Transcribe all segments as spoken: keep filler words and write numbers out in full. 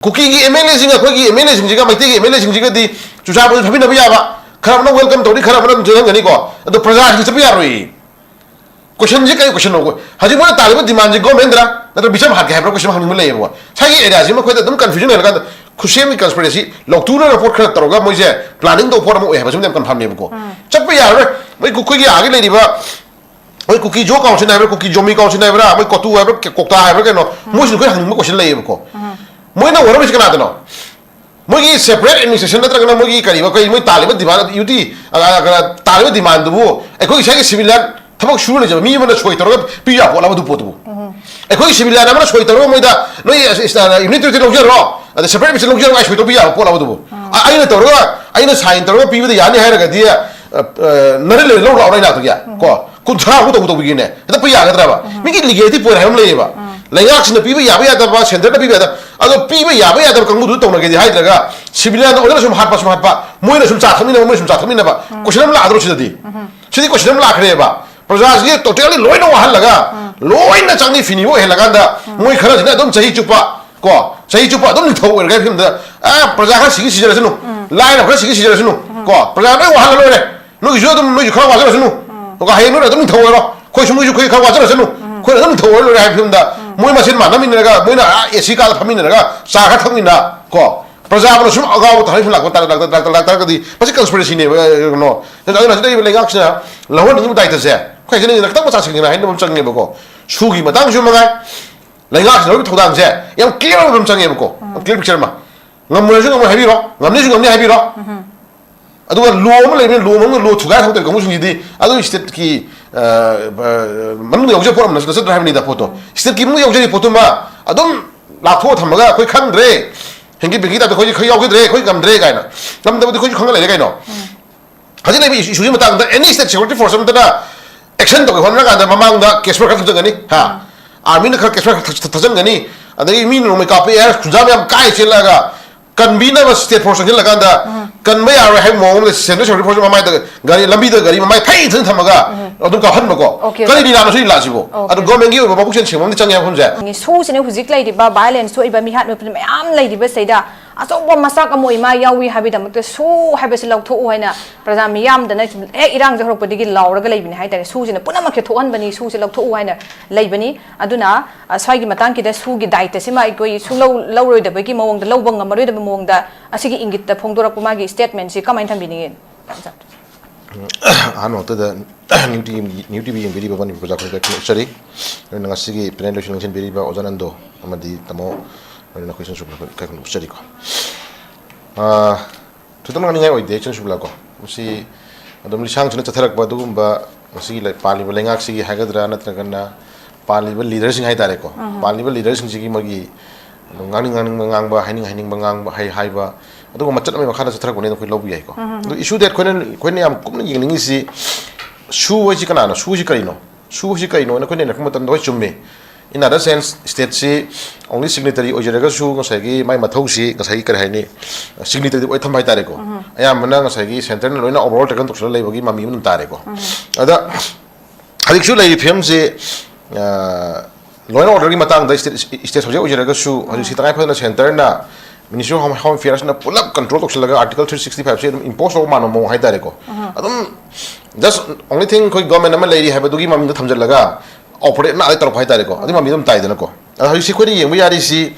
ꯀꯨꯀꯤꯒꯤ M L ꯑꯦꯁꯤꯡ, ꯑꯩꯈꯣꯏꯒꯤ M L ꯑꯦꯁꯤꯡꯁꯤꯒ, ꯃꯩꯇꯩꯒꯤ M L ꯑꯦꯁꯤꯡꯁꯤꯒꯗꯤ ꯆꯨꯔꯆꯥꯟꯄꯨꯔꯁꯤ ꯐꯝꯃꯤꯟꯅꯕ ꯌꯥꯕ, ꯈꯔ ꯑꯃꯅ ꯋꯦꯜꯀꯝ ꯇꯧꯅꯤ, ꯈꯔ ꯑꯃꯅ ꯑꯗꯨꯝ ꯆꯦꯜꯍꯟꯒꯅꯤꯀꯣ꯫ ꯑꯗꯣ ꯄ꯭ꯔꯖꯥꯁꯤꯡ ꯆꯠꯄ ꯌꯥꯔꯣꯏ꯫ ꯀꯣꯏꯁꯟꯁꯦ ꯀꯔꯤ ꯀꯣꯏꯁꯟꯅꯣ? ꯍꯧꯖꯤꯛ ꯃꯣꯏꯅ ꯇꯥꯜꯂꯤꯕ ꯗꯤꯃꯥꯟꯁꯦ ꯒꯣꯔꯃꯦꯟꯗꯔ ꯅꯠꯇ꯭ꯔ ꯕꯤꯁꯝ ꯍꯥꯠꯀꯦ ꯍꯥꯏꯕ꯭ꯔꯥ? ꯀꯣꯏꯁꯟ ꯍꯪꯅꯤꯡꯕ ꯂꯩꯌꯦꯕꯀꯣ꯫ ꯉꯁꯥꯏꯒꯤ ꯑꯦꯔꯤꯌꯥꯁꯤ ꯃꯈꯣꯏꯗ ꯑꯗꯨꯝ ꯀꯟꯐ꯭ꯌꯨꯖꯟ ꯂꯩꯔꯀꯥꯟꯗ ꯈꯨꯠꯁꯦꯝꯒꯤ ꯀꯟꯁꯄꯤꯔꯦꯁꯤ ꯂꯧꯊꯣꯛꯅꯅ ꯄꯣꯠ ꯈꯔ ꯇꯧꯔꯒ ꯃꯣꯏꯁꯦ ꯄ꯭ꯂꯥꯅꯤꯡ ꯇꯧꯕ ꯄꯣꯠ ꯑꯃ ꯑꯣꯏ ꯍꯥꯏꯕꯁꯤꯃꯗꯤ ꯌꯥꯝ ꯀꯟꯐꯥꯔꯝꯅꯦꯕꯀꯣ꯫ ꯆꯠꯄ ꯌꯥꯔꯔꯣꯏ꯫ ꯃꯣꯏ ꯀꯨ-, ꯑꯩꯈꯣꯏꯒꯤ ꯑꯥꯒꯤ ꯂꯩꯔꯤꯕ, ꯃꯣꯏ ꯀꯨꯀꯤ ꯖꯣ ꯀꯥꯎꯟꯁꯤꯜ ꯍꯥꯏꯕ꯭ꯔꯥ, ꯀꯨꯀꯤ ꯖꯣꯃꯤ ꯀꯥꯎꯟꯁꯤꯜ ꯍꯥꯏꯕ꯭ꯔꯥ, ꯃꯣꯏ ꯀꯣꯇꯨ ꯍꯥꯏꯕ꯭ꯔꯥ, ꯀꯦ-, ꯀꯣꯛꯇꯥ ꯍꯥꯏꯕ꯭ꯔꯥ ꯀꯩꯅꯣ, ꯃꯣꯏꯁꯤꯅ ꯑꯩꯈꯣꯏ ꯍꯪꯅꯤꯡꯕ ꯀꯣꯏꯁꯟ ꯂꯩꯌꯦꯕꯀꯣ꯫ ꯃꯣꯏꯅ ꯑꯣꯏꯔꯝꯃꯤꯁꯤ ꯀꯅꯥꯗꯅꯣ? ꯃꯣꯏꯒꯤ ꯁꯦꯄꯔꯦꯠ ꯑꯦꯗꯃꯤꯅꯤꯁꯇ꯭ꯔꯦꯁꯟ ꯅꯠꯇ꯭ꯔꯒꯅ ꯃꯣꯏꯒꯤ ꯀꯔꯤꯕ, ꯀꯔꯤ ꯃꯣꯏ ꯇꯥꯜꯂꯤꯕ ꯗꯤꯃꯥꯟ, ꯌꯨꯇꯤ, ꯑ, ꯑ, ꯀꯩꯅꯣ, ꯇꯥꯜꯂꯤꯕ ꯗꯤꯃꯥꯟꯗꯨꯕꯨ ꯑꯩꯈꯣꯏ ꯏꯁꯥꯒꯤ ꯁꯤꯚꯤꯂꯤꯌꯥꯟ ꯊꯕꯛ ꯁꯨꯔ ꯂꯩꯖꯕ ꯃꯤ ꯑꯃꯅ ꯁꯣꯏ ꯇꯧꯔꯒ ꯄꯤ ꯌꯥꯕ ꯄꯣꯠꯂꯕ ꯑꯗꯨ ꯄꯣꯠꯇꯨꯕꯨ? ꯑꯩꯈꯣꯏꯒꯤ ꯁꯤꯚꯤꯂꯤꯌꯥꯟ ꯑꯃꯅ ꯁꯣꯏ ꯇꯧꯔꯒ ꯃꯣꯏꯗ ꯅꯣꯏ ꯑꯁ, ꯑꯁ, ꯑ, ꯌꯨꯅꯤꯠ ꯇꯨ ꯂꯧꯖꯔꯣ, ꯑꯗ ꯁꯦꯄꯔꯦꯠ ꯑꯦꯗꯃꯤꯅꯤꯁꯇ꯭ꯔꯦꯁꯟ ꯂꯧꯖꯔꯣ ꯍꯥꯏ ꯁꯣꯏ ꯇꯧꯕ ꯌꯥꯕ ꯄꯣꯠꯂꯕ ꯑꯗꯨꯕꯨ? ꯑ-, ꯑꯩꯅ ꯇꯧꯔꯒ, ꯑꯩꯅ ꯁꯥꯏꯟ ꯇꯧꯔꯒ ꯄꯤꯕꯗ ꯌꯥꯅꯤ ꯍꯥꯏꯔꯒꯗꯤ, ꯑ, ꯑ, ꯅꯔꯦꯟ ꯂꯩꯔꯦ ꯂꯧ ꯂꯥꯛꯑꯣ ꯑꯩ ꯅꯥꯛꯇꯒꯤ, ꯀꯣ? ꯀꯨꯟꯊ꯭ꯔꯥ ꯃꯨꯛ ꯇꯧꯕ ꯇꯧꯕꯤꯒꯦꯅꯦ꯫ ꯍꯦꯛꯇ ꯄꯤ ꯌꯥꯒꯗ꯭ꯔꯕ? ꯃꯤꯒꯤ ꯂꯤꯒꯦꯂꯤꯇꯤ ꯄꯣꯏꯟꯠ ꯍꯥꯏꯕ ꯑꯃ ꯂꯩꯌꯦꯕ꯫ ꯂꯩꯉꯥꯛꯁꯤꯅ ꯄꯤꯕ ꯌꯥꯕ ꯌꯥꯗꯕ, ꯁꯦꯟꯇꯔꯅ ꯄꯤꯕ ꯌꯥꯗꯕ꯫ ꯑꯗꯣ ꯄꯤꯕ ꯌꯥꯕ ꯌꯥꯗꯕ ꯀꯥꯡꯕꯨꯗꯨ ꯇꯧꯅꯒꯦꯗꯤ ꯍꯥꯏꯗ꯭ꯔꯒ, ꯁꯤꯚꯤꯂꯤꯌꯥꯟꯗ ꯑꯣꯏꯅ ꯁꯨꯝ ꯍꯥꯠꯄ, ꯁꯨꯝ ꯍꯥꯠꯄ, ꯃꯣꯏꯅ ꯁꯨꯝ ꯆꯥ ꯊꯛꯃꯤꯟꯅꯕ, ꯃꯣꯏꯅ ꯁꯨꯝ ꯆꯥ ꯊꯛꯃꯤꯟꯅꯕ꯫ ꯀꯣꯏꯁꯟ ꯑꯃ ꯂꯥꯛꯑꯗ꯭ꯔꯣ ꯁꯤꯗꯗꯤ? ꯁꯤꯗꯤ ꯀꯣꯏꯁꯟ ꯑꯃ ꯂꯥꯛꯈ꯭ꯔꯦꯕ꯫ ꯄ꯭ꯔꯖꯥꯁꯤꯗꯤ ꯇꯣꯇꯦꯜꯂꯤ ꯂꯣꯏꯅ ꯋꯥꯍꯜꯂꯒ, ꯂꯣꯏꯅ ꯆꯪꯅꯤ ꯐꯤꯅꯤꯕ ꯑꯣꯏꯍꯜꯂꯀꯥꯟꯗ, ꯃꯣꯏ ꯈꯔꯁꯤꯅ ꯑꯗꯨꯝ ꯆꯍꯤ ꯆꯨꯞꯄ, ꯀꯣ, ꯆꯍꯤ ꯆꯨꯞꯄ ꯑꯗꯨꯝ ꯅꯤꯡꯊꯧ ꯑꯣꯏꯔꯒ ꯐꯤꯕꯝꯗ, ꯑ, ꯄ꯭ꯔꯖꯥ ꯈꯔ ꯁꯤꯒꯤ ꯁꯤꯖꯔꯁꯅꯨ, ꯂꯥꯏꯔꯕ ꯈꯔ ꯁꯤꯒꯤ ꯁꯤꯖꯔꯁꯅꯨ, ꯀꯣ, ꯄ꯭ꯔꯖꯥ ꯂꯣꯏ ꯋꯥꯍꯜꯂ ꯂꯣꯏꯔꯦ꯫ ꯅꯣꯏꯒꯤꯁꯨ ꯑꯗꯨꯝ, ꯅꯣꯏꯁꯨ ꯈꯔ ꯋꯥꯖꯔꯁꯅꯨ꯫ ꯑꯗꯨꯒ ꯍꯌꯦꯡ ꯅꯣꯏꯅ ꯑꯗꯨꯝ ꯅꯤꯡꯊꯧ ꯑꯣꯏꯔꯣ꯫ ꯑꯩꯈꯣꯏꯁꯨ, ꯃꯣꯏꯁꯨ, ꯑꯩꯈꯣꯏ ꯈꯔ ꯋꯥꯖꯔꯁꯅꯨ꯫ ꯑꯩꯈꯣꯏꯅ ꯑꯗꯨꯝ ꯅꯤꯡꯊꯧ ꯑꯣꯏꯔ ꯂꯣꯏꯔꯦ ꯍꯥꯏꯕ ꯐꯤꯕꯝꯗ, ꯃꯣꯏ ꯃꯁꯦꯟ ꯃꯥꯟꯅꯃꯤꯟꯅꯔꯒ, ꯃꯣꯏꯅ ꯑꯥ ꯑꯦ ꯁꯤ ꯀꯥꯗ ꯐꯝꯃꯤꯟꯅꯔꯒ, ꯆꯥ ꯈꯔ ꯊꯛꯃꯤꯟꯅ, ꯀꯣ? ꯄ꯭ꯔꯖꯥꯕꯨꯅ ꯁꯨꯝ ꯑꯉꯥꯎꯕ ꯊꯥꯔꯛꯏ ꯂꯥꯛꯄ ꯇꯥꯔ-, ꯂꯥꯛ-, ꯂꯥꯛ-, ꯂꯥꯛ-, ꯂꯥꯛꯇꯥꯔꯒꯗꯤ ꯃꯁꯤ ꯀꯟꯁꯄꯤꯔꯦꯁꯤꯅꯦꯕ, ꯑ, ꯀꯩꯅꯣ꯫ ꯑꯗꯨꯅ ꯍꯧꯖꯤꯛ ꯂꯩꯔꯤꯕ ꯂꯩꯉꯥꯛꯁꯤꯅ ꯂꯧꯍꯟꯅꯤꯡꯉꯤꯕ ꯗꯥꯏꯇꯁꯦ, ꯑꯩꯈꯣꯏ ꯍꯥꯏꯖꯅꯤꯡꯉꯤꯗ ꯈꯤꯇꯪ ꯃꯆꯥ ꯁꯦꯡꯅ ꯍꯥꯏꯅꯕ ꯑꯃ ꯆꯪꯉꯦꯕꯀꯣ꯫ ꯁꯨꯒꯤ ꯃꯇꯥꯡꯁꯨ ꯃꯉꯥꯏ, ꯂꯩꯉꯥꯛꯁꯤꯅ ꯂꯧꯔꯤꯕ ꯊꯧꯗꯥꯡꯁꯦ ꯌꯥꯝ ꯀ꯭ꯂꯤꯌꯥꯔ ꯑꯣꯏꯕ ꯑꯃ ꯆꯪꯉꯦꯕꯀꯣ꯫ ꯌꯥꯝ ꯀ꯭ꯂꯤꯌꯥꯔ ꯄꯤꯛꯆꯔ ꯑꯃ꯫ ꯉꯝꯃꯣꯏꯁꯨ ꯉꯝꯃꯣꯏ ꯍꯥꯏꯕꯤꯔꯣ, ꯉꯝꯅꯤꯁꯨ ꯉꯝꯅꯤ ꯍꯥꯏꯕꯤꯔꯣ꯫ ꯑꯗꯨꯒ ꯂꯣ ꯑꯃ ꯂꯩꯕꯅꯤ, ꯂꯣ ꯃꯅꯨꯡꯗ ꯂꯣ ꯊꯨꯒꯥꯏ ꯍꯧꯗꯣꯏ ꯀꯥꯡꯕꯨꯁꯤꯡꯁꯤꯗꯤ ꯑꯗꯨ ꯏꯁꯇꯦꯠꯀꯤ, ꯑ, ꯑ, ꯃꯅꯨꯡꯗ ꯌꯥꯎꯖꯕ ꯄꯣꯠ ꯑꯃ ꯅꯠꯇ꯭ꯔꯥ ꯍꯥꯏꯕꯅꯤꯗ ꯄꯣꯠꯇꯣ꯫ ꯏꯁꯇꯦꯠꯀꯤ ꯃꯅꯨꯡꯗ ꯌꯥꯎꯖꯔꯤꯕ ꯄꯣꯠꯇꯨꯃ ꯑꯗꯨꯝ ꯂꯥꯞꯊꯣꯛꯑ ꯊꯝꯃꯒ ꯑꯩꯈꯣꯏ ꯈꯪꯗ꯭ꯔꯦ, ꯍꯦꯡꯀꯤ ꯕꯦꯡꯀꯤ ꯇꯥꯏꯞꯇ ꯑꯩꯈꯣꯏ ꯈꯔ ꯌꯥꯎꯈꯤꯗ꯭ꯔꯦ, ꯑꯩꯈꯣꯏ ꯉꯝꯗ꯭ꯔꯦ ꯀꯥꯏꯅ꯫ ꯉꯝꯗꯕꯗꯤ ꯑꯩꯈꯣꯏꯁꯨ ꯈꯪꯉ ꯂꯩꯔꯦ ꯀꯩꯅꯣ꯫ ꯍꯧꯖꯤꯛ ꯂꯩꯕ ꯏꯁꯨ-, ꯏꯁꯨꯒꯤ ꯃꯇꯥꯡꯗ ꯑꯦꯅꯤ ꯁ꯭ꯇꯦꯠ ꯁꯦꯀ꯭ꯌꯨꯔꯤꯇꯤ ꯐꯣꯔꯁ ꯑꯃꯠꯇꯅ ꯑꯦꯛꯁꯟ ꯇꯧꯒꯦ ꯍꯣꯠꯅꯔꯀꯥꯟꯗ ꯃꯃꯥꯡꯗ ꯀꯦꯁ ꯈꯔ ꯊꯝꯖꯟꯒꯅꯤ, ꯍꯥ? ꯑꯥꯔꯃꯤꯅ ꯈꯔ ꯀꯦꯁ ꯈꯔ ꯊ-, ꯊ-, ꯊꯥꯖꯟꯒꯅꯤ, ꯑꯗꯒꯤ ꯃꯤꯅ ꯅꯣꯡꯃꯩ ꯀꯥꯞꯄ, ꯑꯦꯌꯥꯔ ꯈꯨꯟꯖꯥ ꯃꯌꯥꯝ ꯀꯥꯏ ꯆꯦꯜꯂꯛꯑꯒ ꯀꯟꯕꯤꯅꯕ ꯁ꯭ꯇꯦꯠ ꯐꯣꯔꯁ ꯆꯪꯁꯤꯜꯂꯀꯥꯟꯗ ꯆꯟꯕ ꯌꯥꯔꯣꯏ ꯍꯥꯏꯕ ꯃꯑꯣꯡ ꯑꯃꯗ ꯁꯦꯟꯇ꯭ꯔꯦꯜ ꯁꯦꯀ꯭ꯌꯨꯔꯤꯇꯤ ꯐꯣꯔꯁ ꯃꯃꯥꯏꯗ ꯒꯥꯔꯤ, ꯂꯝꯕꯤꯗ ꯒꯥꯔꯤ ꯃꯃꯥꯏ ꯐꯩ ꯊꯟ ꯊꯝꯃꯒ ꯑꯗꯨꯝ ꯀꯥꯞꯍꯟꯕꯀꯣ꯫ Okay, okay. ꯀꯔꯤ ꯂꯤꯂꯥꯅꯣ ꯁꯤ ꯂꯤꯂꯥꯁꯤꯕꯨ? Okay. ꯑꯗꯨ ꯒꯣꯔꯃꯦꯟꯒꯤ ꯑꯣꯏꯕ ꯃꯕꯨꯛ ꯆꯦꯟ ꯁꯦꯡꯕ ꯑꯃꯗꯤ ꯆꯪꯉꯦ ꯃꯐꯝꯁꯦ꯫ ꯁꯨꯁꯤꯅ ꯍꯧꯖꯤꯛ ꯂꯩꯔꯤꯕ ꯚꯥꯏꯑꯣꯂꯦꯟꯁ ꯊꯣꯛꯏꯕ ꯃꯤꯍꯥꯠ ꯃꯤꯄꯨꯟ ꯃꯌꯥꯝ ꯂꯩꯔꯤꯕꯁꯤꯗ ꯑꯆꯧꯕ ꯃꯁꯥꯛ ꯑꯃ ꯑꯣꯏ ꯃꯥ ꯌꯥꯎꯏ ꯍꯥꯏꯕꯒꯤꯗꯃꯛꯇ ꯁꯨ ꯍꯥꯏꯕꯁꯤ ꯂꯧꯊꯣꯛꯎ ꯍꯥꯏꯅ ꯄ꯭ꯔꯖꯥ ꯃꯤꯌꯥꯝꯗꯅ ꯍꯦꯛ ꯏꯔꯥꯡꯁꯦ ꯍꯧꯔꯛꯄꯗꯒꯤ ꯂꯥꯎꯔꯒ ꯂꯩꯕꯅꯤ ꯍꯥꯏꯇꯥꯔꯦ꯫ ꯁꯨꯁꯤꯅ ꯄꯨꯝꯅꯃꯛꯁꯦ ꯊꯣꯛꯍꯟꯕꯅꯤ, ꯁꯨꯁꯦ ꯂꯧꯊꯣꯛꯎ ꯍꯥꯏꯅ ꯂꯩꯕꯅꯤ꯫ ꯑꯗꯨꯅ, ꯑ, ꯁ꯭ꯋꯥꯏꯒꯤ ꯃꯇꯥꯡꯁꯤꯗ ꯁꯨꯒꯤ ꯗꯥꯏꯇꯁꯤꯃ ꯑꯩꯈꯣꯏ ꯁꯨꯡꯂꯧ ꯂꯧꯔꯣꯏꯗꯕꯒꯤ ꯃꯑꯣꯡꯗ, ꯂꯧꯕ ꯉꯝꯃꯔꯣꯏꯗꯕ ꯃꯑꯣꯡꯗ ꯑꯁꯤꯒꯤ ꯏꯪꯒꯤꯠꯇ ꯐꯣꯡꯗꯣꯔꯛꯄ ꯃꯥꯒꯤ ꯁ꯭ꯇꯦꯠꯃꯦꯟꯁꯤ ꯀꯃꯥꯏꯅ ꯊꯝꯕꯤꯅꯤꯡꯉꯤ? ꯑꯍꯥꯟꯕ ꯃꯛꯇꯗ new T new T V ꯌꯦꯡꯕꯤꯔꯤꯕ ꯃꯅꯤꯄꯨꯔ ꯄ꯭ꯔꯖꯥ ꯈꯨꯗꯤꯡꯃꯛꯇ ꯊꯥꯒꯠꯆꯔꯤ꯫ ꯑꯗꯨꯅ ꯉꯁꯤꯒꯤ ꯄꯦꯅꯦꯜ ꯂꯣꯏꯁꯤꯟ ꯂꯦꯡꯁꯤꯟꯕꯤꯔꯤꯕ ꯑꯣꯖꯥ ꯅꯟꯗꯣ ꯑꯃꯗꯤ ꯇꯥꯃꯣ, ꯑꯗꯨꯅ ꯑꯩꯈꯣꯏ ꯆꯟꯁꯨ ꯀꯥꯏꯈꯨꯝ ꯎꯠꯆꯔꯤꯀꯣ꯫ ꯑꯥ, ꯊꯣꯏꯗꯣꯛꯅ ꯉꯥꯡꯅꯤꯡꯉꯥꯏ ꯑꯣꯏꯗꯦ ꯆꯟꯁꯨꯕꯂꯥ ꯀꯣ꯫ ꯃꯁꯤ ꯑꯗꯨꯝ ꯂꯤꯁꯥꯡꯁꯤꯠꯅ ꯆꯠꯊꯔꯛꯄ ꯑꯗꯨꯒꯨꯝꯕ ꯉꯁꯤꯒꯤ ꯂꯩ-, ꯄꯥꯜꯂꯤꯕ ꯂꯩꯉꯥꯛꯁꯤꯒꯤ ꯍꯥꯏꯒꯗ꯭ꯔꯥ, ꯅꯠꯇ꯭ꯔꯒꯅ ꯄꯥꯜꯂꯤꯕ ꯂꯤꯗꯔꯁꯤꯡ ꯍꯥꯏꯇꯥꯔꯦꯀꯣ꯫ ꯄꯥꯜꯂꯤꯕ ꯂꯤꯗꯔꯁꯤꯡꯁꯤꯒꯤ ꯃꯣꯏꯒꯤ ꯑꯗꯨꯝ ꯉꯥꯡꯅꯤꯡ ꯉꯥꯡꯅꯤꯡꯕ ꯉꯥꯡꯕ, ꯍꯥꯏꯅꯤꯡ ꯍꯥꯏꯅꯤꯡꯕ ꯉꯥꯡꯕ, ꯍꯥꯏ ꯍꯥꯏꯕ, ꯑꯗꯨꯒꯨꯝꯕ ꯃꯆꯠ ꯑꯃꯒꯤ ꯃꯈꯥꯗ ꯆꯠꯊꯔꯛꯄꯅꯦꯅ ꯑꯩꯈꯣꯏ ꯂꯧꯕ ꯌꯥꯏꯀꯣ꯫ ꯑꯗꯣ ꯏꯁꯨ ꯗꯦꯠ ꯑꯩꯈꯣꯏꯅ, ꯑꯩꯈꯣꯏꯅ ꯌꯥꯝ ꯀꯨꯞꯅ ꯌꯦꯡꯅꯤꯡꯉꯤꯁꯤ ꯁꯨ ꯍꯥꯏꯁꯤ ꯀꯅꯥꯅꯣ? ꯁꯨ ꯍꯥꯏꯁꯤ ꯀꯔꯤꯅꯣ? ꯁꯨ ꯍꯥꯏꯁꯤ ꯀꯔꯤꯅꯣ ꯍꯥꯏꯅ ꯑꯩꯈꯣꯏꯅ ꯌꯦꯡꯉꯛꯄ ꯃꯇꯝꯗ, ꯍꯣꯏ, ꯆꯨꯝꯃꯤ꯫ In other sense, state ꯁꯤ only signatory ꯑꯣꯏꯖꯔꯒꯁꯨ ꯉꯁꯥꯏꯒꯤ ꯃꯥꯏ ꯃꯊꯧꯁꯤ ꯉꯁꯥꯏꯒꯤ ꯀꯔꯤ ꯍꯥꯏꯅꯤ, signatory ꯑꯣꯏ ꯊꯝꯕ ꯍꯥꯏꯇꯥꯔꯦꯀꯣ꯫ ꯑꯌꯥꯝꯕꯅ ꯉꯁꯥꯏꯒꯤ centre ꯅ ꯂꯣꯏꯅ overall taken ꯇꯧꯁꯤꯜꯂ ꯂꯩꯕꯒꯤ ꯃꯃꯤ ꯑꯃ ꯑꯗꯨꯝ ꯇꯥꯔꯦꯀꯣ꯫ ꯑꯗ ꯍꯧꯖꯤꯛꯁꯨ ꯂꯩꯔꯤꯕ ꯐꯤꯕꯝꯁꯤ, ꯑ, law and order ꯒꯤ ꯃꯇꯥꯡꯗ state, state subject ꯑꯣꯏꯖꯔꯒꯁꯨ ꯍꯧꯖꯤꯛꯁꯤ ꯇꯉꯥꯏ ꯐꯗꯅ centre ꯅ Ministry of Home, Home Affairs ꯅ ꯄꯨꯂꯞ control ꯇꯧꯁꯤꯜꯂꯒ Article three sixty five ꯁꯤ ꯑꯗꯨꯝ impose ꯇꯧꯕ ꯃꯥꯟꯕ ꯃꯑꯣꯡ ꯍꯥꯏꯇꯥꯔꯦꯀꯣ꯫ ꯑꯗꯨꯝ just only thing ꯑꯩꯈꯣꯏ government ꯑꯃ ꯂꯩꯔꯤ ꯍꯥꯏꯕꯗꯨꯒꯤ ꯃꯃꯤꯡꯗ ꯊꯝꯖꯤꯜꯂꯒ operate ꯅꯥ ꯇꯧꯔꯛꯄ ꯍꯥꯏꯇꯥꯔꯦꯀꯣ꯫ ꯑꯗꯨꯒꯤ ꯃꯃꯤ ꯑꯗꯨꯝ ꯇꯥꯏꯗꯅꯀꯣ꯫ ꯑꯗꯣ ꯍꯧꯖꯤꯛꯁꯤ ꯑꯩꯈꯣꯏꯅ ꯌꯦꯡꯕ ꯌꯥꯔꯤꯁꯤ,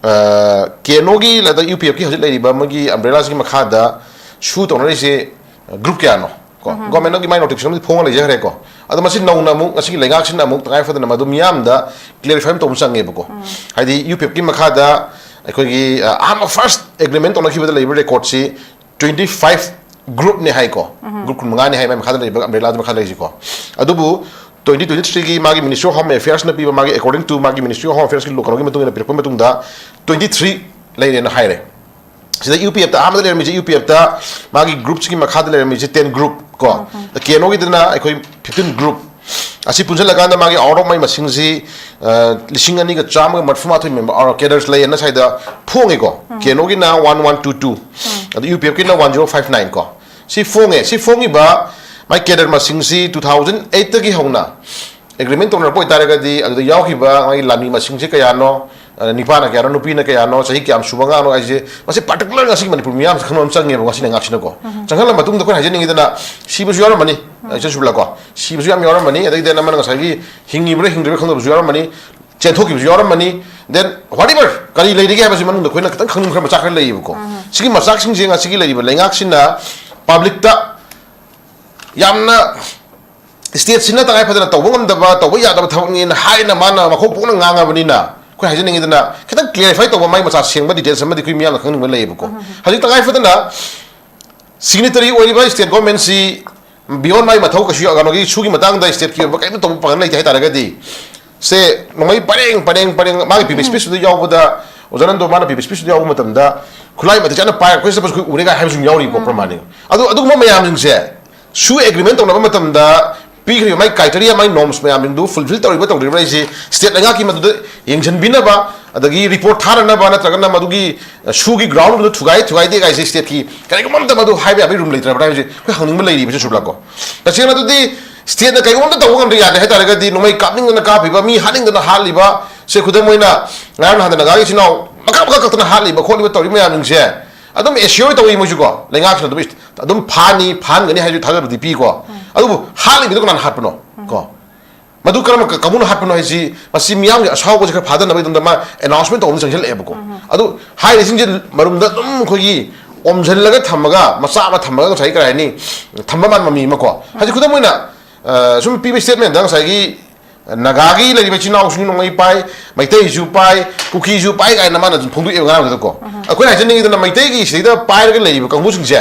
ꯑ, KNO ꯒꯤ, ꯑꯗ UPF ꯀꯤ ꯍꯧꯖꯤꯛ ꯂꯩꯔꯤꯕ ꯃꯣꯏꯒꯤ umbrella ꯁꯤꯒꯤ ꯃꯈꯥꯗ ꯁꯨ ꯇꯧꯅꯔꯤꯁꯦ group ꯀꯌꯥꯅꯣ ꯀꯣ? Government ꯅ ꯃꯥꯏ notification ꯑꯃꯗꯤ ꯐꯣꯡꯉ ꯂꯩꯖꯈ꯭ꯔꯦꯀꯣ꯫ ꯑꯗꯣ ꯃꯁꯤ ꯅꯧꯅ ꯑꯃꯨꯛ ꯉꯁꯤꯒꯤ ꯂꯩꯉꯥꯛꯁꯤꯅ ꯑꯃꯨꯛ ꯇꯉꯥꯏ ꯐꯗꯅ ꯃꯗꯨ ꯃꯤꯌꯥꯝꯗ clarify ꯑꯃ ꯇꯧꯕ ꯆꯪꯉꯦꯕꯀꯣ꯫ ꯍꯥꯏꯗꯤ UPF ꯀꯤ ꯃꯈꯥꯗ ꯑꯩꯈꯣꯏꯒꯤ, ꯑ, ꯑꯍꯥꯟꯕ first agreement ꯇꯧꯅꯈꯤꯕꯗ ꯂꯩꯕ record ꯁꯤ twenty five group ꯅꯦ ꯍꯥꯏꯀꯣ꯫ Group ꯀꯨꯟꯃꯉꯥꯅꯤ ꯍꯥꯏ, ꯃꯥꯏ ꯃꯈꯥꯗ ꯂꯩꯔꯤꯕ, umbrella ꯗꯨ ꯃꯈꯥꯗ ꯂꯩꯔꯤꯁꯤꯀꯣ꯫ ꯑꯗꯨꯕꯨ twenty twenty three ꯒꯤ ꯃꯥꯒꯤ Ministry of Home Affairs ꯅ ꯄꯤꯕ ꯃꯥꯒꯤ, according to ꯃꯥꯒꯤ Ministry of Home Affairs ꯀꯤ ꯀꯩꯅꯣꯒꯤ ꯃꯇꯨꯡ ꯏꯟꯅ ꯄꯤꯔꯛꯄ ꯃꯇꯨꯡꯗ twenty three ꯂꯩꯔꯦꯅ ꯍꯥꯏꯔꯦ꯫ ꯁꯤꯗ UPF ꯇ ꯑꯍꯥꯟꯕꯗ ꯂꯩꯔꯝꯃꯤꯁꯦ, UPF ꯇ ꯃꯥꯒꯤ group ꯁꯤꯒꯤ ꯃꯈꯥꯗ ꯂꯩꯔꯝꯃꯤꯁꯦ ten group ꯀꯣ꯫ KNO ꯒꯤꯗꯅ ꯑꯩꯈꯣꯏ fifteen group꯫ ꯑꯁꯤ ꯄꯨꯟꯁꯤꯜꯂꯀꯥꯟꯗ ꯃꯥꯒꯤ out of ꯃꯥꯒꯤ ꯃꯁꯤꯡꯁꯤ, ꯑ, ꯂꯤꯁꯤꯡ ꯑꯅꯤꯒ ꯆꯥꯝꯃꯒ ꯃꯔꯤꯐꯨ ꯃꯥꯊꯣꯏ member, ꯑ, cadres ꯂꯩꯌꯦꯅ ꯁ꯭ꯋꯥꯏꯗ ꯐꯣꯡꯉꯤꯀꯣ꯫ KNO ꯒꯤꯅ one one two two꯫ ꯑꯗꯨ ꯌꯨ ꯄꯤ ꯑꯦꯐꯀꯤꯅ ꯋꯥꯟ ꯖꯤꯔꯣ ꯐꯥꯏꯚ ꯅꯥꯏꯟ ꯀꯣ꯫ ꯁꯤ ꯐꯣꯡꯉꯦ꯫ ꯁꯤ ꯐꯣꯡꯉꯤꯕ ꯃꯥꯏ ꯀꯦꯗꯔ ꯃꯁꯤꯡꯁꯤ ꯇꯨ ꯊꯥꯎꯖꯟ ꯑꯩꯠꯇꯒꯤ ꯍꯧꯅ ꯑꯦꯒ꯭ꯔꯤꯃꯦꯟ ꯇꯧꯅꯔꯛꯄ ꯑꯣꯏꯇꯥꯔꯒꯗꯤ ꯑꯗꯨꯗ ꯌꯥꯎꯈꯤꯕ ꯃꯥꯒꯤ ꯂꯥꯟꯃꯤ ꯃꯁꯤꯡꯁꯦ ꯀꯌꯥꯅꯣ, ꯑ, ꯅꯤꯄꯥꯅ ꯀꯌꯥꯅꯣ, ꯅꯨꯄꯤꯅ ꯀꯌꯥꯅꯣ, ꯆꯍꯤ ꯀꯌꯥꯝ ꯁꯨꯕ ꯑꯉꯥꯡꯅꯣ ꯍꯥꯏꯁꯦ, ꯃꯁꯤ ꯄꯥꯔꯇꯤꯀꯨꯂꯔ ꯉꯁꯤ ꯃꯅꯤꯄꯨꯔ ꯃꯤꯌꯥꯝꯁꯦ ꯈꯪꯕ ꯑꯃ ꯆꯪꯉꯦꯕ ꯉꯁꯤ ꯂꯩꯉꯥꯛꯁꯤꯅꯀꯣ꯫ ꯆꯪꯍꯜꯂ ꯃꯇꯨꯡꯗ ꯑꯩꯈꯣꯏꯅ ꯍꯥꯏꯖꯅꯤꯡꯉꯤꯗꯅ ꯁꯤꯕꯁꯨ ꯌꯥꯎꯔꯝꯃꯅꯤ, ꯑ, ꯏꯆꯟ ꯁꯨꯕꯂꯥꯀꯣ, ꯁꯤꯕꯁꯨ ꯌꯥꯝ ꯌꯥꯎꯔꯝꯃꯅꯤ, ꯑꯗꯒꯤꯗꯤ ꯑꯃꯅ ꯉꯁꯥꯏꯒꯤ ꯍꯤꯡꯉꯤꯕ꯭ꯔꯥ ꯍꯤꯡꯗ꯭ꯔꯤꯕ꯭ꯔꯥ ꯈꯪꯗꯕꯁꯨ ꯌꯥꯎꯔꯝꯃꯅꯤ, ꯆꯦꯟꯊꯣꯛꯈꯤꯕꯁꯨ ꯌꯥꯎꯔꯝꯃꯅꯤ꯫ Then whatever ꯀꯔꯤ ꯂꯩꯔꯤꯒꯦ ꯍꯥꯏꯕꯁꯤ ꯃꯅꯨꯡꯗ ꯑꯩꯈꯣꯏꯅ ꯈꯤꯇꯪ ꯈꯪꯅꯤꯡꯕ ꯈꯔ ꯃꯆꯥꯛ ꯈꯔ ꯂꯩꯌꯦꯕꯀꯣ꯫ ꯁꯤꯒꯤ ꯃꯆꯥꯛꯁꯤꯡꯁꯦ ꯉꯁꯤꯒꯤ ꯂꯩꯔꯤꯕ ꯂꯩꯉꯥꯛꯁꯤꯅ ꯄꯕ꯭ꯂꯤꯛꯇ ꯌꯥꯝꯅ ꯁ꯭ꯇꯦꯠꯁꯤꯅ ꯇꯉꯥꯏ ꯐꯗꯅ ꯇꯧꯕ ꯉꯝꯗꯕ, ꯇꯧꯕ ꯌꯥꯗꯕ ꯊꯕꯛꯅꯦꯅ ꯍꯥꯏꯅ ꯃꯥꯅ ꯃꯈꯣꯡ ꯄꯣꯛꯅ ꯉꯥꯡꯉꯕꯅꯤꯅ ꯑꯩꯈꯣꯏ ꯍꯥꯏꯖꯅꯤꯡꯉꯤꯗꯅ ꯈꯤꯇꯪ ꯀ꯭ꯂꯦꯔꯤꯐꯥꯏ ꯇꯧꯕ, ꯃꯥꯏ ꯃꯆꯥ ꯁꯦꯡꯕ ꯗꯤꯇꯦꯜꯁ ꯑꯃꯗꯤ ꯑꯩꯈꯣꯏ ꯃꯤꯌꯥꯝꯅ ꯈꯪꯅꯤꯡꯕ ꯂꯩꯌꯦꯕꯀꯣ꯫ ꯍꯧꯖꯤꯛ ꯇꯉꯥꯏ ꯐꯗꯅ ꯁꯤꯒꯅꯦꯇꯔꯤ ꯑꯣꯏꯔꯤꯕ ꯁ꯭ꯇꯦꯠ ꯒꯣꯔꯃꯦꯟꯁꯤ ꯕꯤꯌꯣꯟ ꯃꯥꯏ ꯃꯊꯧ ꯀꯩꯁꯨ ꯀꯩꯅꯣꯒꯤ ꯁꯨꯒꯤ ꯃꯇꯥꯡꯗ ꯁ꯭ꯇꯦꯠꯀꯤ ꯑꯣꯏꯕ ꯀꯔꯤꯝꯇ ꯇꯧꯕ ꯄꯥꯡꯒꯜ ꯂꯩꯇꯦ ꯍꯥꯏꯇꯥꯔꯒꯗꯤ, ꯁꯦ ꯅꯣꯡꯃꯩ ꯄꯔꯦꯡ ꯄꯔꯦꯡ ꯄꯔꯦꯡ ꯃꯥꯒꯤ ꯄꯤꯕ ꯁ꯭ꯄꯤꯁꯇꯨꯗ ꯌꯥꯎꯕꯗ, ꯑꯣꯖꯥ ꯅꯟꯗꯣ ꯃꯥꯅ ꯄꯤꯕ ꯁ꯭ꯄꯤꯁꯇꯨꯗ ꯌꯥꯎꯕ ꯃꯇꯝꯗ ꯈꯨꯠꯂꯥꯏ ꯃꯇꯤꯛ ꯆꯥꯅ ꯄꯥꯏꯔꯒ ꯑꯩꯈꯣꯏ ꯆꯠꯄꯁꯨ ꯑꯩꯈꯣꯏ ꯎꯔꯦ ꯀꯥꯏ ꯍꯥꯏꯕꯁꯨ ꯌꯥꯎꯔꯤꯀꯣ ꯄ꯭ꯔꯃꯥꯟꯅꯤ꯫ ꯑꯗꯨ ꯑꯗꯨꯒꯨꯝꯕ ꯃꯌꯥꯝꯁꯤꯡꯁꯦ ꯁꯨ ꯑꯦꯒ꯭ꯔꯤꯃꯦꯟ ꯇꯧꯅꯕ ꯃꯇꯝꯗ ꯄꯤꯈ꯭ꯔꯤꯕ ꯃꯥꯒꯤ ꯀ꯭ꯔꯥꯏꯇꯦꯔꯤꯌꯥ, ꯃꯥꯒꯤ ꯅꯣꯔꯝꯁ ꯃꯌꯥꯝꯁꯤꯡꯗꯨ ꯐꯨꯜꯐꯤꯜ ꯇꯧꯔꯤꯕ ꯇꯧꯗ꯭ꯔꯤꯕ꯭ꯔꯥ ꯍꯥꯏꯁꯤ ꯁ꯭ꯇꯦꯠ ꯂꯩꯉꯥꯛꯀꯤ ꯃꯗꯨꯗ ꯌꯦꯡꯁꯤꯟꯕꯤꯅꯕ, ꯑꯗꯒꯤ ꯔꯤꯄꯣꯔꯠ ꯊꯥꯅꯅꯕ, ꯅꯠꯇ꯭ꯔꯒꯅ ꯃꯗꯨꯒꯤ ꯁꯨꯒꯤ ꯒ꯭ꯔꯥꯎꯟꯗꯨꯗ ꯊꯨꯒꯥꯏ ꯊꯨꯒꯥꯏꯗꯦ ꯀꯥꯏꯁꯦ ꯁ꯭ꯇꯦꯠꯀꯤ ꯀꯔꯤꯒꯨꯝꯕ ꯑꯝꯇ ꯃꯗꯨ ꯍꯥꯏꯕ ꯌꯥꯕꯒꯤ ꯔꯨꯝ ꯂꯩꯇ꯭ꯔꯕ꯭ꯔꯥ ꯍꯥꯏꯕꯁꯦ ꯑꯩꯈꯣꯏ ꯍꯪꯅꯤꯡꯕ ꯂꯩꯔꯤꯕꯁꯦ ꯁꯨꯕ꯭ꯂꯥꯀꯣ꯫ ꯇꯁꯦꯡꯅ ꯑꯗꯨꯗꯤ ꯁ꯭ꯇꯦꯠꯅ ꯀꯔꯤꯒꯨꯝꯕ ꯑꯝꯇ ꯇꯧꯕ ꯉꯝꯗ ꯌꯥꯗꯦ ꯍꯥꯏꯇꯥꯔꯒꯗꯤ, ꯅꯣꯡꯃꯩ ꯀꯥꯞꯅꯤꯡꯗꯅ ꯀꯥꯞꯄꯤꯕ, ꯃꯤ ꯍꯥꯠꯅꯤꯡꯗꯅ ꯍꯥꯠꯂꯤꯕ, ꯁꯦ ꯈꯨꯗꯝ ꯑꯣꯏꯅ ꯉꯔꯥꯡ ꯅꯍꯥꯟꯗ ꯅꯥꯒꯥꯒꯤ ꯏꯆꯤꯟ ꯏꯅꯥꯎ ꯃꯀꯛ ꯃꯀꯛ ꯀꯛꯇꯅ ꯍꯥꯠꯂꯤꯕ ꯈꯣꯠꯂꯤꯕ ꯇꯧꯔꯤꯕ ꯃꯌꯥꯝꯁꯤꯡꯁꯦ ꯑꯗꯨꯝ ꯑꯦꯁꯤꯌꯣꯔ ꯇꯧꯋꯤ ꯃꯣꯏꯁꯨꯀꯣ, ꯂꯩꯉꯥꯛꯁꯤꯅ ꯑꯗꯨꯝ ꯑꯗꯨꯝ ꯐꯥꯅꯤ, ꯐꯥꯍꯟꯒꯅꯤ ꯍꯥꯏꯁꯨ ꯊꯥꯖꯕꯗꯤ ꯄꯤꯀꯣ꯫ ꯑꯗꯨꯕꯨ ꯍꯥꯠꯂꯤꯕꯗꯣ ꯀꯅꯥꯅ ꯍꯥꯠꯄꯅꯣ ꯀꯣ? ꯃꯗꯨ ꯀꯔꯝꯕ ꯀ-, ꯀꯥꯡꯕꯨꯅ ꯍꯥꯠꯄꯅꯣ ꯍꯥꯏꯁꯤ, ꯃꯁꯤ ꯃꯤꯌꯥꯝꯒꯤ ꯑꯁꯥꯎꯕꯁꯦ ꯈꯔ ꯐꯥꯗꯅꯕꯒꯤꯗꯃꯛꯇ ꯃꯥ ꯑꯦꯅꯥꯎꯟꯁꯃꯦꯟ ꯇꯧꯕ ꯑꯃ ꯆꯪꯁꯤꯜꯂꯛꯑꯦꯕꯀꯣ꯫ ꯑꯗꯨ ꯍꯥꯏꯔꯤꯁꯤꯡꯁꯦ ꯃꯔꯨꯝꯗ ꯑꯗꯨꯝ ꯑꯩꯈꯣꯏꯒꯤ ꯑꯣꯝꯁꯤꯜꯂꯒ ꯊꯝꯃꯒ, ꯃꯆꯥ ꯑꯃ ꯊꯝꯃꯒ, ꯉꯁꯥꯏꯒꯤ ꯀꯔꯤ ꯍꯥꯏꯅꯤ, ꯊꯝꯕ ꯃꯥꯟꯕ ꯃꯤ ꯑꯃꯀꯣ꯫ ꯍꯧꯖꯤꯛ ꯈꯨꯗꯝ ꯑꯣꯏꯅ, ꯑ, ꯁꯨꯝ ꯄꯤꯕ ꯁ꯭ꯇꯦꯠꯃꯦꯟꯗ ꯉꯁꯥꯏꯒꯤ ꯅꯥꯒꯥꯒꯤ ꯂꯩꯔꯤꯕ ꯏꯆꯤꯟ ꯏꯅꯥꯎꯁꯤꯡ ꯅꯣꯡꯃꯩ ꯄꯥꯏ, ꯃꯩꯇꯩꯁꯨ ꯄꯥꯏ, ꯀꯨꯀꯤꯁꯨ ꯄꯥꯏ ꯀꯥꯏꯅ ꯃꯥꯅ ꯑꯗꯨꯝ ꯐꯣꯡꯗꯣꯛꯑꯦꯕ ꯉꯔꯥꯡꯗꯨꯗꯀꯣ꯫ ꯑꯩꯈꯣꯏꯅ ꯍꯥꯏꯖꯅꯤꯡꯉꯤꯗꯅ ꯃꯩꯇꯩꯒꯤ ꯁꯤꯗꯩꯗ ꯄꯥꯏꯔꯒ ꯂꯩꯔꯤꯕ ꯀꯥꯡꯕꯨꯁꯤꯡꯁꯦ,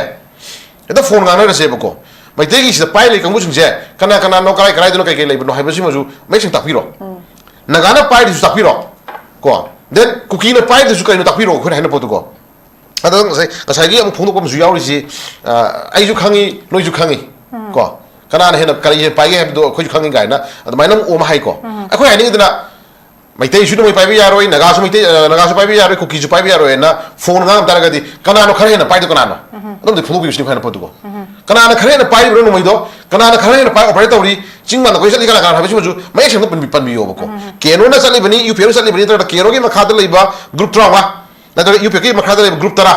ꯍꯦꯛꯇ ꯐꯣꯟ ꯉꯥꯡꯅꯔꯁꯦꯕꯀꯣ꯫ ꯃꯩꯇꯩꯒꯤ ꯁꯤꯗ ꯄꯥꯏ ꯂꯩ ꯀꯥꯡꯕꯨꯁꯤꯡꯁꯦ ꯀꯅꯥ ꯀꯅꯥꯅꯣ, ꯀꯔꯥꯏ ꯀꯔꯥꯏꯗꯅꯣ, ꯀꯩ ꯀꯩ ꯂꯩꯕꯅꯣ ꯍꯥꯏꯕꯁꯤꯃꯁꯨ ꯃꯌꯦꯛ ꯁꯦꯡꯅ ꯇꯥꯛꯄꯤꯔꯣ꯫ ꯅꯥꯒꯥꯅ ꯄꯥꯏꯔꯤꯁꯨ ꯇꯥꯛꯄꯤꯔꯣ ꯀꯣ꯫ Then ꯀꯨꯀꯤꯅ ꯄꯥꯏꯔꯤꯗꯨꯁꯨ ꯀꯩꯅꯣ ꯇꯥꯛꯄꯤꯔꯣ, ꯑꯩꯈꯣꯏꯅ ꯍꯥꯏꯅ ꯄꯣꯠꯇꯨꯀꯣ꯫ ꯑꯗꯣ ꯉꯁꯥꯏ, ꯉꯁꯥꯏꯒꯤ ꯑꯃꯨꯛ ꯐꯣꯡꯗꯣꯛꯄ ꯑꯃꯁꯨ ꯌꯥꯎꯔꯤꯁꯤ, ꯑ, ꯑꯩꯁꯨ ꯈꯪꯉꯤ, ꯅꯣꯏꯁꯨ ꯈꯪꯉꯤ ꯀꯣ꯫ ꯀꯅꯥꯅ ꯍꯦꯟꯅ ꯀꯔꯤ ꯍꯦꯟꯅ ꯄꯥꯏꯒꯦ ꯍꯥꯏꯕꯗꯣ ꯑꯩꯈꯣꯏꯁꯨ ꯈꯪꯉꯤ ꯀꯥꯏꯅ ꯑꯗꯨꯃꯥꯏꯅ ꯑꯃꯨꯛ ꯑꯃ ꯍꯥꯏꯀꯣ꯫ ꯑꯩꯈꯣꯏ ꯍꯥꯏꯅꯤꯡꯉꯤꯗꯅ ꯃꯩꯇꯩꯁꯨ ꯅꯣꯡꯃꯩ ꯄꯥꯏꯕ ꯌꯥꯔꯣꯏ, ꯅꯥꯒꯥꯁꯨ ꯃꯩꯇꯩ, ꯑ, ꯅꯥꯒꯥꯁꯨ ꯄꯥꯏꯕ ꯌꯥꯔꯣꯏ, ꯀꯨꯀꯤꯁꯨ ꯄꯥꯏꯕ ꯌꯥꯔꯣꯏꯅ ꯐꯣꯡꯅ ꯉꯥꯡꯉꯝ ꯇꯥꯔꯒꯗꯤ, ꯀꯅꯥꯅꯣ ꯈꯔ ꯍꯦꯟꯅ ꯄꯥꯏꯗꯣ ꯀꯅꯥꯅꯣ? ꯑꯗꯨꯝꯗꯤ ꯐꯣꯡꯗꯣꯛꯄꯤꯕꯁꯤꯅꯤ ꯐꯅ ꯐꯠꯇꯀꯣ꯫ ꯀꯅꯥꯅ ꯈꯔ ꯍꯦꯟꯅ ꯄꯥꯏꯔꯤꯕꯅꯣ ꯅꯣꯡꯃꯩꯗꯣ? ꯀꯅꯥꯅ ꯈꯔ ꯍꯦꯟꯅ ꯄꯥꯏ ꯑꯣꯄꯔꯦꯠ ꯇꯧꯔꯤ? ꯆꯤꯡ ꯃꯥꯟꯗ ꯑꯩꯈꯣꯏ ꯆꯠꯂꯤ ꯀꯅꯥ ꯀꯅꯥ ꯍꯥꯏꯕꯁꯤꯃꯁꯨ ꯃꯌꯦꯛ ꯁꯦꯡꯅ ꯄꯟꯕꯤ-, ꯄꯟꯕꯤꯌꯣꯕꯀꯣ꯫ ꯀꯦꯅꯣꯅ ꯆꯠꯂꯤꯕꯅꯤ, ꯌꯨ ꯄꯤ ꯑꯦꯐꯅ ꯆꯠꯂꯤꯕꯅꯤ, ꯅꯠꯇ꯭ꯔꯒ ꯀꯦꯅꯣꯒꯤ ꯃꯈꯥꯗ ꯂꯩꯕ ꯒ꯭ꯔꯨꯞ ꯇꯔꯥꯃꯉꯥ, ꯅꯠꯇ꯭ꯔꯒ ꯌꯨ ꯄꯤ ꯑꯦꯐꯀꯤ ꯃꯈꯥꯗ ꯂꯩꯕ ꯒ꯭ꯔꯨꯞ ꯇꯔꯥ,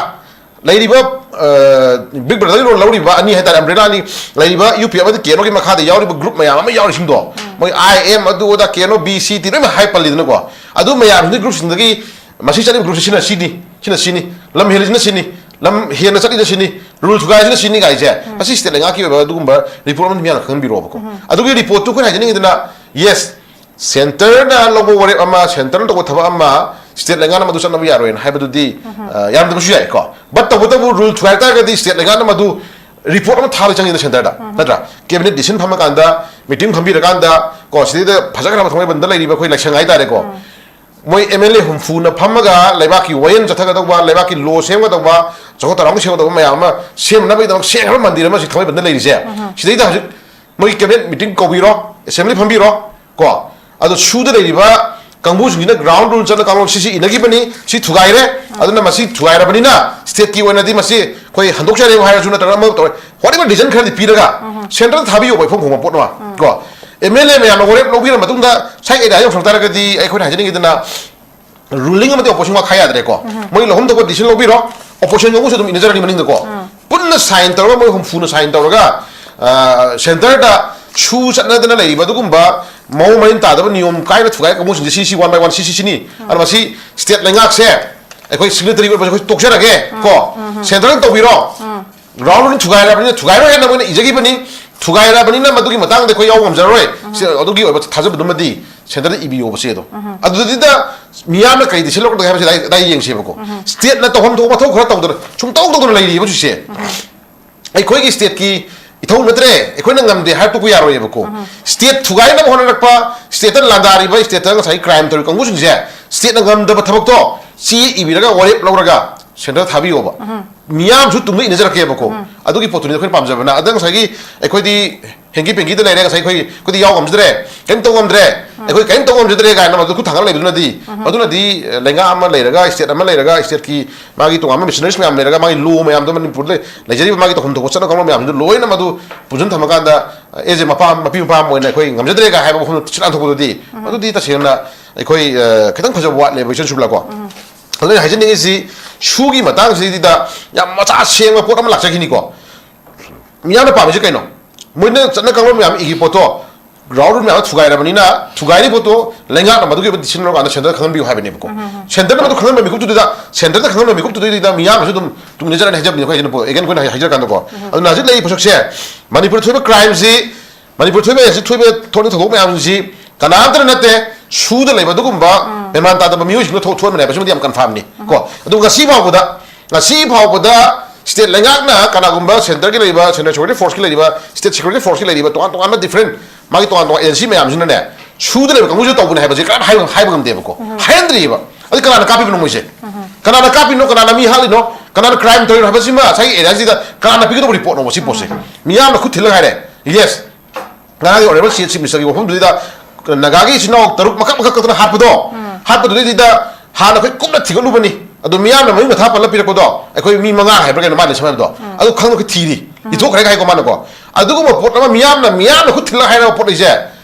ꯂꯩꯔꯤꯕ, ꯑ, ꯕꯤꯛ ꯕ꯭ꯔꯗꯔꯒꯤ ꯔꯣꯜ ꯂꯧꯔꯤꯕ ꯑꯅꯤ ꯍꯥꯏꯇꯥꯔꯦ, ꯑꯝꯕ꯭ꯔꯦꯂꯥ ꯑꯅꯤ, ꯂꯩꯔꯤꯕ ꯌꯨ ꯄꯤ ꯑꯦꯐ ꯑꯃꯗꯤ ꯀꯦꯅꯣꯒꯤ ꯃꯈꯥꯗ ꯌꯥꯎꯔꯤꯕ ꯒ꯭ꯔꯨꯞ ꯃꯌꯥꯝ ꯑꯃ ꯌꯥꯎꯔꯤꯁꯤꯡꯗꯣ, ꯃꯣꯏ ꯑꯥꯏ ꯑꯦꯝ, ꯑꯗꯨ ꯑꯗꯥ, ꯀꯦꯅꯣ, ꯕꯤ ꯁꯤ ꯇꯤ ꯂꯣꯏꯅꯃꯛ ꯍꯥꯏ ꯄꯜꯂꯤꯗꯅꯀꯣ꯫ ꯑꯗꯨ ꯃꯌꯥꯝꯁꯤꯡꯗꯨꯒꯤ ꯒ꯭ꯔꯨꯞꯁꯤꯡꯗꯒꯤ ꯃꯁꯤ ꯆꯠꯂꯤꯕ ꯒ꯭ꯔꯨꯞꯁꯤ ꯁꯤꯅ ꯁꯤꯅꯤ, ꯁꯤꯅ ꯁꯤꯅꯤ, ꯂꯝ ꯍꯦꯜꯂꯤꯁꯤꯅ ꯁꯤꯅꯤ, ꯂꯝ ꯍꯦꯟꯅ ꯆꯠꯂꯤꯁꯤꯅ ꯁꯤꯅꯤ, ꯔꯨꯜ ꯊꯨꯒꯥꯏꯔꯤꯁꯤꯅ ꯁꯤꯅꯤ ꯀꯥꯏꯁꯦ, ꯃꯁꯤ ꯁ꯭ꯇꯦꯠ ꯂꯩꯉꯥꯛꯀꯤ ꯑꯣꯏꯕ ꯑꯗꯨꯒꯨꯝꯕ ꯔꯤꯄꯣꯔꯠ ꯑꯃ ꯃꯤꯌꯥꯝꯅ ꯈꯪꯍꯟꯕꯤꯔꯛꯑꯣꯕꯀꯣ꯫ ꯑꯗꯨꯒꯤ ꯔꯤꯄꯣꯔꯠꯇꯨ ꯑꯩꯈꯣꯏꯅ ꯍꯥꯏꯖꯅꯤꯡꯉꯤꯗꯅ, ꯌꯦꯁ, ꯁꯦꯟꯇꯔꯅ ꯂꯧꯕ ꯋꯥꯔꯦꯞ ꯑꯃ, ꯁꯦꯟꯇꯔꯅ ꯇꯧꯕ ꯊꯕꯛ ꯑꯃ ꯁ꯭ꯇꯦꯠ ꯂꯩꯉꯥꯛꯅ ꯃꯗꯨ ꯆꯠꯅꯕ ꯌꯥꯔꯣꯏꯅ ꯍꯥꯏꯕꯗꯨꯗꯤ, ꯑ, ꯌꯥꯔꯝꯗꯕꯁꯨ ꯌꯥꯏꯀꯣ꯫ ꯕꯠ ꯇꯧꯕꯇꯕꯨ ꯔꯨꯜ ꯊꯨꯒꯥꯏ ꯇꯥꯔꯒꯗꯤ ꯁ꯭ꯇꯦꯠ ꯂꯩꯉꯥꯛꯅ ꯃꯗꯨ ꯔꯤꯄꯣꯔꯠ ꯑꯃ ꯊꯥꯕ ꯆꯪꯉꯤꯗꯅ ꯁꯦꯟꯇꯔꯗ, ꯅꯠꯇ꯭ꯔꯥ? ꯀꯦꯕꯤꯅꯦꯠ ꯗꯤꯁꯤꯖꯟ ꯐꯝꯃꯀꯥꯟꯗ, ꯃꯤꯇꯤꯡ ꯐꯝꯕꯤꯔꯀꯥꯟꯗ, ꯀꯣ, ꯁꯤꯗꯩꯗ ꯐꯖꯈ꯭ꯔꯕ ꯊꯥꯡꯃꯩꯕꯟꯗ ꯂꯩꯔꯤꯕ ꯑꯩꯈꯣꯏ ꯂꯥꯏꯁꯪ ꯍꯥꯏꯇꯥꯔꯦꯀꯣ, ꯃꯣꯏ ꯑꯦꯝ ꯑꯦꯜ ꯑꯦ ꯍꯨꯝꯐꯨꯅ ꯐꯝꯃꯒ ꯂꯩꯕꯥꯛꯀꯤ ꯋꯥꯌꯦꯜ ꯆꯠꯊꯒꯗꯧꯕ, ꯂꯩꯕꯥꯛꯀꯤ ꯂꯣ ꯁꯦꯝꯒꯗꯧꯕ, ꯆꯥꯎꯈꯠ ꯊꯧꯔꯥꯡ ꯁꯦꯝꯒꯗꯧꯕ ꯃꯌꯥꯝ ꯑꯃ ꯁꯦꯝꯅꯕꯒꯤꯗꯃꯛ ꯁꯦꯝꯈ꯭ꯔꯕ ꯃꯟꯗꯤꯔ ꯑꯃ ꯁꯤ ꯊꯥꯡꯃꯩꯕꯟꯗ ꯂꯩꯔꯤꯁꯦ꯫ ꯁꯤꯗꯩꯗ ꯍꯧꯖꯤꯛ ꯃꯣꯏꯒꯤ ꯀꯦꯕꯤꯅꯦꯠ ꯃꯤꯇꯤꯡ ꯀꯧꯕꯤꯔꯣ, ꯑꯦꯁꯦꯝꯕ꯭ꯂꯤ ꯐꯝꯕꯤꯔꯣ, ꯀꯣ, ꯑꯗꯣ ꯁꯨꯗ ꯂꯩꯔꯤꯕ ꯀꯥꯡꯕꯨꯁꯤꯡꯁꯤꯅ ꯒ꯭ꯔꯥꯎꯟ ꯔꯨꯜ ꯆꯠꯅ ꯀꯥꯡꯂꯣꯟ ꯁꯤꯁꯤ ꯏꯅꯈꯤꯕꯅꯤ, ꯁꯤ ꯊꯨꯒꯥꯏꯔꯦ, ꯑꯗꯨꯅ ꯃꯁꯤ ꯊꯨꯒꯥꯏꯔꯕꯅꯤꯅ ꯁ꯭ꯇꯦꯠꯀꯤ ꯑꯣꯏꯅꯗꯤ ꯃꯁꯤ ꯑꯩꯈꯣꯏ ꯍꯟꯗꯣꯛꯆꯔꯦ ꯍꯥꯏꯔꯁꯨ ꯅꯠꯇ꯭ꯔꯒ ꯑꯃ ꯇꯧꯔꯦ, ꯋꯥꯠ ꯑꯦꯕꯔ ꯔꯤꯖꯟ ꯈꯔꯗꯤ ꯄꯤꯔꯒ ꯁꯦꯟꯇꯔꯗ ꯊꯥꯕꯤꯌꯣꯕ ꯏꯐꯣꯡ ꯐꯣꯡꯕ ꯄꯣꯠ ꯑꯃ, ꯀꯣ꯫ ꯑꯦꯝ ꯑꯦꯜ ꯑꯦ ꯃꯌꯥꯝꯅ ꯋꯥꯔꯦꯞ ꯂꯧꯕꯤꯔ ꯃꯇꯨꯡꯗ ꯁꯥꯏꯠ ꯑꯦꯔꯤꯌꯥ ꯌꯧꯁꯤꯜꯂꯛ ꯇꯥꯔꯒꯗꯤ ꯑꯩꯈꯣꯏꯅ ꯍꯥꯏꯖꯅꯤꯡꯉꯤꯗꯅ, ꯔꯨꯂꯤꯡ ꯑꯃꯗꯤ ꯑꯣꯄꯣꯖꯤꯁꯟ ꯋꯥꯈꯥꯏ ꯌꯥꯗ꯭ꯔꯦꯀꯣ꯫ ꯃꯣꯏ ꯂꯧꯐꯝ ꯊꯣꯛꯄ ꯗꯤꯁꯤꯖꯟ ꯂꯧꯕꯤꯔꯣ, ꯑꯣꯄꯣꯖꯤꯁꯟ ꯀꯥꯡꯕꯨꯁꯨ ꯑꯗꯨꯝ ꯏꯟꯅꯖꯔꯅꯤ ꯃꯅꯤꯡꯗꯀꯣ꯫ ꯄꯨꯟꯅ ꯁꯥꯏꯟ ꯇꯧꯔꯒ, ꯃꯣꯏ ꯍꯨꯝꯐꯨꯅ ꯁꯥꯏꯟ ꯇꯧꯔꯒ, ꯑ, ꯁꯦꯟꯇꯔꯗ ꯁꯨ ꯆꯠꯅꯗꯅ ꯂꯩꯔꯤꯕ ꯑꯗꯨꯒꯨꯝꯕ ꯃꯑꯣꯡ ꯃꯔꯤꯟ ꯇꯥꯗꯕ ꯅꯤꯌꯣꯝ ꯀꯥꯏꯅ ꯊꯨꯒꯥꯏ ꯀꯥꯡꯕꯨꯁꯤꯡꯁꯦ ꯁꯤ, ꯁꯤ ꯋꯥꯟ ꯕꯥꯏ ꯋꯥꯟ ꯁꯤ, ꯁꯤ, ꯁꯤꯅꯤ꯫ ꯑꯗꯣ ꯃꯁꯤ ꯁ꯭ꯇꯦꯠ ꯂꯩꯉꯥꯛꯁꯦ ꯑꯩꯈꯣꯏ ꯁꯤꯒꯅꯦꯇꯔꯤ ꯑꯣꯏꯕꯁꯦ ꯑꯩꯈꯣꯏ ꯇꯣꯛꯆꯔꯒꯦ ꯀꯣ꯫ ꯁꯦꯟꯇꯔꯗ ꯇꯧꯕꯤꯔꯣ꯫ ꯒ꯭ꯔꯥꯎꯟ ꯔꯨꯜ ꯊꯨꯒꯥꯏꯔꯕꯅꯤꯅ, ꯊꯨꯒꯥꯏꯔꯣꯏ ꯍꯥꯏꯅ ꯃꯣꯏꯅ ꯏꯖꯈꯤꯕꯅꯤ, ꯊꯨꯒꯥꯏꯔꯕꯅꯤꯅ ꯃꯗꯨꯒꯤ ꯃꯇꯥꯡꯗ ꯑꯩꯈꯣꯏ ꯌꯥꯎꯕ ꯉꯝꯖꯔꯔꯣꯏ꯫ ꯁꯤ, ꯑꯗꯨꯒꯤ ꯑꯣꯏꯕ ꯊꯥꯖꯕꯗꯨꯃꯗꯤ ꯁꯦꯟꯇꯔꯗ ꯏꯕꯤꯌꯣꯕ ꯆꯦꯗꯣ꯫ ꯑꯗꯨꯗꯨꯗ ꯃꯤꯌꯥꯝꯅ ꯀꯔꯤ ꯗꯤꯁꯤꯖꯟ ꯂꯧꯔꯛꯀꯗꯒꯦ ꯍꯥꯏꯕꯁꯤ ꯑꯗꯥꯏ, ꯑꯗꯥꯏ ꯌꯦꯡꯁꯦꯕꯀꯣ꯫ ꯁ꯭ꯇꯦꯠꯅ ꯇꯧꯐꯝ ꯊꯣꯛꯄ ꯃꯊꯧ ꯈꯔ ꯇꯧꯗꯅ, ꯁꯨꯡꯇꯧ ꯇꯧꯗꯅ ꯂꯩꯔꯤꯕ ꯍꯧꯖꯤꯛꯁꯦ꯫ ꯑꯩꯈꯣꯏꯒꯤ ꯁ꯭ꯇꯦꯠꯀꯤ ꯏꯊꯧ ꯅꯠꯇ꯭ꯔꯦ, ꯑꯩꯈꯣꯏꯅ ꯉꯝꯗꯦ ꯍꯥꯏꯔ ꯇꯣꯛꯄ ꯌꯥꯔꯣꯏꯕꯀꯣ꯫ ꯁ꯭ꯇꯦꯠ ꯊꯨꯒꯥꯏꯅꯕ ꯍꯣꯠꯅꯔꯛꯄ, ꯁ꯭ꯇꯦꯠꯇ ꯂꯥꯟꯗꯥꯔꯤꯕ, ꯁ꯭ꯇꯦꯠꯇ ꯉꯁꯥꯏ ꯀ꯭ꯔꯥꯏꯝ ꯇꯧꯔꯤ ꯀꯥꯡꯕꯨꯁꯤꯡꯁꯦ, ꯁ꯭ꯇꯦꯠꯅ ꯉꯝꯗꯕ ꯊꯕꯛꯇꯣ ꯆꯦ ꯏꯕꯤꯔꯒ, ꯋꯥꯔꯦꯞ ꯂꯧꯔꯒ ꯁꯦꯟꯇꯔ ꯊꯥꯕꯤꯌꯣꯕ꯫ ꯃꯤꯌꯥꯝꯁꯨ ꯇꯨꯡꯗ ꯏꯟꯅꯖꯔꯛꯀꯦꯕꯀꯣ꯫ ꯎꯝ꯫ ꯑꯗꯨꯒꯤ ꯄꯣꯠꯇꯨꯅꯤ ꯑꯩꯈꯣꯏꯅ ꯄꯥꯝꯖꯕꯅ꯫ ꯑꯗ ꯉꯁꯥꯏꯒꯤ ꯑꯩꯈꯣꯏꯗꯤ ꯍꯦꯡꯀꯤ ꯄꯦꯡꯀꯤꯗ ꯂꯩꯔꯦ, ꯉꯁꯥꯏ ꯑꯩꯈꯣꯏ, "ꯑꯩꯈꯣꯏꯗꯤ ꯌꯥꯎ ꯉꯝꯖꯗ꯭ꯔꯦ, ꯀꯔꯤꯝ ꯇꯧ ꯉꯝꯗ꯭ꯔꯦ, ꯎꯝ꯫ ꯑꯩꯈꯣꯏ ꯀꯔꯤꯝ ꯇꯧ ꯉꯝꯖꯗ꯭ꯔꯦ" ꯀꯥꯏꯅ ꯃꯗꯨ ꯈꯨꯠ ꯊꯥꯡꯒꯠꯂ ꯂꯩꯕꯗꯨꯅꯗꯤ, ꯎꯝ꯫ ꯃꯗꯨꯅꯗꯤ, ꯑ, ꯂꯩꯉꯥꯛ ꯑꯃ ꯂꯩꯔꯒ, state ꯑꯃ ꯂꯩꯔꯒ, stateꯀꯤ ꯃꯥꯒꯤ ꯇꯣꯉꯥꯟꯕ machineries ꯃꯌꯥꯝ ꯂꯩꯔꯒ, ꯃꯥꯒꯤ law ꯃꯌꯥꯝꯗꯣ, ꯃꯅꯤꯄꯨꯔꯗ ꯂꯩ-, ꯂꯩꯖꯔꯤꯕ ꯃꯥꯒꯤ ꯇꯧꯐꯝ ꯊꯣꯛꯄ ꯆꯠꯅ ꯀꯥꯡꯂꯣꯟ ꯃꯌꯥꯝꯗꯨ ꯂꯣꯏꯅ ꯃꯗꯨ ꯄꯨꯟꯁꯤꯟ ꯊꯝꯃꯀꯥꯟꯗ, ꯑꯦ, ꯑꯦ, ꯃꯄꯥ, ꯃꯄꯤ ꯃꯄꯥ ꯑꯃ ꯑꯣꯏꯅ ꯑꯩꯈꯣꯏ ꯉꯝꯖꯗ꯭ꯔꯦ ꯀꯥꯏ ꯍꯥꯏꯕ ꯋꯥꯐꯝꯗꯣ ꯁꯤꯠ ꯅꯥꯟꯊꯣꯛꯄꯗꯨꯗꯤ, ꯎꯝ꯫ ꯃꯗꯨꯗꯤ ꯇꯁꯦꯡꯅ ꯑꯩꯈꯣꯏ, ꯑ, ꯈꯤꯇꯪ ꯐꯖꯕ ꯋꯥꯠꯂꯦꯕ, ꯏꯆꯟ ꯁꯨꯕꯂꯥ ꯀꯣ꯫ ꯎꯝ꯫ ꯑꯗꯨꯅ ꯑꯩꯅ ꯍꯥꯏꯖꯅꯤꯡꯉꯤꯁꯤ, ꯁꯨꯒꯤ ꯃꯇꯥꯡꯁꯤꯗꯩꯗ ꯌꯥꯝ ꯃꯆꯥ ꯁꯦꯡꯕ ꯄꯣꯠ ꯑꯃ ꯂꯥꯛꯆꯈꯤꯅꯤꯀꯣ꯫ ꯃꯤꯌꯥꯝꯅ ꯄꯥꯝꯃꯤꯁꯤ ꯀꯩꯅꯣ? ꯃꯣꯏꯅ ꯆꯠꯅ ꯀꯥꯡꯂꯣꯟ ꯃꯌꯥꯝ ꯏꯈꯤꯕ ꯄꯣꯠꯇꯣ, ground rule ꯃꯌꯥꯝ ꯊꯨꯒꯥꯏꯔꯕꯅꯤꯅ, ꯊꯨꯒꯥꯏꯔꯤꯕ ꯄꯣꯠꯇꯣ ꯂꯩꯉꯥꯛꯅ ꯃꯗꯨꯒꯤ ꯑꯣꯏꯕ decision ꯂꯧꯔꯀꯥꯟꯗ centre ꯈꯪꯍꯟꯕꯤꯌꯨ ꯍꯥꯏꯕꯅꯦꯕꯀꯣ꯫ ꯎꯝ, ꯎꯝ, ꯎꯝ꯫ Centreꯅ ꯃꯗꯨ ꯈꯪꯍꯟꯕ ꯃꯤꯀꯨꯞꯇꯨꯗ, centreꯗ ꯈꯪꯍꯟꯕ ꯃꯤꯀꯨꯞꯇꯨꯗꯩꯗꯨꯗ ꯃꯤꯌꯥꯝꯅꯁꯨ ꯑꯗꯨꯝ ꯇꯨꯡ ꯏꯟꯅꯖꯔꯅꯤ ꯍꯥꯏꯖꯕꯅꯤ, ꯑꯩꯈꯣꯏ ꯍꯥꯏꯖꯅ ꯄꯣ-, again ꯑꯩꯈꯣꯏꯅ ꯍꯥꯏ-, ꯍꯥꯏꯖꯔꯀꯥꯟꯗꯀꯣ꯫ ꯎꯝ꯫ ꯑꯗꯨꯅ ꯍꯧꯖꯤꯛ ꯂꯩꯔꯤꯕ ꯄꯣꯠꯁꯛꯁꯦ, ꯃꯅꯤꯄꯨꯔꯗ ꯊꯣꯛꯏꯕ crimeꯁꯤ, ꯃꯅꯤꯄꯨꯔ ꯊꯣꯛꯏꯕ, ꯍꯧꯖꯤꯛ ꯊꯣꯛꯏꯕ ꯊꯣꯛꯅꯤꯡ ꯊꯧꯗꯣꯛ ꯃꯌꯥꯝꯁꯤ ꯀꯅꯥꯝꯇꯅ ꯅꯠꯇꯦ, ꯁꯨꯗ ꯂꯩꯕ ꯑꯗꯨꯒꯨꯝꯕ ꯎꯝ꯫ ꯃꯦꯟꯃꯥꯟ ꯇꯥꯗꯕ ꯃꯤꯑꯣꯏꯁꯤꯡꯅ ꯊꯣꯛ-, ꯊꯣꯛꯍꯟꯕꯅꯦ ꯍꯥꯏꯕꯁꯤꯃꯗꯤ ꯌꯥꯝ confirmꯅꯤ ꯀꯣ꯫ ꯎꯝ꯫ ꯑꯗꯨ ꯉꯁꯤ ꯐꯥꯎꯕꯗ, ꯉꯁꯤ ꯐꯥꯎꯕꯗ state ꯂꯩꯉꯥꯛꯅ ꯀꯅꯥꯒꯨꯝꯕ centreꯒꯤ ꯂꯩꯔꯤꯕ, central security forceꯀꯤ ꯂꯩꯔꯤꯕ, state security forceꯀꯤ ꯂꯩꯔꯤꯕ, ꯇꯣꯉꯥꯟ ꯇꯣꯉꯥꯟꯕ different ꯃꯥꯒꯤ ꯇꯣꯉꯥꯟ ꯇꯣꯉꯥꯟ agency ꯃꯌꯥꯝꯁꯤꯅꯅꯦ, ꯁꯨꯗ ꯂꯩꯕ ꯀꯥꯡꯕꯨꯁꯤꯗ ꯇꯧꯕꯅꯦ ꯍꯥꯏꯕꯁꯦ ꯀꯅꯥꯝ ꯍꯥꯏꯕ, ꯍꯥꯏꯕ ꯉꯝꯗꯦꯕꯀꯣ꯫ ꯎꯝ꯫ ꯍꯥꯏꯍꯟꯗ꯭ꯔꯤꯑꯕ꯫ ꯑꯗꯨ ꯀꯅꯥꯅ ꯀꯥꯞꯄꯤꯕꯅꯣ ꯃꯣꯏꯁꯦ? ꯎꯝ꯫ ꯀꯅꯥꯅ ꯀꯥꯞꯄꯤꯅꯣ? ꯀꯅꯥꯅ ꯃꯤ ꯍꯥꯠꯂꯤꯅꯣ? ꯀꯅꯥꯅ crime ꯇꯧꯔꯤꯅꯣ ꯍꯥꯏꯕꯁꯤꯃ ꯉꯁꯥꯏꯒꯤ areaꯁꯤꯗ ꯀꯅꯥꯅ ꯄꯤꯒꯗꯧꯕ reportꯅꯣꯕ ꯁꯤ ꯄꯣꯠꯁꯦ? ꯎꯝ꯫ ꯃꯤꯌꯥꯝꯅ ꯈꯨꯠ ꯊꯤꯜꯂꯒ ꯍꯥꯏꯔꯦ, yes, ꯉꯔꯥꯡꯒꯤ honourable chief ministerꯒꯤ ꯋꯥꯐꯝꯗꯨꯗ ꯅꯥꯒꯥꯒꯤ ꯏꯆꯤꯟ ꯏꯅꯥꯎ ꯇꯔꯨꯛ ꯃꯀꯛ ꯃꯀꯛ ꯀꯛꯇꯅ ꯍꯥꯠꯄꯗꯣ, ꯎꯝ꯫ ꯍꯥꯠꯄꯗꯨꯗꯩꯗꯨꯗ ꯍꯥꯟꯅ ꯑꯩꯈꯣꯏ ꯀꯨꯞꯅ ꯊꯤꯒꯠꯂꯨꯕꯅꯤ꯫ ꯑꯗꯣ ꯃꯤꯌꯥꯝꯅ ꯃꯃꯤꯡ ꯃꯊꯥ ꯄꯜꯂ ꯄꯤꯔꯛꯄꯗꯣ ꯑꯩꯈꯣꯏ ꯃꯤ ꯃꯉꯥ ꯍꯥꯏꯕ꯭ꯔꯥ ꯀꯩꯅꯣ ꯃꯥꯅ ꯁꯝꯅ ꯍꯥꯏꯕꯗꯣ, ꯎꯝ꯫ ꯑꯗꯨ ꯈꯪꯗꯣꯛꯀ ꯊꯤꯔꯤ꯫ ꯎꯝ꯫ ꯏꯊꯣꯛꯈ꯭ꯔꯦ ꯍꯥꯏꯀꯣ ꯃꯥꯅꯀꯣ꯫ ꯑꯗꯨꯒꯨꯝꯕ ꯄꯣꯠ ꯑꯃ ꯃꯤꯌꯥꯝꯅ, ꯃꯤꯌꯥꯝꯅ ꯈꯨꯠ ꯊꯤꯜꯂꯒ ꯍꯥꯏꯔꯕ ꯄꯣꯠ ꯑꯩꯁꯦ,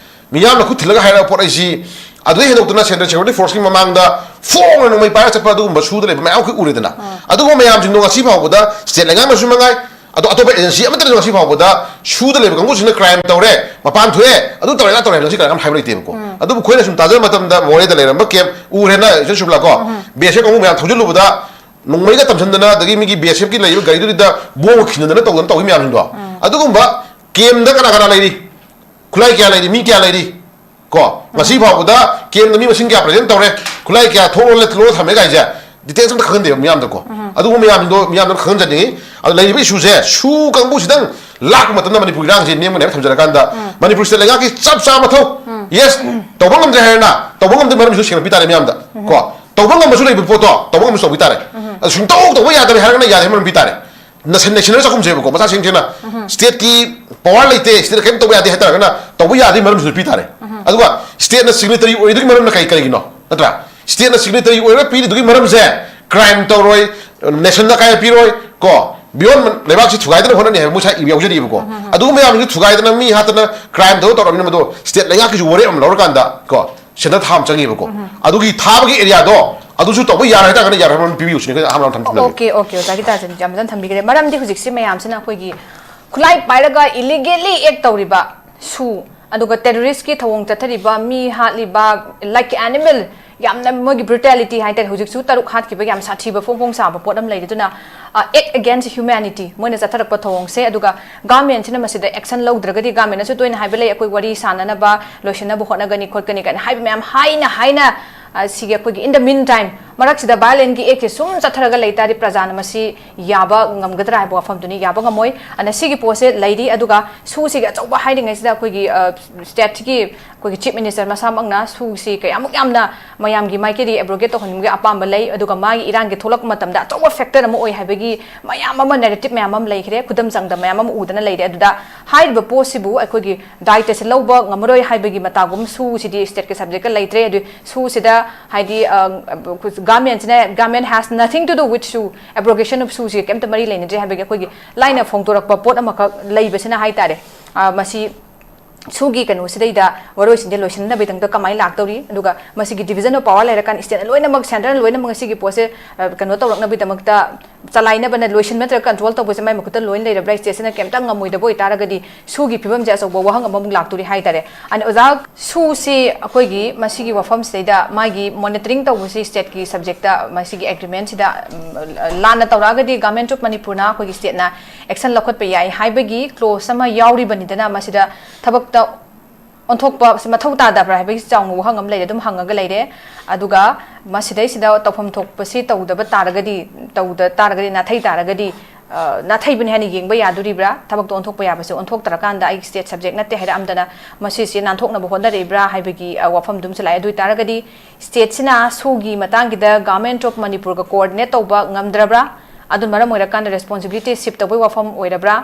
ꯃꯤꯌꯥꯝꯅ ꯈꯨꯠ ꯊꯤꯜꯂꯒ ꯍꯥꯏꯔꯕ ꯄꯣꯠ ꯑꯩꯁꯤ ꯑꯗꯨꯗꯩ ꯍꯦꯟꯗꯣꯛꯇꯅ central security forceꯀꯤ ꯃꯃꯥꯡꯗ ꯐꯣꯡꯅ ꯅꯣꯡꯃꯩ ꯄꯥꯏꯔꯒ ꯆꯠꯄ ꯑꯗꯨꯒꯨꯝꯕ ꯁꯨꯗ ꯂꯩꯕ ꯃꯌꯥꯝ ꯑꯩꯈꯣꯏ ꯎꯔꯦꯗꯅ꯫ ꯎꯝ꯫ ꯑꯗꯨꯒꯨꯝꯕ ꯃꯌꯥꯝꯁꯤꯡꯗꯣ ꯉꯁꯤ ꯐꯥꯎꯕꯗ state ꯂꯩꯉꯥꯛꯅꯁꯨ ꯃꯉꯥꯏ, ꯑꯗꯣ ꯑꯇꯣꯞꯄ agency ꯑꯃꯠꯇꯅꯁꯨ ꯉꯁꯤ ꯐꯥꯎꯕꯗ ꯁꯨꯗ ꯂꯩꯕ ꯀꯥꯡꯕꯨꯁꯤꯡꯅ crime ꯇꯧꯔꯦ, ꯃꯄꯥꯟ ꯊꯣꯛꯑꯦ, ꯑꯗꯨ ꯇꯧꯔꯦ, ꯑꯗꯥ ꯇꯧꯔꯦ ꯍꯥꯏꯕ ꯉꯁꯤ ꯀꯅꯥꯝ ꯍꯥꯏꯕ ꯂꯩꯇꯦꯕꯀꯣ꯫ ꯎꯝ꯫ ꯑꯗꯨꯕꯨ ꯑꯩꯈꯣꯏꯅ ꯁꯨꯝ ꯇꯥꯖꯕ ꯃꯇꯝꯗ ꯃꯣꯔꯦꯗ ꯂꯩꯔꯝꯕ camp ꯎꯔꯦꯅ ꯏꯆꯟ ꯁꯨꯕꯂꯥ ꯀꯣ, ꯎꯝ꯫ BSF ꯀꯥꯡꯕꯨ ꯃꯌꯥꯝ ꯊꯧꯖꯤꯜꯂꯨꯕꯗ ꯅꯣꯡꯃꯩꯒ ꯇꯝꯁꯤꯟꯗꯅ, ꯑꯗꯒꯤ ꯃꯤꯒꯤ BSFꯀꯤ ꯂꯩꯔꯤꯕ ꯒꯥꯔꯤꯗꯨꯗ ꯕꯣꯝꯒ ꯈꯤꯟꯗꯅ ꯇꯧꯗꯅ ꯇꯧꯈꯤꯕ ꯃꯌꯥꯝꯁꯤꯡꯗꯣ, ꯎꯝ꯫ ꯑꯗꯨꯒꯨꯝꯕ campꯇ ꯀꯅꯥ ꯀꯅꯥ ꯂꯩꯔꯤ? ꯈꯨꯠꯂꯥꯏ ꯀꯌꯥ ꯂꯩꯔꯤ? ꯃꯤ ꯀꯌꯥ ꯂꯩꯔꯤ? ꯀꯣ, ꯉꯁꯤ ꯐꯥꯎꯕꯗ campꯇ ꯃꯤ ꯃꯁꯤꯡ ꯀꯌꯥ present ꯇꯧꯔꯦ? ꯈꯨꯠꯂꯥꯏ ꯀꯌꯥ ꯊꯣꯛꯂꯣ ꯂꯣꯜꯂ ꯊꯝꯃꯦ ꯀꯥꯏꯁꯦ details ꯑꯝꯇ ꯈꯪꯍꯟꯗꯦꯕ ꯃꯤꯌꯥꯝꯗꯀꯣ꯫ ꯎꯝ꯫ ꯑꯗꯨꯒꯨꯝꯕ ꯃꯌꯥꯝꯗꯣ ꯃꯤꯌꯥꯝꯗ ꯈꯪꯍꯟꯖꯅꯤꯡꯉꯤ꯫ ꯑꯗꯣ ꯂꯩꯔꯤꯕ issueꯁꯦ ꯁꯨ ꯀꯥꯡꯕꯨꯁꯤꯗꯪ ꯂꯥꯛꯄ ꯃꯇꯝꯗ ꯃꯅꯤꯄꯨꯔ ꯏꯔꯥꯡꯁꯦ ꯅꯦꯝꯒꯅꯤ ꯍꯥꯏꯕ ꯊꯝꯖꯔꯀꯥꯟꯗ, ꯎꯝ꯫ ꯃꯅꯤꯄꯨꯔꯁꯤꯗ ꯂꯩꯉꯥꯛꯀꯤ ꯆꯞ ꯆꯥꯕ ꯃꯊꯧ꯫ ꯎꯝ꯫ Yes, ꯇꯧꯕ ꯉꯝꯗ꯭ꯔꯦ ꯍꯥꯏꯔꯦꯅ, ꯇꯧꯕ ꯉꯝꯗꯕ ꯃꯔꯝꯁꯨ ꯁꯦꯡꯅ ꯄꯤ ꯇꯥꯔꯦ ꯃꯤꯌꯥꯝꯗ꯫ ꯎꯝ꯫ ꯀꯣ, ꯇꯧꯕ ꯉꯝꯕꯁꯨ ꯂꯩꯕ ꯄꯣꯠꯇꯣ ꯇꯧꯕ ꯉꯝꯕꯁꯨ ꯇꯧꯕꯤ ꯇꯥꯔꯦ꯫ ꯎꯝ꯫ ꯑꯗꯨ ꯁꯨꯡꯇꯧ ꯇꯧꯕ ꯌꯥꯗꯕ ꯍꯥꯏꯔꯒꯅ ꯌꯥꯗꯦ ꯃꯔꯝ ꯄꯤ ꯇꯥꯔꯦ꯫ ꯅꯦꯁꯟ ꯅꯦꯁꯟꯅꯦꯜ ꯆꯥꯛꯈꯨꯝꯁꯦꯕꯀꯣ, ꯃꯆꯥꯁꯤꯡꯁꯤꯅ ꯁ꯭ꯇꯦꯠꯀꯤ ꯄꯋꯥꯔ ꯂꯩꯇꯦ, ꯁ꯭ꯇꯦꯠꯅ ꯀꯔꯤꯝ ꯇꯧꯕ ꯌꯥꯗꯦ ꯍꯥꯏꯇꯥꯔꯒꯅ ꯇꯧꯕ ꯌꯥꯗꯦ ꯃꯔꯝꯁꯤꯁꯨ ꯄꯤ ꯇꯥꯔꯦ꯫ ꯑꯗꯨꯒ ꯁ꯭ꯇꯦꯠꯅ ꯁꯤꯒꯅꯦꯇꯔꯤ ꯑꯣꯏꯔꯤꯗꯨꯒꯤ ꯃꯔꯝꯅ ꯀꯩ ꯀꯔꯤꯒꯤꯅꯣ? ꯅꯠꯇ꯭ꯔꯥ? ꯁ꯭ꯇꯦꯠꯅ ꯁꯤꯒꯅꯦꯇꯔꯤ ꯑꯣꯏꯔꯒ ꯄꯤꯔꯤꯗꯨꯒꯤ ꯃꯔꯝꯁꯦ ꯀ꯭ꯔꯥꯏꯝ ꯇꯧꯔꯣꯏ, ꯅꯦꯁꯟꯗ ꯑꯀꯥꯏꯕ ꯄꯤꯔꯣꯏ ꯀꯣ, ꯕꯤꯌꯣꯟ ꯂꯩꯕꯥꯛꯁꯤ ꯊꯨꯒꯥꯏꯗꯅ ꯍꯣꯠꯅꯅꯤ ꯍꯥꯏꯕ ꯃꯣꯏ ꯁꯥꯏ ꯏꯕ ꯌꯥꯎꯖꯔꯤꯕꯀꯣ꯫ ꯑꯗꯨꯒꯨꯝꯕ ꯃꯌꯥꯝꯁꯤ ꯊꯨꯒꯥꯏꯗꯅ ꯃꯤ ꯍꯥꯠꯇꯅ ꯀ꯭ꯔꯥꯏꯝ ꯇꯧꯔ ꯇꯧꯔꯕꯅꯤꯅ ꯃꯗꯣ ꯁ꯭ꯇꯦꯠ ꯂꯩꯉꯥꯛꯀꯤꯁꯨ ꯋꯥꯔꯦꯞ ꯑꯃ ꯂꯧꯔꯀꯥꯟꯗ ꯀꯣ, ꯁꯦꯟꯗ ꯊꯥ ꯑꯃ ꯆꯪꯉꯦꯕꯀꯣ꯫ ꯑꯗꯨꯒꯤ ꯊꯥꯕꯒꯤ ꯑꯦꯔꯤꯌꯥꯗꯣ ꯑꯗꯨꯁꯨ ꯇꯧꯕ ꯌꯥꯔꯣꯏ ꯍꯥꯏꯇꯥꯔꯒꯅ ꯌꯥꯔꯣꯏ ꯍꯥꯏꯕ ꯑꯃ ꯄꯤꯕꯤꯌꯨ ꯁꯤꯅꯤ ꯑꯩꯈꯣꯏꯅ ꯑꯍꯥꯟꯕ ꯊꯝꯖꯅꯤꯡꯉꯤ꯫ ꯑꯣꯀꯦ ꯑꯣꯀꯦ ꯑꯣꯖꯥ ꯒꯤꯇꯥꯆꯟ ꯌꯥꯝ ꯐꯖꯅ ꯊꯝꯕꯤꯈ꯭ꯔꯦ꯫ ꯃꯔꯝꯗꯤ ꯍꯧꯖꯤꯛꯁꯤ ꯃꯌꯥꯝꯁꯤꯅ ꯑꯩꯈꯣꯏꯒꯤ ꯈꯨꯠꯂꯥꯏ ꯄꯥꯏꯔꯒ ꯏꯂꯤꯒꯦꯂꯤ ꯑꯦꯛ ꯇꯧꯔꯤꯕ ꯁꯨ, ꯑꯗꯨꯒ ꯇꯦꯔꯣꯔꯤꯁꯀꯤ ꯊꯧꯑꯣꯡ ꯆꯠꯊꯔꯤꯕ, ꯃꯤ ꯍꯥꯠꯂꯤꯕ, ꯂꯥꯏꯛ ꯑꯦꯅꯤꯃꯦꯜ, ꯌꯥꯝꯅ ꯃꯣꯏꯒꯤ ꯕ꯭ꯔꯨꯇꯦꯂꯤꯇꯤ ꯍꯥꯏꯇꯥꯔꯦ꯫ ꯍꯧꯖꯤꯛꯁꯨ ꯇꯔꯨꯛ ꯍꯥꯠꯈꯤꯕ ꯌꯥꯝ ꯁꯥꯊꯤꯕ ꯐꯣꯡ ꯐꯣꯡ ꯁꯥꯕ ꯄꯣꯠ ꯑꯃ ꯂꯩꯔꯤ꯫ ꯑꯗꯨꯅ ꯑꯦꯛ ꯑꯦꯒꯦꯟꯁ ꯍ꯭ꯌꯨꯃꯦꯅꯤꯇꯤ ꯃꯣꯏꯅ ꯆꯠꯊꯔꯛꯄ ꯊꯧꯑꯣꯡꯁꯦ꯫ ꯑꯗꯨꯒ ꯒꯥꯔꯃꯦꯟꯁꯤꯅ ꯃꯁꯤꯗ ꯑꯦꯛꯁꯟ ꯂꯧꯗ꯭ꯔꯒꯗꯤ, ꯒꯥꯔꯃꯦꯟꯅꯁꯨ ꯇꯣꯏꯅ ꯍꯥꯏꯕ ꯂꯩ, ꯑꯩꯈꯣꯏ ꯋꯥꯔꯤ ꯁꯥꯟꯅꯅꯕ, ꯂꯣꯏꯁꯤꯟꯅꯕ ꯍꯣꯠꯅꯒꯅꯤ ꯈꯣꯠꯀꯅꯤ ꯀꯥꯏꯅ ꯍꯥꯏꯕ ꯃꯌꯥꯝ ꯍꯥꯏꯅ ꯍꯥꯏꯅ, ꯑ, ꯁꯤꯒꯤ ꯑꯩꯈꯣꯏꯒꯤ in the meantime ꯃꯔꯛꯁꯤꯗ ꯚꯥꯏꯑꯣꯂꯦꯟꯒꯤ ꯑꯦꯛꯁꯦ ꯁꯨꯝ ꯆꯠꯊꯔꯒ ꯂꯩ ꯇꯥꯔꯗꯤ ꯄ꯭ꯔꯖꯥꯅ ꯃꯁꯤ ꯌꯥꯕ ꯉꯝꯒꯗ꯭ꯔꯥ ꯍꯥꯏꯕ ꯋꯥꯐꯝꯗꯨꯅꯤ꯫ ꯌꯥꯕ ꯉꯝꯃꯣꯏ꯫ ꯑꯗꯨꯅ ꯁꯤꯒꯤ ꯄꯣꯠꯁꯦ ꯂꯩꯔꯤ꯫ ꯑꯗꯨꯒ ꯁꯨꯁꯤꯒꯤ ꯑꯆꯧꯕ ꯍꯥꯏꯔꯤꯉꯩꯁꯤꯗ ꯑꯩꯈꯣꯏꯒꯤ, ꯑ, ꯁ꯭ꯇꯦꯠꯁꯤꯒꯤ ꯑꯩꯈꯣꯏꯒꯤ ꯆꯤꯐ ꯃꯤꯅꯤꯁꯇꯔ ꯃꯁꯥꯃꯛꯅ ꯁꯨꯁꯤ ꯀꯌꯥꯃꯨꯛ ꯌꯥꯝꯅ ꯃꯌꯥꯝꯒꯤ ꯃꯥꯏꯀꯩꯗꯒꯤ ꯑꯦꯕ꯭ꯔꯣꯒꯦꯠ ꯇꯧꯍꯟꯅꯤꯡꯕꯒꯤ ꯑꯄꯥꯝꯕ ꯂꯩ, ꯑꯗꯨꯒ ꯃꯥꯒꯤ ꯏꯔꯥꯡꯒꯤ ꯊꯣꯛꯂꯛꯄ ꯃꯇꯝꯗ ꯑꯆꯧꯕ ꯐꯦꯛꯇꯔ ꯑꯃ ꯑꯣꯏ ꯍꯥꯏꯕꯒꯤ ꯃꯌꯥꯝ ꯑꯃ, ꯅꯦꯔꯦꯇꯤꯚ ꯃꯌꯥꯝ ꯑꯃ ꯂꯩꯈ꯭ꯔꯦ, ꯈꯨꯗꯝ ꯆꯥꯡꯗꯝ ꯃꯌꯥꯝ ꯑꯃ ꯎꯗꯅ ꯂꯩꯔꯦ꯫ ꯑꯗꯨꯗ ꯍꯥꯏꯔꯤꯕ ꯄꯣꯠꯁꯤꯕꯨ ꯑꯩꯈꯣꯏꯒꯤ ꯗꯥꯏꯇꯁꯦ ꯂꯧꯕ ꯉꯝꯃꯔꯣꯏ ꯍꯥꯏꯕꯒꯤ ꯃꯇꯥꯒꯨꯝ ꯁꯨꯁꯤꯗꯤ ꯁ꯭ꯇꯦꯠꯀꯤ ꯁꯕꯖꯦꯛꯇ ꯂꯩꯇ꯭ꯔꯦ꯫ ꯑꯗꯨ ꯁꯨꯁꯤꯗ ꯍꯥꯏꯗꯤ, ꯑ, ꯒꯥꯔꯃꯦꯟꯁꯤꯅ, government has nothing to do with ꯁꯨ, abrogation of ꯁꯨꯁꯤ ꯀꯩꯝꯇ ꯃꯔꯤ ꯂꯩꯅꯗ꯭ꯔꯦ ꯍꯥꯏꯕꯒꯤ ꯑꯩꯈꯣꯏꯒꯤ ꯂꯥꯏꯅ ꯐꯣꯡꯗꯣꯔꯛꯄ ꯄꯣꯠ ꯑꯃꯈꯛ ꯂꯩꯕꯁꯤꯅ ꯍꯥꯏꯇꯥꯔꯦ꯫ ꯑ, ꯃꯁꯤ ꯁꯨꯒꯤ ꯀꯩꯅꯣꯁꯤꯗꯩꯗ ꯋꯥꯔꯣꯏꯁꯤꯟꯁꯦ ꯂꯣꯏꯁꯤꯟꯅꯕꯒꯤꯗꯃꯛꯇ ꯀꯃꯥꯏꯅ ꯂꯥꯛꯇꯧꯔꯤ? ꯑꯗꯨꯒ ꯃꯁꯤꯒꯤ division of power ꯂꯩꯔꯀꯥꯟꯗ ꯁ꯭ꯇꯦꯠꯅ ꯂꯣꯏꯅꯃꯛ, ꯁꯦꯟꯇꯔꯅ ꯂꯣꯏꯅꯃꯛ ꯁꯤꯒꯤ ꯄꯣꯠꯁꯦ, ꯑ, ꯀꯩꯅꯣ ꯇꯧꯔꯛꯅꯕꯒꯤꯗꯃꯛꯇ, ꯆꯂꯥꯏꯅꯕꯅ, ꯂꯣꯏꯁꯤꯟꯕ ꯅꯠꯇ꯭ꯔꯒ ꯀꯟꯇ꯭ꯔꯣꯜ ꯇꯧꯕꯁꯦ ꯃꯥꯏ ꯃꯈꯨꯠꯇ ꯂꯣꯏꯅ ꯂꯩꯔꯕ꯭ꯔꯥ? ꯁ꯭ꯇꯦꯠꯁꯤꯅ ꯀꯩꯝꯇ ꯉꯝꯃꯣꯏꯗꯕ ꯑꯣꯏꯇꯥꯔꯒꯗꯤ ꯁꯨꯒꯤ ꯐꯤꯕꯝꯁꯦ ꯑꯆꯧꯕ ꯋꯥꯍꯪ ꯑꯃꯃꯨꯛ ꯂꯥꯛꯇꯣꯔꯤ ꯍꯥꯏꯇꯥꯔꯦ꯫ ꯑꯗ ꯑꯣꯖꯥ, ꯁꯨꯁꯤ ꯑꯩꯈꯣꯏꯒꯤ ꯃꯁꯤꯒꯤ ꯋꯥꯐꯝꯁꯤꯗꯩꯗ ꯃꯥꯒꯤ ꯃꯣꯅꯤꯇꯔꯤꯡ ꯇꯧꯕꯁꯤ ꯁ꯭ꯇꯦꯠꯀꯤ ꯁꯕꯖꯦꯛꯇ ꯃꯁꯤꯒꯤ ꯑꯦꯒ꯭ꯔꯤꯃꯦꯟꯁꯤꯗ, ꯎꯝ, ꯂꯥꯟꯅ ꯇꯧꯔꯛꯑꯒꯗꯤ Government of ꯃꯅꯤꯄꯨꯔꯅ ꯑꯩꯈꯣꯏꯒꯤ ꯁ꯭ꯇꯦꯠꯅ ꯑꯦꯛꯁꯟ ꯂꯧꯈꯠꯄ ꯌꯥꯏ ꯍꯥꯏꯕꯒꯤ ꯀ꯭ꯂꯣꯖ ꯑꯃ ꯌꯥꯎꯔꯤꯕꯅꯤꯗꯅ, ꯃꯁꯤꯗ ꯊꯕꯛꯇ ꯑꯣꯟꯊꯣꯛꯄ ꯁꯤ ꯃꯊꯧ ꯇꯥꯗꯕ꯭ꯔꯥ ꯍꯥꯏꯕꯒꯤ ꯆꯥꯎꯅ ꯋꯥꯍꯪ ꯑꯃ ꯂꯩꯔꯦ, ꯑꯗꯨꯝ ꯍꯪꯉꯒ ꯂꯩꯔꯦ꯫ ꯑꯗꯨꯒ ꯃꯁꯤꯗꯩꯁꯤꯗ ꯇꯧꯐꯝ ꯊꯣꯛꯄꯁꯤ ꯇꯧꯗꯕ ꯇꯥꯔꯒꯗꯤ, ꯇꯧꯗ ꯇꯥꯔꯒꯗꯤ, ꯅꯥꯊꯩ ꯇꯥꯔꯒꯗꯤ, ꯅꯥꯊꯩꯕꯅꯤ ꯍꯥꯏꯅ ꯌꯦꯡꯕ ꯌꯥꯗꯣꯔꯤꯕ꯭ꯔꯥ? ꯊꯕꯛꯇꯣ ꯑꯣꯟꯊꯣꯛꯄ ꯌꯥꯕꯁꯦ ꯑꯣꯟꯊꯣꯛꯇ꯭ꯔꯀꯥꯟꯗ ꯑꯩꯒꯤ state subject ꯅꯠꯇꯦ ꯍꯥꯏꯔꯛꯑꯝꯗꯅ ꯃꯁꯤꯁꯦ ꯅꯥꯟꯊꯣꯛꯅꯕ ꯍꯣꯠꯅꯔꯛꯏꯕ꯭ꯔꯥ ꯍꯥꯏꯕꯒꯤ ꯋꯥꯐꯝꯗꯨꯝꯁꯨ ꯂꯥꯛꯑꯦ꯫ ꯑꯗꯨ ꯑꯣꯏꯇꯥꯔꯒꯗꯤ stateꯁꯤꯅ SoOꯒꯤ ꯃꯇꯥꯡꯒꯤꯗ Government of Manipurꯒ coordinate ꯇꯧꯕ ꯉꯝꯗ꯭ꯔꯕ꯭ꯔꯥ? ꯑꯗꯨꯅ ꯃꯔꯝ ꯑꯣꯏꯔꯀꯥꯟꯗ responsibility shift ꯇꯧꯕꯒꯤ ꯋꯥꯐꯝ ꯑꯣꯏꯔꯕ꯭ꯔꯥ?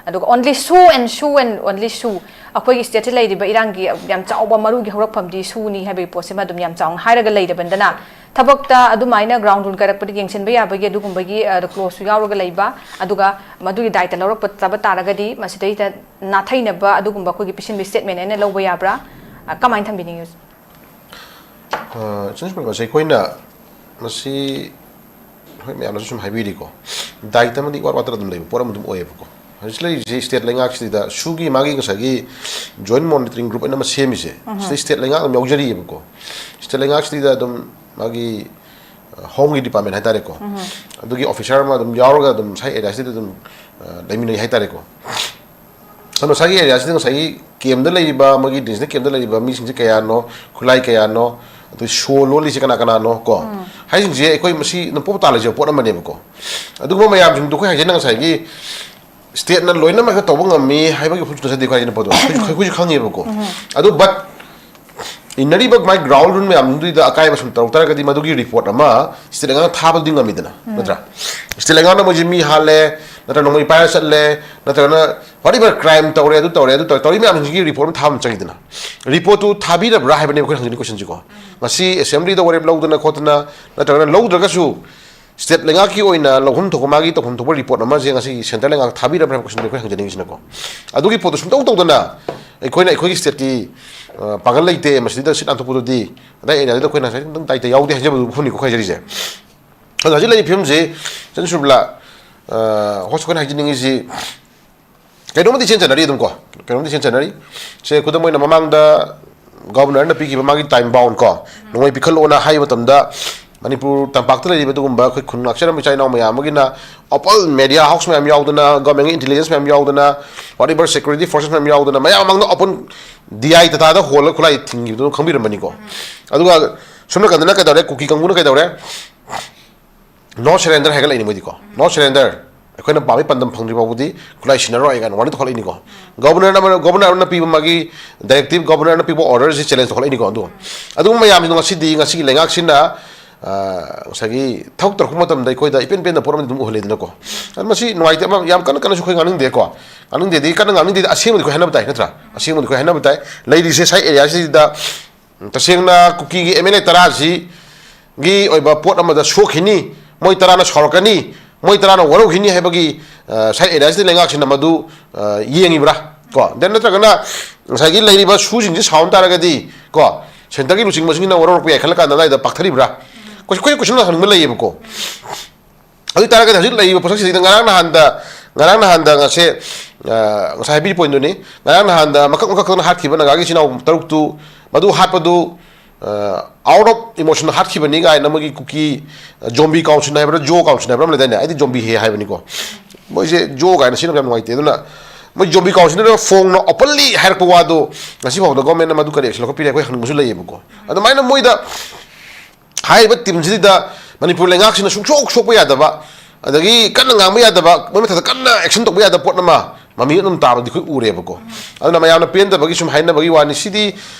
ꯑꯗꯨꯒ only SoO and SoO and only SoO, ꯑꯩꯈꯣꯏꯒꯤ stateꯁꯤ ꯂꯩꯔꯤꯕ ꯏꯔꯥꯡꯒꯤ ꯌꯥꯝ ꯆꯥꯎꯕ ꯃꯔꯨꯒꯤ ꯍꯧꯔꯛꯐꯝꯗꯤ SoOꯅꯤ ꯍꯥꯏꯕꯒꯤ ꯄꯣꯠꯁꯤꯃ ꯑꯗꯨꯝ ꯌꯥꯝ ꯆꯥꯎꯅ ꯍꯥꯏꯔꯒ ꯂꯩꯔꯕꯅꯤꯅ ꯊꯕꯛꯇ ꯑꯗꯨꯃꯥꯏꯅ ground rule ꯀꯥꯏꯔꯛꯄꯗ ꯌꯦꯡꯁꯤꯟꯕ ꯌꯥꯕꯒꯤ ꯑꯗꯨꯒꯨꯝꯕꯒꯤ clauseꯁꯨ ꯌꯥꯎꯔꯒ ꯂꯩꯕ, ꯑꯗꯨꯒ ꯃꯗꯨꯒꯤ ꯗꯥꯏꯇ ꯂꯧꯔꯛꯄ ꯇꯥꯔꯒꯗꯤ ꯃꯁꯤꯗꯩꯗ ꯅꯥꯊꯩꯅꯕ ꯑꯗꯨꯒꯨꯝꯕ ꯑꯩꯈꯣꯏꯒꯤ ꯄꯤꯁꯤꯟꯕ statement ꯑꯩꯅ ꯂꯧꯕ ꯌꯥꯕ꯭ꯔꯥ? ꯀꯃꯥꯏꯅ ꯊꯝꯕꯤꯅꯤꯡꯉꯤ? ꯃꯁꯤ ꯑꯩꯈꯣꯏꯅ ꯃꯁꯤ ꯍꯣꯏ ꯃꯌꯥꯝꯅꯁꯨ ꯁꯨꯝ ꯍꯥꯏꯕꯤꯔꯤꯀꯣ, ꯗꯥꯏꯇ ꯑꯃꯗꯤ ꯏꯋꯥꯠ ꯋꯥꯠꯇꯅ ꯑꯗꯨꯝ ꯂꯩꯕ ꯄꯣꯠ ꯑꯃ ꯑꯗꯨꯝ ꯑꯣꯏꯌꯦꯕꯀꯣ꯫ ꯍꯧꯖꯤꯛ ꯂꯩꯔꯤꯁꯦ state ꯂꯩꯉꯥꯛꯁꯤꯗ SoOꯒꯤ ꯃꯥꯒꯤ ꯉꯁꯥꯏꯒꯤ joint monitoring group ꯑꯅ ꯑꯃ ꯁꯦꯝꯃꯤꯁꯦ, ꯁꯤꯗ state ꯂꯩꯉꯥꯛ ꯑꯗꯨꯝ ꯌꯥꯎꯖꯔꯤꯑꯕꯀꯣ꯫ State ꯂꯩꯉꯥꯛꯁꯤꯗ ꯑꯗꯨꯝ ꯃꯥꯒꯤ homeꯒꯤ department ꯍꯥꯏꯇꯥꯔꯦꯀꯣ, ꯑꯗꯨꯒꯤ officer ꯑꯃ ꯑꯗꯨꯝ ꯌꯥꯎꯔꯒ ꯑꯗꯨꯝ ꯉꯁꯥꯏ areaꯁꯤꯗ ꯑꯗꯨꯝ ꯂꯩꯃꯤꯟꯅꯩ ꯍꯥꯏꯇꯥꯔꯦꯀꯣ꯫ ꯑꯗꯣ ꯉꯁꯥꯏꯒꯤ areaꯁꯤꯗ ꯉꯁꯥꯏꯒꯤ campꯇ ꯂꯩꯔꯤꯕ, ꯃꯣꯏꯒꯤ detention campꯇ ꯂꯩꯔꯤꯕ ꯃꯤꯁꯤꯡꯁꯦ ꯀꯌꯥꯅꯣ, ꯈꯨꯠꯂꯥꯏ ꯀꯌꯥꯅꯣ, ꯑꯗꯨ SoO ꯂꯣꯜꯂꯤꯁꯦ ꯀꯅꯥ ꯀꯅꯥꯅꯣ ꯀꯣ, ꯍꯥꯏꯁꯤꯡꯁꯦ ꯑꯩꯈꯣꯏ ꯃꯁꯤ ꯑꯗꯨꯝ ꯄꯣꯞ ꯇꯥ ꯂꯩꯖꯕ ꯄꯣꯠ ꯑꯃꯅꯦꯕꯀꯣ꯫ ꯑꯗꯨꯒꯨꯝꯕ ꯃꯌꯥꯝꯁꯤꯡꯗꯣ ꯑꯩꯈꯣꯏ ꯍꯥꯏꯁꯦ ꯅꯪ ꯉꯁꯥꯏꯒꯤ stateꯅ ꯂꯣꯏꯅꯃꯛ ꯍꯦꯛꯇ ꯇꯧꯕ ꯉꯝꯃꯤ ꯍꯥꯏꯕꯒꯤ ꯋꯥꯐꯝꯁꯨ ꯅꯠꯆꯗꯦ ꯑꯩꯈꯣꯏ ꯍꯥꯏꯁꯤꯅ ꯄꯣꯠꯇꯣ꯫ ꯑꯩꯈꯣꯏꯁꯨ ꯑꯩꯈꯣꯏꯁꯨ ꯈꯪꯉꯦꯕꯀꯣ꯫ ꯑꯗꯨ but ꯏꯟꯅꯔꯤꯕ ꯃꯥꯏ ground rule ꯃꯌꯥꯝꯗꯨꯗ ꯑꯀꯥꯏꯕ ꯁꯨꯝ ꯇꯧꯔꯛ ꯇꯥꯔꯒꯗꯤ ꯃꯗꯨꯒꯤ report ꯑꯃ state ꯂꯩꯉꯥꯛꯅ ꯊꯥꯕꯗꯤ ꯉꯝꯃꯤꯗꯅ, ꯅꯠꯇ꯭ꯔꯥ? State ꯂꯩꯉꯥꯛꯅ ꯃꯣꯏꯁꯦ ꯃꯤ ꯍꯥꯠꯂꯦ, ꯅꯠꯇ꯭ꯔꯒ ꯅꯣꯡꯃꯩ ꯄꯥꯏꯔ ꯆꯠꯂꯦ, ꯅꯠꯇ꯭ꯔꯒꯅ whatever crime ꯇꯧꯔꯦ, ꯑꯗꯨ ꯇꯧꯔꯦ, ꯑꯗꯨ ꯇꯧꯔꯦ, ꯇꯧꯔꯤ ꯃꯌꯥꯝꯁꯤꯡꯁꯤꯒꯤ report ꯑꯃ ꯊꯥꯕ ꯑꯃ ꯆꯪꯉꯤꯗꯅ꯫ Reportꯇꯨ ꯊꯥꯕꯤꯔꯕ꯭ꯔꯥ ꯍꯥꯏꯕꯅꯦꯕ ꯑꯩꯈꯣꯏꯅ ꯍꯪꯖꯅꯤꯡꯉꯤ questionꯁꯤꯀꯣ꯫ ꯉꯁꯤ assemblyꯗ ꯋꯥꯔꯦꯞ ꯂꯧꯗꯅ ꯈꯣꯠꯇꯅ, ꯅꯠꯇ꯭ꯔꯒꯅ ꯂꯧꯗ꯭ꯔꯒꯁꯨ state ꯂꯩꯉꯥꯛꯀꯤ ꯑꯣꯏꯅ ꯂꯧꯐꯝ ꯊꯣꯛꯄ ꯃꯥꯒꯤ ꯇꯧꯐꯝ ꯊꯣꯛꯄ report ꯑꯃꯁꯦ ꯉꯁꯤ central ꯂꯩꯉꯥꯛꯇ ꯊꯥꯕꯤꯔꯕ꯭ꯔꯥ ꯍꯥꯏꯕ questionꯗꯣ ꯑꯩꯈꯣꯏ ꯍꯪꯖꯅꯤꯡꯉꯤꯁꯤꯅꯀꯣ꯫ ꯑꯗꯨꯒꯤ ꯄꯣꯠꯇꯣ ꯁꯨꯡꯇꯧ ꯇꯧꯗꯅ ꯑꯩꯈꯣꯏꯅ ꯑꯩꯈꯣꯏꯒꯤ stateꯀꯤ ꯄꯥꯡꯒꯜ ꯂꯩꯇꯦ, ꯃꯁꯤꯗ seat ꯅꯥꯟꯊꯣꯛꯄꯗꯨꯗꯤ ꯑꯗꯥꯏ areaꯗꯨꯗ ꯑꯩꯈꯣꯏꯅ ꯉꯁꯥꯏ ꯑꯗꯨꯝ ꯗꯥꯏꯇ ꯌꯥꯎꯗꯦ ꯍꯥꯏꯖꯕꯗꯨ ꯃꯐꯝꯅꯤꯀꯣ ꯑꯩꯈꯣꯏ ꯍꯥꯏꯖꯔꯤꯁꯦ꯫ ꯑꯗꯣ ꯍꯧꯖꯤꯛ ꯂꯩꯔꯤꯕ ꯐꯤꯕꯝꯁꯤ ꯆꯟ ꯁꯨꯔꯕꯤꯂꯥ, host ꯑꯩꯈꯣꯏꯅ ꯍꯥꯏꯖꯅꯤꯡꯉꯤꯁꯤ ꯀꯩꯅꯣꯝꯃꯗꯤ ꯏꯆꯦꯟ ꯆꯟꯅꯔꯤ ꯑꯗꯨꯝ ꯀꯣ, ꯀꯩꯅꯣꯝꯗꯤ ꯏꯆꯦꯟ ꯆꯟꯅꯔꯤ꯫ ꯁꯦ ꯈꯨꯗꯝ ꯑꯣꯏꯅ ꯃꯃꯥꯡꯗ governorꯅ ꯄꯤꯈꯤꯕ ꯃꯥꯒꯤ time bound ꯀꯣ, ꯅꯣꯡꯃꯩ ꯄꯤꯈꯠꯂꯛꯑꯣꯅ ꯍꯥꯏꯕ ꯃꯇꯝꯗ ꯃꯅꯤꯄꯨꯔ ꯇꯝꯄꯥꯛꯇ ꯂꯩꯔꯤꯕ ꯑꯗꯨꯒꯨꯝꯕ ꯑꯩꯈꯣꯏ ꯈꯨꯟ ꯉꯥꯛꯆꯔꯝꯕ ꯏꯆꯥ ꯏꯅꯥꯎ ꯃꯌꯥꯝ ꯑꯃꯒꯤꯅ open media house ꯃꯌꯥꯝ ꯌꯥꯎꯗꯅ, governmentꯀꯤ intelligence ꯃꯌꯥꯝ ꯌꯥꯎꯗꯅ, whatever security forces ꯃꯌꯥꯝ ꯌꯥꯎꯗꯅ ꯃꯌꯥꯝ ꯃꯃꯥꯡꯗ open DI ꯇꯇꯥꯗ ꯍꯣꯜꯂꯒ ꯈꯨꯠꯂꯥꯏ ꯊꯤꯡꯈꯤꯕꯗꯨ ꯑꯗꯨꯝ ꯈꯪꯕꯤꯔꯝꯃꯅꯤꯀꯣ꯫ ꯑꯗꯨꯒ ꯁꯣꯝ ꯅꯥꯀꯟꯗꯅ ꯀꯩꯗꯧꯔꯦ, ꯀꯨꯀꯤ ꯀꯥꯡꯕꯨꯅ ꯀꯩꯗꯧꯔꯦ, no surrender ꯍꯥꯏꯒꯠꯂꯛꯏꯅꯤ ꯃꯣꯏꯗꯤꯀꯣ, no surrender꯫ ꯑꯩꯈꯣꯏꯅ ꯄꯥꯝꯃꯤ ꯄꯥꯟꯗꯝ ꯐꯪꯗ꯭ꯔꯤ ꯐꯥꯎꯕꯗꯤ ꯈꯨꯠꯂꯥꯏ ꯁꯤꯟꯅꯔꯣꯏ ꯀꯥꯏꯅ ꯋꯥꯔꯅꯤꯡ ꯇꯧꯈꯠꯂꯛꯏꯅꯤꯀꯣ꯫ ꯒꯣꯕꯔꯅꯔ ꯑꯃꯅ, ꯒꯣꯕꯔꯅꯔ ꯑꯃꯅ ꯄꯤꯕ ꯃꯥꯒꯤ ꯗꯥꯏꯔꯦꯛꯇꯤꯞ, ꯒꯣꯕꯔꯅꯔ ꯑꯃꯅ ꯄꯤꯕ ꯑꯣꯔꯗꯔꯁꯤ ꯆꯦꯂꯦꯟꯖ ꯇꯧꯈꯠꯂꯛꯏꯅꯤꯀꯣ꯫ ꯑꯗꯨ, ꯑꯗꯨꯒꯨꯝꯕ ꯃꯌꯥꯝꯁꯤꯡꯗꯣ ꯉꯁꯤꯗꯤ, ꯉꯁꯤꯒꯤ ꯂꯩꯉꯥꯛꯁꯤꯅ, ꯑ, ꯉꯁꯥꯏꯒꯤ ꯊꯕꯛ ꯇꯧꯔꯛꯄ ꯃꯇꯝꯗ ꯑꯩꯈꯣꯏꯗ ꯏꯄꯦꯟ ꯄꯦꯟꯗ ꯄꯣꯠ ꯑꯃꯗꯤ ꯑꯗꯨꯝ ꯎꯍꯜꯂꯦꯗꯅꯀꯣ꯫ ꯑꯗꯨ ꯃꯁꯤ ꯅꯨꯡꯉꯥꯏꯇꯦ, ꯑꯃ ꯌꯥꯝ ꯀꯟꯅ ꯀꯟꯅꯁꯨ ꯑꯩꯈꯣꯏ ꯉꯥꯡꯅꯤꯡꯗꯦꯀꯣ꯫ ꯉꯥꯡꯅꯤꯡꯗꯦꯗꯤ, ꯀꯟꯅ ꯉꯥꯡꯅꯤꯡꯗꯦꯗꯤ, ꯑꯁꯦꯡꯕꯗꯤ ꯑꯩꯈꯣꯏ ꯍꯥꯏꯅꯕ ꯇꯥꯏ, ꯅꯠꯇ꯭ꯔꯥ? ꯑꯁꯦꯡꯕꯗꯤ ꯑꯩꯈꯣꯏ ꯍꯥꯏꯅꯕ ꯇꯥꯏ꯫ ꯂꯩꯔꯤꯁꯦ ꯁꯥꯏꯠ ꯑꯦꯔꯤꯌꯥꯁꯤꯗ ꯇꯁꯦꯡꯅ ꯀꯨꯀꯤꯒꯤ ꯑꯦꯝ ꯑꯦꯜ ꯑꯦ ꯇꯔꯥꯁꯤꯒꯤ ꯑꯣꯏꯕ ꯄꯣꯠ ꯑꯃꯗ ꯁꯣꯛꯈꯤꯅꯤ, ꯃꯣꯏ ꯇꯔꯥꯅ ꯁꯥꯎꯔꯛꯀꯅꯤ, ꯃꯣꯏ ꯇꯔꯥꯅ ꯋꯥꯔꯧꯈꯤꯅꯤ ꯍꯥꯏꯕꯒꯤ, ꯑ, ꯁꯥꯏꯠ ꯑꯦꯔꯤꯌꯥꯁꯤꯗ ꯂꯩꯉꯥꯛꯁꯤꯅ ꯃꯗꯨ, ꯑ, ꯌꯦꯡꯉꯤꯕ꯭ꯔꯥ? ꯀꯣ, then ꯅꯠꯇ꯭ꯔꯒꯅ ꯉꯁꯥꯏꯒꯤ ꯂꯩꯔꯤꯕ ꯁꯨꯁꯤꯡꯁꯤ ꯁꯥꯎꯔꯝ ꯇꯥꯔꯒꯗꯤ, ꯀꯣ, ꯁꯦꯟꯇꯔꯒꯤ ꯂꯨꯆꯤꯡꯕꯁꯤꯡꯅ ꯋꯥꯔꯧꯔꯛꯄ ꯌꯥꯏ ꯈꯜꯂ ꯀꯥꯟꯗ ꯑꯗꯨꯋꯥꯏꯗ ꯄꯥꯛꯊꯔꯤꯕ꯭ꯔꯥ? ꯑꯩꯈꯣꯏ, ꯑꯩꯈꯣꯏ ꯀꯣꯏꯁꯟ ꯍꯪꯅꯤꯡꯕ ꯂꯩꯌꯦꯕꯀꯣ꯫ ꯑꯗꯨ ꯑꯣꯏ ꯇꯥꯔꯒꯗꯤ ꯍꯧꯖꯤꯛ ꯂꯩꯔꯤꯕ ꯄꯣꯠꯁꯛꯁꯤꯗ ꯉꯔꯥꯡ ꯅꯍꯥꯟꯗ, ꯉꯔꯥꯡ ꯅꯍꯥꯟꯗ ꯉꯁꯤ, ꯑ, ꯉꯁꯥꯏ ꯍꯥꯏꯕꯤꯔꯤ ꯄꯣꯏꯟꯗꯨꯅꯤ, ꯉꯔꯥꯡ ꯅꯍꯥꯟꯗ ꯃꯀꯛ ꯃꯀꯛ ꯊꯣꯛꯅ ꯍꯥꯠꯈꯤꯕ ꯅꯥꯒꯥꯒꯤ ꯏꯆꯤꯟ ꯏꯅꯥꯎ ꯇꯔꯨꯛꯇꯨ, ꯃꯗꯨ ꯍꯥꯠꯄꯗꯨ, ꯑ, out of emotion ꯍꯥꯠꯈꯤꯕꯅꯤ ꯀꯥꯏꯅ ꯃꯣꯏꯒꯤ ꯀꯨꯀꯤ, ꯑ, ꯖꯣꯝꯕꯤ ꯀꯥꯎꯟꯁꯤꯜ ꯍꯥꯏꯕ꯭ꯔꯥ, ꯖꯣ ꯀꯥꯎꯟꯁꯤꯜ ꯍꯥꯏꯕ꯭ꯔꯥ ꯑꯃ ꯂꯩꯗꯥꯏꯅꯦ? ꯑꯩꯗꯤ ꯖꯣꯝꯕꯤ ꯍꯦ ꯍꯥꯏꯕꯅꯤꯀꯣ꯫ ꯃꯣꯏꯁꯦ ꯖꯣ ꯀꯥꯏꯅ ꯁꯤꯖꯤꯟꯅꯕ ꯌꯥꯝ ꯅꯨꯡꯉꯥꯏꯇꯦ꯫ ꯑꯗꯨꯅ ꯃꯣꯏ ꯖꯣꯝꯕꯤ ꯀꯥꯎꯟꯁꯤꯜꯅ ꯐꯣꯡꯅ openly ꯍꯥꯏꯔꯛꯄ ꯋꯥꯗꯣ ꯉꯁꯤ ꯐꯥꯎꯕꯗ ꯒꯣꯔꯃꯦꯟꯅ ꯃꯗꯨ ꯀꯔꯤ action ꯂꯧꯈꯠꯄꯤꯔꯦ ꯑꯩꯈꯣꯏ ꯍꯪꯅꯤꯡꯕꯁꯨ ꯂꯩꯌꯦꯕꯀꯣ꯫ ꯑꯗꯨꯃꯥꯏꯅ ꯃꯣꯏꯗ ꯍꯥꯏꯔꯤꯕ ꯇꯤꯝꯁꯤꯗ ꯃꯅꯤꯄꯨꯔ ꯂꯩꯉꯥꯛꯁꯤꯅ ꯁꯨꯡꯁꯣꯛ ꯁꯣꯛꯄ ꯌꯥꯗꯕ, ꯑꯗꯒꯤ ꯀꯟꯅ ꯉꯥꯡꯕ ꯌꯥꯗꯕ, ꯃꯣꯏ ꯃꯊꯛꯇ ꯀꯟꯅ action ꯇꯧꯕ ꯌꯥꯗꯕ ꯄꯣꯠ ꯑꯃ ꯃꯃꯤ ꯑꯗꯨꯝ ꯇꯥꯕꯗꯤ ꯑꯩꯈꯣꯏ ꯎꯔꯦꯕꯀꯣ꯫ ꯑꯗꯨꯅ ꯃꯌꯥꯝꯅ ꯄꯦꯟꯗꯕꯒꯤ ꯁꯨꯝ ꯍꯥꯏꯅꯕꯒꯤ ꯋꯥꯅꯤ꯫ ꯁꯤꯗꯤ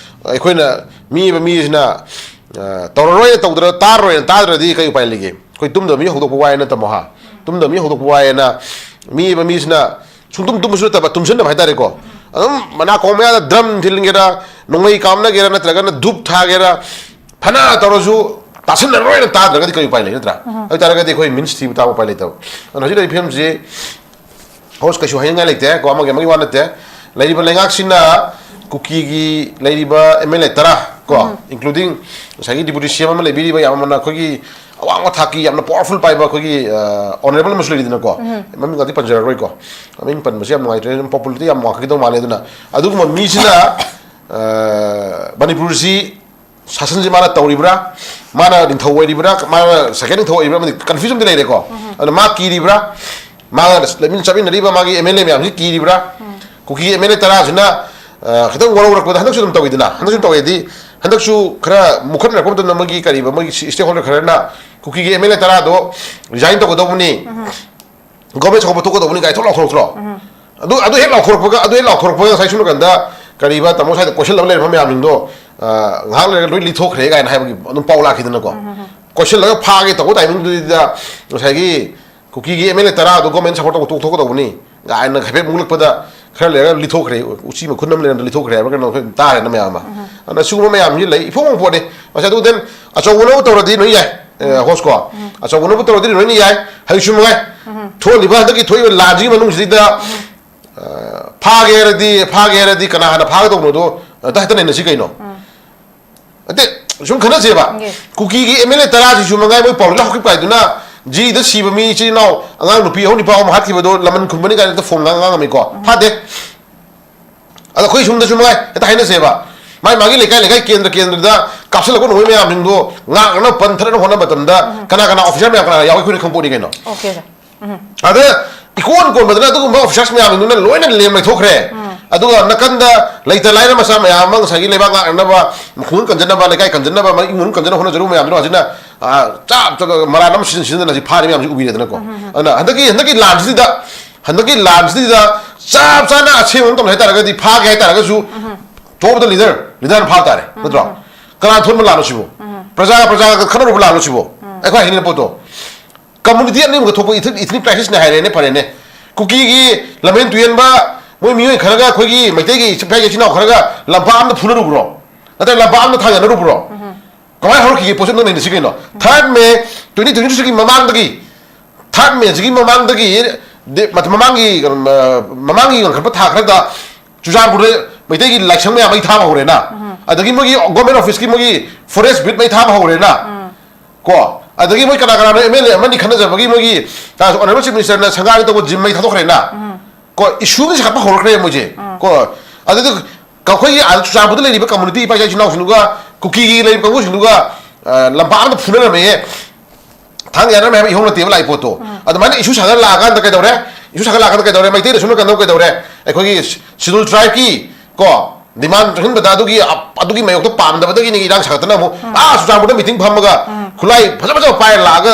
ꯑꯩꯈꯣꯏꯅ ꯃꯤ ꯑꯃ ꯃꯤꯁꯤꯅ, ꯑ, ꯇꯧꯔꯔꯣꯏꯅ ꯇꯧꯗ꯭ꯔ-, ꯇꯥꯔꯔꯣꯏꯅ ꯇꯥꯗ꯭ꯔꯗꯤ ꯀꯩ ꯎꯄꯥꯏ ꯂꯩꯒꯦ? ꯑꯩꯈꯣꯏ ꯇꯨꯝꯗꯕ ꯃꯤ ꯍꯧꯗꯣꯛꯄ ꯋꯥꯏꯅ ꯇꯝꯃꯣ ꯍꯥ? ꯇꯨꯝꯗꯕ ꯃꯤ ꯍꯧꯗꯣꯛꯄ ꯋꯥꯏꯅ ꯃꯤ ꯑꯃ ꯃꯤꯁꯤꯅ ꯁꯨꯡꯇꯨꯝ ꯇꯨꯝꯕꯁꯨ ꯅꯠꯇꯕ, ꯇꯨꯝꯁꯤꯟꯗꯕ ꯍꯥꯏꯇꯥꯔꯦꯀꯣ꯫ ꯑꯗꯨꯝ ꯃꯅꯥ ꯀꯣꯡ ꯃꯌꯥꯗ ꯗ꯭ꯔꯝ ꯊꯤꯟꯒꯦꯔꯥ, ꯅꯣꯡꯃꯩ ꯀꯥꯞꯅꯒꯦꯔꯥ, ꯅꯠꯇ꯭ꯔꯒꯅ ꯙꯨꯞ ꯊꯥꯒꯦꯔꯥ, ꯐꯅ ꯇꯧꯔꯁꯨ ꯇꯥꯁꯤꯟꯅꯔꯣꯏꯅ ꯇꯥꯗ꯭ꯔꯒꯗꯤ ꯀꯔꯤ ꯎꯄꯥꯏ ꯂꯩ, ꯅꯠꯇ꯭ꯔꯥ? ꯑꯗꯨ ꯑꯣꯏꯇꯥꯔꯒꯗꯤ ꯑꯩꯈꯣꯏ ꯃꯤꯟꯁ ꯊꯤꯕ ꯇꯥꯕ ꯎꯄꯥꯏ ꯂꯩꯇꯕ꯫ ꯑꯗꯨꯅ ꯍꯧꯖꯤꯛ ꯂꯩꯔꯤꯕ ꯐꯤꯕꯝꯁꯤ ꯍꯧꯖꯤꯛ ꯀꯩꯁꯨ ꯍꯥꯏꯅꯤꯡꯉꯥꯏ ꯂꯩꯇꯦ ꯀꯣ, ꯑꯃꯒꯤ ꯑꯃꯒꯤ ꯋꯥ ꯅꯠꯇꯦ꯫ ꯂꯩꯔꯤꯕ ꯂꯩꯉꯥꯛꯁꯤꯅ ꯀꯨꯀꯤꯒꯤ ꯂꯩꯔꯤꯕ ꯑꯦꯝ ꯑꯦꯜ ꯑꯦ ꯇꯔꯥ ꯀꯣ, including ꯉꯁꯥꯏꯒꯤ ꯗꯤꯄꯨꯇꯤ ꯁꯤ ꯑꯦꯝ ꯑꯃ ꯂꯩꯕꯤꯔꯤꯕ, ꯌꯥꯝꯅ ꯑꯩꯈꯣꯏꯒꯤ ꯑꯋꯥꯡꯕ ꯊꯥꯛꯀꯤ ꯌꯥꯝꯅ ꯄꯋꯥꯔꯐꯨꯜ ꯄꯥꯏꯕ ꯑꯩꯈꯣꯏꯒꯤ, ꯑ, ꯑꯣꯅꯔꯦꯕꯜ ꯑꯃꯁꯨ ꯂꯩꯔꯤꯗꯅꯀꯣ, ꯃꯃꯤꯡꯒꯗꯤ ꯄꯟꯖꯔꯔꯣꯏꯀꯣ, ꯃꯃꯤꯡ ꯄꯟꯕꯁꯦ ꯌꯥꯝ ꯅꯨꯡꯉꯥꯏꯇ꯭ꯔꯦ, ꯑꯗꯨꯝ ꯄꯣꯄꯨꯂꯔꯤꯇꯤ ꯌꯥꯝ ꯋꯥꯡꯈꯠꯀꯗꯧ ꯃꯥꯜꯂꯦ꯫ ꯑꯗꯨꯅ ꯑꯗꯨꯒꯨꯝꯕ ꯃꯤꯁꯤꯅ, ꯑ, ꯃꯅꯤꯄꯨꯔꯁꯤ ꯁꯥꯁꯟꯁꯤ ꯃꯥꯅ ꯇꯧꯔꯤꯕ꯭ꯔꯥ, ꯃꯥꯅ ꯅꯤꯡꯊꯧ ꯑꯣꯏꯔꯤꯕ꯭ꯔꯥ, ꯃꯥꯅ ꯁꯦꯀꯦꯟ ꯅꯤꯡꯊꯧ ꯑꯣꯏꯔꯤꯕ꯭ꯔꯥ, ꯑꯃꯗꯤ ꯀꯟꯐ꯭ꯌꯨꯖꯟꯗꯤ ꯂꯩꯔꯦꯀꯣ꯫ ꯑꯗꯨꯅ ꯃꯥ ꯀꯤꯔꯤꯕ꯭ꯔꯥ, ꯃꯥꯒ ꯂꯩꯃꯤꯟ ꯆꯠꯃꯤꯟꯅꯔꯤꯕ ꯃꯥꯒꯤ ꯑꯦꯝ ꯑꯦꯜ ꯑꯦ ꯃꯌꯥꯝꯁꯤ ꯀꯤꯔꯤꯕ꯭ꯔꯥ, ꯀꯨꯀꯤ ꯑꯦꯝ ꯑꯦꯜ ꯑꯦ ꯇꯔꯥꯁꯤꯅ, ꯑ, ꯈꯤꯇꯪ ꯋꯥꯔꯧꯔꯛꯄꯗ ꯍꯟꯗꯛꯁꯨ ꯑꯗꯨꯝ ꯇꯧꯋꯤꯗꯅ, ꯍꯟꯗꯛꯁꯨ ꯇꯧꯋꯦꯗꯤ, ꯍꯟꯗꯛꯁꯨ ꯈꯔ ꯃꯨꯈꯠꯅꯔꯛꯄ ꯃꯇꯝꯗ ꯃꯣꯏꯒꯤ ꯀꯔꯤꯕ, ꯃꯣꯏꯒꯤ ꯁꯤ-, stakeholder ꯈꯔꯅ ꯀꯨꯀꯤꯒꯤ ꯑꯦꯝ ꯑꯦꯜ ꯑꯦ ꯇꯔꯥꯗꯣ ꯔꯤꯖꯥꯏꯟ ꯇꯧꯒꯗꯧꯕꯅꯤ, ꯒꯣꯔꯃꯦꯟ ꯆꯥꯎꯈꯠꯄ ꯊꯣꯛꯀꯗꯧꯕꯅꯤ ꯀꯥꯏ ꯊꯣꯛ ꯂꯥꯎꯊꯣꯔꯛꯇ꯭ꯔꯣ? ꯑꯗꯨ ꯑꯗꯨ ꯍꯦꯛ ꯂꯥꯎꯊꯣꯔꯛꯄꯒ ꯑꯗꯨ ꯍꯦꯛ ꯂꯥꯎꯊꯣꯔꯛꯄꯒ ꯉꯁꯥꯏ ꯁꯣꯝ ꯅꯥꯀꯟꯗ ꯀꯔꯤꯕ ꯇꯥꯃꯣ ꯁ꯭ꯋꯥꯏꯗ ꯀꯣꯏꯁꯤꯜꯂꯒ ꯂꯩꯔꯝꯕ ꯃꯌꯥꯝꯁꯤꯡꯗꯣ, ꯑ, ꯉꯥꯏꯍꯥꯛ ꯂꯩꯔꯒ ꯂꯣꯏ ꯂꯤꯊꯣꯛꯈ꯭ꯔꯦ ꯀꯥꯏꯅ ꯍꯥꯏꯕꯒꯤ ꯑꯗꯨꯝ ꯄꯥꯎ ꯂꯥꯛꯈꯤꯗꯅꯀꯣ꯫ ꯀꯣꯏꯁꯤꯜꯂꯒ ꯐꯥꯒꯦ ꯇꯧꯕ ꯇꯥꯏꯃꯤꯡꯗꯨꯗ ꯉꯁꯥꯏꯒꯤ ꯀꯨꯀꯤꯒꯤ ꯑꯦꯝ ꯑꯦꯜ ꯑꯦ ꯇꯔꯥꯗꯣ ꯒꯣꯔꯃꯦꯟ ꯁꯞꯄꯣꯔꯠ ꯇꯧꯕ ꯇꯣꯛꯊꯣꯛꯀꯗꯧꯕꯅꯤ ꯀꯥꯏꯅ ꯍꯥꯏꯐꯦꯠ ꯃꯨꯛꯂꯛꯄꯗ ꯈꯔ ꯂꯩꯔꯒ ꯂꯤꯊꯣꯛꯈ꯭ꯔꯦ꯫ ꯎꯆꯤ ꯃꯈꯨꯟ ꯑꯃ ꯂꯩꯔꯝꯗ ꯂꯤꯊꯣꯛꯈ꯭ꯔꯦ ꯍꯥꯏꯕ꯭ꯔꯥ ꯀꯩꯅꯣ ꯑꯩꯈꯣꯏ ꯇꯥꯔꯦꯅ ꯃꯌꯥꯝ ꯑꯃ꯫ ꯑꯗꯨꯅ ꯁꯤꯒꯨꯝꯕ ꯃꯌꯥꯝꯁꯤ ꯂꯩ, ꯏꯐꯣꯡ ꯐꯣꯡ ꯄꯣꯠꯅꯤ꯫ ꯃꯁꯤ ꯑꯗꯨ then ꯑꯆꯧꯕꯅꯕꯨ ꯇꯧꯔꯗꯤ ꯂꯣꯏ ꯌꯥꯏ, ꯑꯦ, ꯍꯣꯁꯀꯣ꯫ ꯑꯆꯧꯕꯅꯕꯨ ꯇꯧꯔꯗꯤ ꯂꯣꯏꯅ ꯌꯥꯏ꯫ ꯍꯧꯖꯤꯛꯁꯨ ꯃꯉꯥꯏ꯫ ꯊꯣꯛꯂꯤꯕ ꯍꯟꯗꯛꯀꯤ ꯊꯣꯛꯏꯕ ꯂꯥꯟꯁꯤꯒꯤ ꯃꯅꯨꯡꯁꯤꯗ, ꯑ, ꯐꯥꯒꯦ ꯍꯥꯏꯔꯗꯤ, ꯐꯥꯒꯦ ꯍꯥꯏꯔꯗꯤ ꯀꯅꯥ ꯍꯥꯟꯅ ꯐꯥꯒꯗꯧꯕꯅꯣꯗꯣ ꯑꯝꯇ ꯍꯦꯛꯇ ꯅꯩꯅꯁꯤ ꯀꯩꯅꯣ꯫ ꯅꯠꯇꯦ, ꯁꯨꯝ ꯈꯟꯅꯁꯦꯕ꯫ ꯀꯨꯀꯤꯒꯤ ꯑꯦꯝ ꯑꯦꯜ ꯑꯦ ꯇꯔꯥꯁꯤꯁꯨ ꯃꯉꯥꯏ ꯃꯣꯏ ꯄꯥꯎꯔꯤꯗ ꯍꯧꯈꯤꯕ ꯍꯥꯏꯗꯨꯅ ꯖꯤꯗ ꯁꯤꯕ ꯃꯤ ꯏꯆꯤꯜ ꯏꯅꯥꯎ ꯑꯉꯥꯡ ꯅꯨꯄꯤ ꯑꯍꯨꯝ ꯅꯤꯄꯥ ꯑꯍꯨꯝ ꯍꯥꯠꯈꯤꯕꯗꯣ ꯂꯃꯟ ꯈꯨꯝꯕꯅꯤ ꯀꯥꯏꯅ ꯍꯦꯛꯇ ꯐꯣꯡ ꯉꯥꯡ ꯉꯥꯡꯉꯝꯃꯤꯀꯣ꯫ ꯐꯥꯗꯦ꯫ ꯑꯗꯣ ꯑꯩꯈꯣꯏ ꯁꯣꯝꯗꯁꯨ ꯃꯉꯥꯏ ꯍꯦꯛꯇ ꯍꯥꯏꯅꯁꯦꯕ꯫ ꯃꯥꯏ ꯃꯥꯒꯤ ꯂꯩꯀꯥꯏ ꯂꯩꯀꯥꯏ ꯀꯦꯟꯗ꯭ꯔ ꯀꯦꯟꯗ꯭ꯔꯗ ꯀꯥꯞꯁꯤꯜꯂꯛꯄ ꯅꯣꯡꯃꯩ ꯃꯌꯥꯝꯁꯤꯡꯗꯣ ꯉꯥꯛꯅꯅꯕ ꯄꯟꯊꯔꯅꯕ ꯍꯣꯠꯅꯕ ꯃꯇꯝꯗ ꯀꯅꯥ ꯀꯅꯥ ꯑꯣꯐꯤꯁꯥꯔ ꯃꯌꯥꯝ ꯀꯅꯥ ꯌꯥꯎꯏ ꯑꯩꯈꯣꯏꯅ ꯈꯪꯄꯣꯠꯅꯤ ꯀꯩꯅꯣ꯫ ꯑꯗ ꯏꯀꯣꯟ ꯀꯣꯟꯕꯗꯅ ꯑꯗꯨꯒꯨꯝꯕ ꯑꯣꯐꯤꯁꯥꯔꯁ ꯃꯌꯥꯝꯗꯨꯅ ꯂꯣꯏꯅ ꯂꯦꯝ ꯂꯩꯊꯣꯛꯈ꯭ꯔꯦ꯫ ꯑꯗꯨꯒ ꯅꯥꯀꯟꯗ ꯂꯩꯇ ꯂꯥꯏꯔ ꯃꯆꯥ ꯃꯌꯥꯝ ꯑꯃ ꯉꯁꯥꯏꯒꯤ ꯂꯩꯕꯥꯛ ꯉꯥꯛꯅꯅꯕ, ꯈꯨꯡꯒꯪ ꯀꯟꯖꯅꯕ, ꯂꯩꯀꯥꯏ ꯀꯟꯖꯅꯕ, ꯏꯃꯨꯡ ꯃꯅꯨꯡ ꯀꯟꯖꯅꯕ ꯍꯣꯠꯅꯖꯔꯨꯕ ꯃꯌꯥꯝꯗꯨꯅ ꯍꯧꯖꯤꯛꯅ, ꯑ, ꯆꯞ ꯆꯞ ꯃꯔꯥꯟ ꯑꯃ ꯁꯤꯖꯤꯟ ꯁꯤꯖꯤꯟꯅꯗꯅ ꯍꯧꯖꯤꯛ ꯐꯥꯔꯤ ꯃꯌꯥꯝꯁꯤ ꯎꯕꯤꯔꯦꯗꯅꯀꯣ꯫ ꯑꯗꯨꯅ ꯍꯟꯗꯛꯀꯤ, ꯍꯟꯗꯛꯀꯤ ꯂꯥꯟꯁꯤꯗ, ꯍꯟꯗꯛꯀꯤ ꯂꯥꯟꯁꯤꯗ ꯆꯞ ꯆꯥꯅ ꯑꯁꯦꯡꯕ ꯑꯃ ꯇꯧꯅꯤ ꯍꯥꯏꯇꯥꯔꯒꯗꯤ, ꯐꯥꯒꯦ ꯍꯥꯏꯇꯥꯔꯒꯁꯨ, top of the leader, leaderꯅ ꯐꯥꯕ ꯇꯥꯔꯦ, ꯅꯠꯇ꯭ꯔꯣ? ꯀꯅꯥ ꯊꯣꯛꯍꯟꯕ ꯂꯥꯟꯅꯣ ꯁꯤꯕꯨ? ꯄ꯭ꯔꯖꯥꯒ ꯄ꯭ꯔꯖꯥꯒ ꯈꯠꯅꯔꯨꯕ ꯂꯥꯟꯅꯣ ꯁꯤꯕꯨ? ꯑꯩꯈꯣꯏ ꯍꯥꯏꯅꯤꯡꯉꯤꯕ ꯄꯣꯠꯇꯣ꯫ ꯀꯝꯃꯨꯅꯤꯇꯤ ꯑꯅꯤꯃꯨꯛꯀ ꯊꯣꯛꯄ ꯏꯊꯤꯛ, ꯏꯊꯤꯛ ꯀ꯭ꯔꯥꯏꯁꯤꯁꯅꯦ ꯍꯥꯏꯔꯦꯅꯦ, ꯐꯔꯦꯅꯦ꯫ ꯀꯨꯀꯤꯒꯤ ꯂꯝꯍꯦꯟ ꯇꯨꯍꯦꯟꯕ ꯃꯣꯏ ꯃꯤꯑꯣꯏ ꯈꯔꯒ ꯑꯩꯈꯣꯏꯒꯤ ꯃꯩꯇꯩꯒꯤ ꯏꯆꯤꯟ ꯏꯅꯥꯎ ꯈꯔꯒ ꯂꯝꯄꯥꯛ ꯑꯃꯗ ꯐꯨꯅꯔꯨꯕ꯭ꯔꯣ? ꯅꯠꯇ꯭ꯔꯒ ꯂꯝꯄꯥꯛ ꯑꯃꯗ ꯊꯥꯡꯖꯅꯔꯨꯕ꯭ꯔꯣ? ꯀꯃꯥꯏꯅ ꯍꯧꯔꯛꯈꯤꯒꯦ ꯄꯣꯠꯁꯦ ꯑꯝꯇ ꯅꯩꯅꯁꯤ ꯀꯩꯅꯣ? Third May twenty twenty-three ꯒꯤ ꯃꯃꯥꯡꯗꯒꯤ, third May ꯁꯤꯒꯤ ꯃꯃꯥꯡꯗꯒꯤ, ꯗꯦ-, ꯃ-, ꯃꯃꯥꯡꯒꯤ, ꯀꯩꯅꯣ, ꯃ-, ꯃꯃꯥꯡꯒꯤ ꯉꯟꯈꯠꯄ ꯊꯥ ꯈꯔꯗ ꯆꯨꯔꯆꯥꯟꯄꯨꯔꯗ ꯃꯩꯇꯩꯒꯤ ꯂꯥꯏꯁꯪ ꯃꯌꯥꯝ ꯃꯩ ꯊꯥꯕ ꯍꯧꯔꯦꯅ꯫ ꯑꯗꯒꯤ ꯃꯣꯏꯒꯤ government office ꯀꯤ ꯃꯣꯏꯒꯤ forest beat ꯃꯩ ꯊꯥꯕ ꯍꯧꯔꯦꯅ꯫ ꯀꯣ, ꯑꯗꯒꯤ ꯃꯣꯏ ꯀꯅꯥ ꯀꯅꯥꯅꯣ M L A ꯑꯃꯅꯤ ꯈꯟꯅꯖꯕꯒꯤ ꯃꯣꯏꯒꯤ, ꯑ, Honourable Chief Minister ꯅ ꯁꯪꯒꯥꯏꯒꯤ ꯇꯧꯕ gym ꯃꯩ ꯊꯥꯗꯣꯛꯈ꯭ꯔꯦꯅ꯫ ꯀꯣ, issue ꯑꯃ ꯁꯥꯒꯠꯄ ꯍꯧꯔꯛꯈ꯭ꯔꯦ ꯃꯣꯏꯁꯦ꯫ ꯀꯣ, ꯑꯗꯨꯗꯤ ꯑꯩꯈꯣꯏꯒꯤ ꯑꯥꯗ ꯆꯨꯔꯆꯥꯟꯄꯨꯔꯗ ꯂꯩꯔꯤꯕ community ꯏꯄꯥ ꯏꯆꯥ ꯏꯆꯤꯟ ꯏꯅꯥꯎꯁꯤꯡꯗꯨꯒ ꯀꯨꯀꯤꯒꯤ ꯂꯩꯔꯤꯕ ꯀꯥꯡꯕꯨꯁꯤꯡꯗꯨꯒ, ꯑ, ꯂꯝꯄꯥꯛ ꯑꯃꯗ ꯐꯨꯅꯔꯝꯃꯦꯌꯦ꯫ ꯊꯥꯡ ꯌꯥꯅꯔꯝꯃꯦ ꯍꯥꯏꯕ ꯏꯍꯧ ꯅꯠꯇꯦꯕ ꯂꯥꯛꯏ ꯄꯣꯠꯇꯣ꯫ ꯑꯗꯨꯃꯥꯏꯅ issue ꯁꯥꯒꯠꯂꯛꯑꯀꯥꯟꯗ ꯀꯩꯗꯧꯔꯦ? Issue ꯁꯥꯒꯠꯂꯛꯑꯀꯥꯟꯗ ꯀꯩꯗꯧꯔꯦ? ꯃꯩꯇꯩꯗ ꯁꯨꯝ ꯀꯩꯅꯣ ꯀꯩꯗꯧꯔꯦ? ꯑꯩꯈꯣꯏꯒꯤ Scheduled Tribe ꯀꯤ, ꯀꯣ, demand ꯆꯪꯍꯟꯕꯗ ꯑꯗꯨꯒꯤ, ꯑꯗꯨꯒꯤ ꯃꯥꯌꯣꯛꯇ ꯄꯥꯝꯗꯕꯗꯒꯤꯅꯤ ꯏꯔꯥꯡ ꯁꯥꯒꯠꯇꯅ ꯑꯃꯨꯛ, ꯑꯥ, ꯆꯨꯔꯆꯥꯟꯄꯨꯔꯗ meeting ꯐꯝꯃꯒ ꯈꯨꯠꯂꯥꯏ ꯐꯖ ꯐꯖꯕ ꯄꯥꯏꯔ ꯂꯥꯛꯑꯒ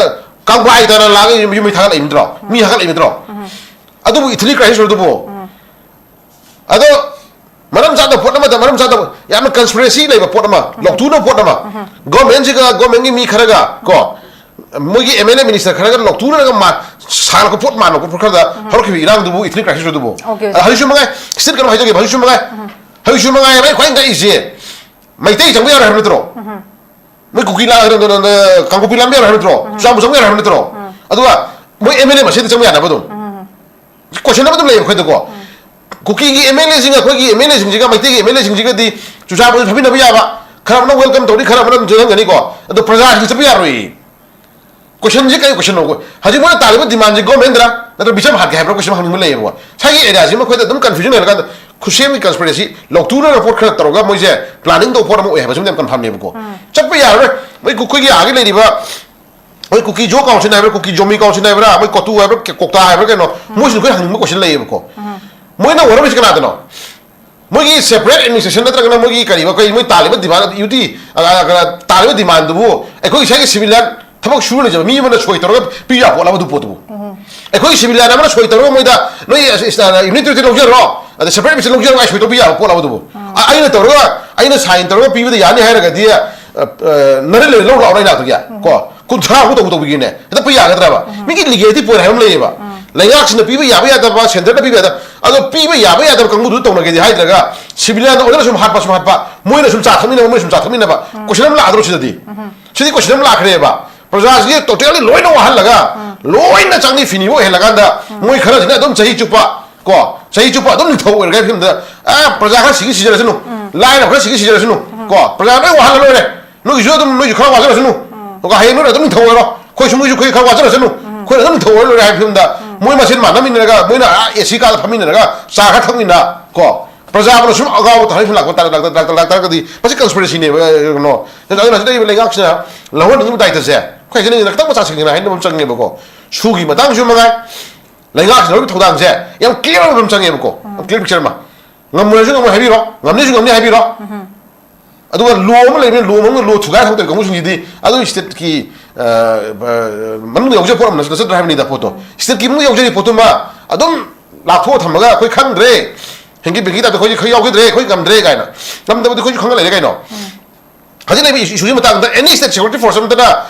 ꯀꯪꯕꯥꯏ ꯇꯥꯅ ꯂꯥꯛꯑꯒ ꯌꯨꯝ ꯃꯩ ꯊꯥꯒꯠꯂꯛꯏ ꯅꯠꯇ꯭ꯔꯣ? ꯃꯤ ꯍꯥꯠꯀꯠꯂꯛꯏ ꯅꯠꯇ꯭ꯔꯣ? ꯑꯗꯨꯕꯨ ꯏꯊꯅꯤꯛ ꯀ꯭ꯔꯥꯏꯁꯤꯁ ꯑꯣꯏꯗꯨꯕꯨ꯫ ꯑꯗꯣ ꯃꯔꯝ ꯆꯥꯗꯕ ꯄꯣꯠ ꯑꯃꯗ ꯃꯔꯝ ꯆꯥꯗꯕ, ꯌꯥꯝꯅ ꯀꯟꯁꯄꯤꯔꯦꯁꯤ ꯂꯩꯕ ꯄꯣꯠ ꯑꯃ, ꯂꯧꯊꯨꯅ ꯄꯣꯠ ꯑꯃ, ꯒꯣꯔꯃꯦꯟꯁꯤꯒ ꯒꯣꯔꯃꯦꯟꯒꯤ ꯃꯤ ꯈꯔꯒ ꯀꯣ, ꯃꯣꯏꯒꯤ ꯑꯦꯝ ꯑꯦꯜ ꯑꯦ ꯃꯤꯅꯤꯁꯇꯔ ꯈꯔꯒ ꯂꯧꯊꯨꯅꯔꯒ ꯃꯥ-, ꯁꯥꯒꯠꯂꯛꯄ ꯄꯣꯠ ꯃꯥꯟꯕ ꯄꯣꯠ ꯈꯔꯗ ꯍꯧꯔꯛꯈꯤꯕ ꯏꯔꯥꯡꯗꯨꯕꯨ ꯏꯊꯅꯤꯛ ꯀ꯭ꯔꯥꯏꯁꯤꯁ ꯑꯣꯏꯗꯨꯕꯨ꯫ Okay, okay. ꯑ, ꯍꯧꯖꯤꯛꯁꯨ ꯃꯉꯥꯏ, ꯁ꯭ꯇꯦꯠ ꯀꯩꯅꯣ ꯍꯥꯏꯖꯒꯦ, ꯍꯧꯖꯤꯛꯁꯨ ꯃꯉꯥꯏ, ꯍꯧꯖꯤꯛꯁꯨ ꯃꯉꯥꯏ, ꯃꯥꯏ ꯈ꯭ꯋꯥꯏ ꯉꯛꯏꯁꯦ ꯃꯩꯇꯩ ꯆꯪꯕ ꯌꯥꯔꯣꯏ ꯍꯥꯏꯕ ꯅꯠꯇ꯭ꯔꯣ? ꯃꯣꯏ ꯀꯨꯀꯤ ꯂꯥ-, ꯀꯥꯡꯄꯣꯛꯄꯤ ꯂꯥꯟꯕ ꯌꯥꯔꯣꯏ ꯍꯥꯏꯕ ꯅꯠꯇ꯭ꯔꯣ? ꯆꯨꯔꯆꯥꯟꯄꯨꯔ ꯆꯪꯕ ꯌꯥꯔꯣꯏ ꯍꯥꯏꯕ ꯅꯠꯇ꯭ꯔꯣ? ꯑꯗꯨꯒ ꯃꯣꯏ ꯑꯦꯝ ꯑꯦꯜ ꯑꯦ ꯃꯁꯦꯟꯗ ꯆꯪꯕ ꯌꯥꯅꯕ ꯑꯗꯨꯝ꯫ ꯀꯣꯏꯁꯟ ꯑꯃ ꯑꯗꯨꯝ ꯂꯩꯌꯦꯕ ꯑꯩꯈꯣꯏꯗꯀꯣ꯫ ꯀꯨꯀꯤꯒꯤ ꯑꯦꯝ ꯑꯦꯜ ꯑꯦꯁꯤꯡꯒ ꯑꯩꯈꯣꯏꯒꯤ ꯑꯦꯝ ꯑꯦꯜ ꯑꯦꯁꯤꯡꯁꯤꯒ, ꯃꯩꯇꯩꯒꯤ ꯑꯦꯝ ꯑꯦꯜ ꯑꯦꯁꯤꯡꯁꯤꯒꯗꯤ ꯆꯨꯔꯆꯥꯟꯄꯨꯔꯗ ꯐꯝꯃꯤꯟꯅꯕ ꯌꯥꯕ, ꯈꯔ ꯑꯃꯅ ꯋꯦꯜꯀꯝ ꯇꯧꯅꯤ, ꯈꯔ ꯑꯃꯅ ꯑꯗꯨꯝ ꯆꯪꯍꯟꯒꯅꯤꯀꯣ꯫ ꯑꯗꯣ ꯄ꯭ꯔꯖꯥꯁꯤꯡ ꯆꯠꯄ ꯌꯥꯔꯣꯏꯌꯦ꯫ ꯀꯣꯏꯁꯟꯁꯦ ꯀꯔꯤ ꯀꯣꯏꯁꯟꯅꯣ? ꯍꯧꯖꯤꯛ ꯃꯣꯏꯅ ꯇꯥꯜꯂꯤꯕ ꯗꯤꯃꯥꯟꯁꯦ ꯒꯣꯔꯃꯦꯟꯗꯔ ꯅꯠꯇ꯭ꯔ ꯕꯤꯁꯝ ꯍꯥꯠꯀꯦ ꯍꯥꯏꯕ꯭ꯔꯥ? ꯀꯣꯏꯁꯟ ꯍꯪꯅꯤꯡꯕ ꯂꯩꯌꯦꯕꯀꯣ꯫ ꯁ꯭ꯋꯥꯏꯒꯤ ꯑꯦꯔꯤꯌꯥꯁꯤꯃ ꯑꯩꯈꯣꯏꯗ ꯑꯗꯨꯝ ꯀꯟꯐ꯭ꯌꯨꯖꯟ ꯂꯩꯔꯀꯥꯟꯗ ꯈꯨꯠꯁꯦꯝꯒꯤ ꯀꯟꯁꯄꯤꯔꯦꯁꯤ ꯂꯧꯊꯨꯅ ꯔꯤꯄꯣꯔꯠ ꯈꯔ ꯇꯧꯔꯒ ꯃꯣꯏꯁꯦ ꯄ꯭ꯂꯥꯅꯤꯡ ꯇꯧꯕ ꯄꯣꯠ ꯑꯃ ꯑꯣꯏ ꯍꯥꯏꯕꯁꯤꯃꯗꯤ ꯌꯥꯝ ꯀꯟꯐꯥꯝꯅꯦꯕꯀꯣ꯫ ꯆꯠꯄ ꯌꯥꯔꯔꯣꯏ꯫ ꯃꯣꯏ ꯀꯨ-, ꯑꯩꯈꯣꯏꯒꯤ ꯑꯥꯒꯤ ꯂꯩꯔꯤꯕ, ꯑꯩꯈꯣꯏ ꯀꯨꯀꯤ ꯖꯣ ꯀꯥꯎꯟꯁꯤꯜ ꯍꯥꯏꯕ꯭ꯔꯥ, ꯀꯨꯀꯤ ꯖꯣꯃꯤ ꯀꯥꯎꯟꯁꯤꯜ ꯍꯥꯏꯕ꯭ꯔꯥ, ꯃꯣꯏ ꯀꯣꯇꯨ ꯍꯥꯏꯕ꯭ꯔꯥ, ꯀꯣꯛꯇꯥ ꯍꯥꯏꯕ꯭ꯔꯥ ꯀꯩꯅꯣ, ꯃꯣꯏꯁꯤꯅ ꯑꯩꯈꯣꯏ ꯍꯪꯅꯤꯡꯕ ꯀꯣꯏꯁꯟ ꯂꯩꯌꯦꯕꯀꯣ꯫ ꯃꯣꯏꯅ ꯑꯣꯏꯔꯝꯃꯤꯁꯤ ꯀꯅꯥꯗꯅꯣ? ꯃꯣꯏꯒꯤ ꯁꯦꯄꯔꯦꯠ ꯑꯦꯗꯃꯤꯅꯤꯁꯇ꯭ꯔꯦꯁꯟ ꯅꯠꯇ꯭ꯔꯒꯅ ꯃꯣꯏꯒꯤ ꯀꯔꯤꯕ, ꯑꯩꯈꯣꯏ ꯃꯣꯏ ꯇꯥꯜꯂꯤꯕ ꯗꯤꯃꯥꯟ, ꯌꯨꯇꯤ, ꯑ, ꯑ, ꯇꯥꯜꯂꯤꯕ ꯗꯤꯃꯥꯟꯗꯨꯕꯨ ꯑꯩꯈꯣꯏ ꯏꯁꯥꯒꯤ ꯁꯤꯚꯤꯂꯤꯌꯥꯟ ꯊꯕꯛ ꯁꯨꯔ ꯂꯩꯖꯕ ꯃꯤ ꯑꯃꯅ ꯁꯣꯏ ꯇꯧꯔꯒ ꯄꯤ ꯌꯥ ꯄꯣꯠꯂꯕ ꯑꯗꯨ ꯄꯣꯠꯇꯨꯕꯨ? ꯑꯩꯈꯣꯏꯒꯤ ꯁꯤꯚꯤꯂꯤꯌꯥꯟ ꯑꯃꯅ ꯁꯣꯏ ꯇꯧꯔꯒ ꯃꯣꯏꯗ ꯅꯣꯏ ꯑꯁ, ꯑ, ꯌꯨꯅꯤꯠ ꯇ꯭ꯋꯦꯟꯇꯤ ꯂꯧꯖꯔꯣ, ꯑꯗ ꯁꯦꯄꯔꯦꯠ ꯑꯦꯗꯃꯤꯅꯤꯁꯇ꯭ꯔꯦꯁꯟ ꯂꯧꯖꯔꯣ ꯍꯥꯏ ꯁꯣꯏ ꯇꯧꯕ ꯌꯥꯕ ꯄꯣꯠꯂꯕ ꯑꯗꯨꯕꯨ? ꯑ-, ꯑꯩꯅ ꯇꯧꯔꯒ, ꯑꯩꯅ ꯁꯥꯏꯟ ꯇꯧꯔꯒ ꯄꯤꯕꯗ ꯌꯥꯅꯤ ꯍꯥꯏꯔꯒꯗꯤ, ꯑ, ꯑ, ꯅꯔꯦꯟ ꯂꯩꯔ ꯂꯧ ꯂꯥꯛꯑꯣ ꯂꯩꯅꯥꯛꯇꯒꯤ꯫ ꯀꯣ? ꯀꯨꯟꯊ꯭ꯔꯥ ꯃꯨꯛ ꯇꯧ ꯇꯧꯕꯤꯒꯦꯅꯦ꯫ ꯍꯦꯛꯇ ꯄꯤ ꯌꯥꯒꯗ꯭ꯔꯕ? ꯃꯤꯒꯤ ꯂꯤꯒꯦꯂꯤꯇꯤ ꯄꯣꯏꯟ ꯍꯥꯏꯕ ꯑꯃ ꯂꯩꯌꯦꯕ꯫ ꯂꯩꯉꯥꯛꯁꯤꯅ ꯄꯤꯕ ꯌꯥꯕ ꯌꯥꯗꯕ, ꯁꯦꯟꯇꯔꯅ ꯄꯤꯕ ꯌꯥꯗꯕ꯫ ꯑꯗꯣ ꯄꯤꯕ ꯌꯥꯕ ꯌꯥꯗꯕ ꯀꯥꯡꯕꯨꯗꯨ ꯇꯧꯅꯒꯦꯗꯤ ꯍꯥꯏꯗ꯭ꯔꯒ, ꯁꯤꯚꯤꯂꯤꯌꯥꯟꯗ ꯑꯣꯏꯅ ꯁꯨꯝ ꯍꯥꯠꯄ, ꯁꯨꯝ ꯍꯥꯠꯄ, ꯃꯣꯏꯅ ꯁꯨꯝ ꯆꯥ ꯊꯛꯃꯤꯟꯅꯕ, ꯃꯣꯏꯅ ꯁꯨꯝ ꯆꯥ ꯊꯛꯃꯤꯟꯅꯕ꯫ ꯀꯣꯏꯁꯟ ꯑꯃ ꯂꯥꯛꯑꯗ꯭ꯔꯣ ꯁꯤꯗꯗꯤ? ꯁꯤꯗꯤ ꯀꯣꯏꯁꯟ ꯑꯃ ꯂꯥꯛꯈ꯭ꯔꯦꯕ꯫ ꯄ꯭ꯔꯖꯥꯁꯤꯗꯤ ꯇꯣꯇꯦꯜꯂꯤ ꯂꯣꯏꯅ ꯋꯥꯍꯜꯂꯒ, ꯂꯣꯏꯅ ꯆꯪꯅꯤ ꯐꯤꯅꯤꯕ ꯑꯣꯏꯍꯜꯂꯀꯥꯟꯗ, ꯃꯣꯏ ꯈꯔꯁꯤꯅ ꯑꯗꯨꯝ ꯆꯍꯤ ꯆꯨꯞꯄ, ꯀꯣ, ꯆꯍꯤ ꯆꯨꯞꯄ ꯑꯗꯨꯝ ꯅꯤꯡꯊꯧ ꯑꯣꯏꯔꯒ ꯐꯤꯕꯝꯗ, ꯑ, ꯄ꯭ꯔꯖꯥ ꯈꯔ ꯁꯤꯒꯤ ꯁꯤꯖꯔꯁꯅꯨ, ꯂꯥꯏꯔꯕ ꯈꯔ ꯁꯤꯒꯤ ꯁꯤꯖꯔꯁꯅꯨ, ꯀꯣ, ꯄ꯭ꯔꯖꯥ ꯂꯣꯏ ꯋꯥꯍꯜꯂ ꯂꯣꯏꯔꯦ꯫ ꯅꯣꯏꯒꯤꯁꯨ ꯑꯗꯨꯝ, ꯅꯣꯏꯁꯨ ꯈꯔ ꯋꯥꯖꯔꯁꯅꯨ꯫ ꯑꯗꯨꯒ ꯍꯌꯦꯡ ꯅꯣꯏꯅ ꯑꯗꯨꯝ ꯅꯤꯡꯊꯧ ꯑꯣꯏꯔꯣ꯫ ꯑꯩꯈꯣꯏꯁꯨ, ꯃꯣꯏꯁꯨ ꯑꯩꯈꯣꯏ ꯈꯔ ꯋꯥꯖꯔꯁꯅꯨ꯫ ꯑꯩꯈꯣꯏꯅ ꯑꯗꯨꯝ ꯅꯤꯡꯊꯧ ꯑꯣꯏꯔ ꯂꯣꯏꯔꯦ ꯍꯥꯏꯕ ꯐꯤꯕꯝꯗ, ꯃꯣꯏ ꯃꯁꯦꯟ ꯃꯥꯟꯅꯃꯤꯟꯅꯔꯒ, ꯃꯣꯏꯅ ꯑꯥ ꯑꯦ ꯁꯤ ꯀꯥꯗ ꯐꯝꯃꯤꯟꯅꯔꯒ ꯆꯥ ꯈꯔ ꯊꯛꯃꯤꯟꯅ, ꯀꯣ, ꯄ꯭ꯔꯖꯥ ꯑꯃꯅ ꯁꯨꯝ ꯑꯒꯥꯎꯕ ꯊꯥꯔꯛꯏ ꯁꯨꯝ ꯂꯥꯛꯄ ꯇꯥꯔ-, ꯂꯥꯛ-, ꯂꯥꯛ-, ꯂꯥꯛ-, ꯂꯥꯛꯇꯥꯔꯒꯗꯤ ꯃꯁꯤ ꯀꯟꯁꯄꯤꯔꯦꯁꯤꯅꯦꯕ, ꯀꯩꯅꯣ꯫ ꯑꯗꯨꯅ ꯍꯧꯖꯤꯛ ꯂꯩꯔꯤꯕ ꯂꯩꯉꯥꯛꯁꯤꯅ ꯂꯧꯍꯟꯅꯤꯡꯉꯤꯕ ꯗꯥꯏꯇꯁꯦ ꯑꯩꯈꯣꯏ ꯍꯥꯏꯖꯅꯤꯡꯉꯤꯅ ꯈꯤꯇꯪ ꯃꯆꯥ ꯁꯤꯡꯅ ꯍꯥꯏꯅꯕ ꯑꯃ ꯆꯪꯉꯦꯕꯀꯣ꯫ ꯁꯨꯒꯤ ꯃꯇꯥꯡꯁꯨ ꯃꯉꯥꯏ, ꯂꯩꯉꯥꯛꯁꯤꯅ ꯂꯧꯔꯤꯕ ꯊꯧꯗꯥꯡꯁꯦ ꯌꯥꯝ ꯀ꯭ꯂꯤꯌꯥꯔ ꯑꯣꯏꯕ ꯑꯃ ꯆꯪꯉꯦꯕꯀꯣ꯫ ꯌꯥꯝ ꯀ꯭ꯂꯤꯌꯥꯔ ꯄꯤꯛꯆꯔ ꯑꯃ꯫ ꯉꯝꯃꯣꯏꯁꯨ ꯉꯝꯃꯣꯏ ꯍꯥꯏꯕꯤꯔꯣ, ꯉꯝꯅꯤꯁꯨ ꯉꯝꯅꯤ ꯍꯥꯏꯕꯤꯔꯣ꯫ ꯑꯗꯨꯒ ꯂꯣ ꯑꯃ ꯂꯩꯕꯅꯤ, ꯂꯣ ꯃꯅꯨꯡꯗ ꯂꯣ ꯊꯨꯒꯥꯏ ꯊꯕꯛ ꯇꯧꯔꯤ ꯀꯥꯡꯕꯨꯁꯤꯡꯁꯤꯗꯤ ꯑꯗꯨꯒꯤ ꯁ꯭ꯇꯦꯠꯀꯤ, ꯃꯅꯨꯡꯗ ꯌꯥꯎꯖꯕ ꯄꯣꯠ ꯑꯃ ꯅꯠꯁꯨ ꯅꯠꯆꯗ꯭ꯔꯥ ꯍꯥꯏꯕꯅꯤꯗ ꯄꯣꯠꯇꯣ꯫ ꯁ꯭ꯇꯦꯠꯀꯤ ꯃꯅꯨꯡꯗ ꯌꯥꯎꯖꯔꯤ ꯄꯣꯠꯇꯨꯃ ꯑꯗꯨꯝ ꯂꯥꯞꯊꯣꯛꯑ ꯊꯝꯃꯒ ꯑꯩꯈꯣꯏ ꯈꯪꯗ꯭ꯔꯦ, ꯍꯦꯡꯀꯤ ꯕꯦꯡꯀꯤ ꯇꯥꯏꯞꯇ ꯑꯩꯈꯣꯏ ꯈꯔ ꯌꯥꯎꯈꯤꯗ꯭ꯔꯦ, ꯑꯩꯈꯣꯏ ꯉꯝꯗ꯭ꯔꯦ ꯀꯥꯏꯅ, ꯉꯝꯗꯕꯗꯤ ꯑꯩꯈꯣꯏꯁꯨ ꯈꯪꯉ ꯂꯩꯔꯦ ꯀꯩꯅꯣ꯫ ꯍꯧꯖꯤꯛ ꯂꯩꯕ ꯏꯁꯨꯒꯤ ꯃꯇꯥꯡꯗ any state security force ꯑꯃꯠꯇꯅ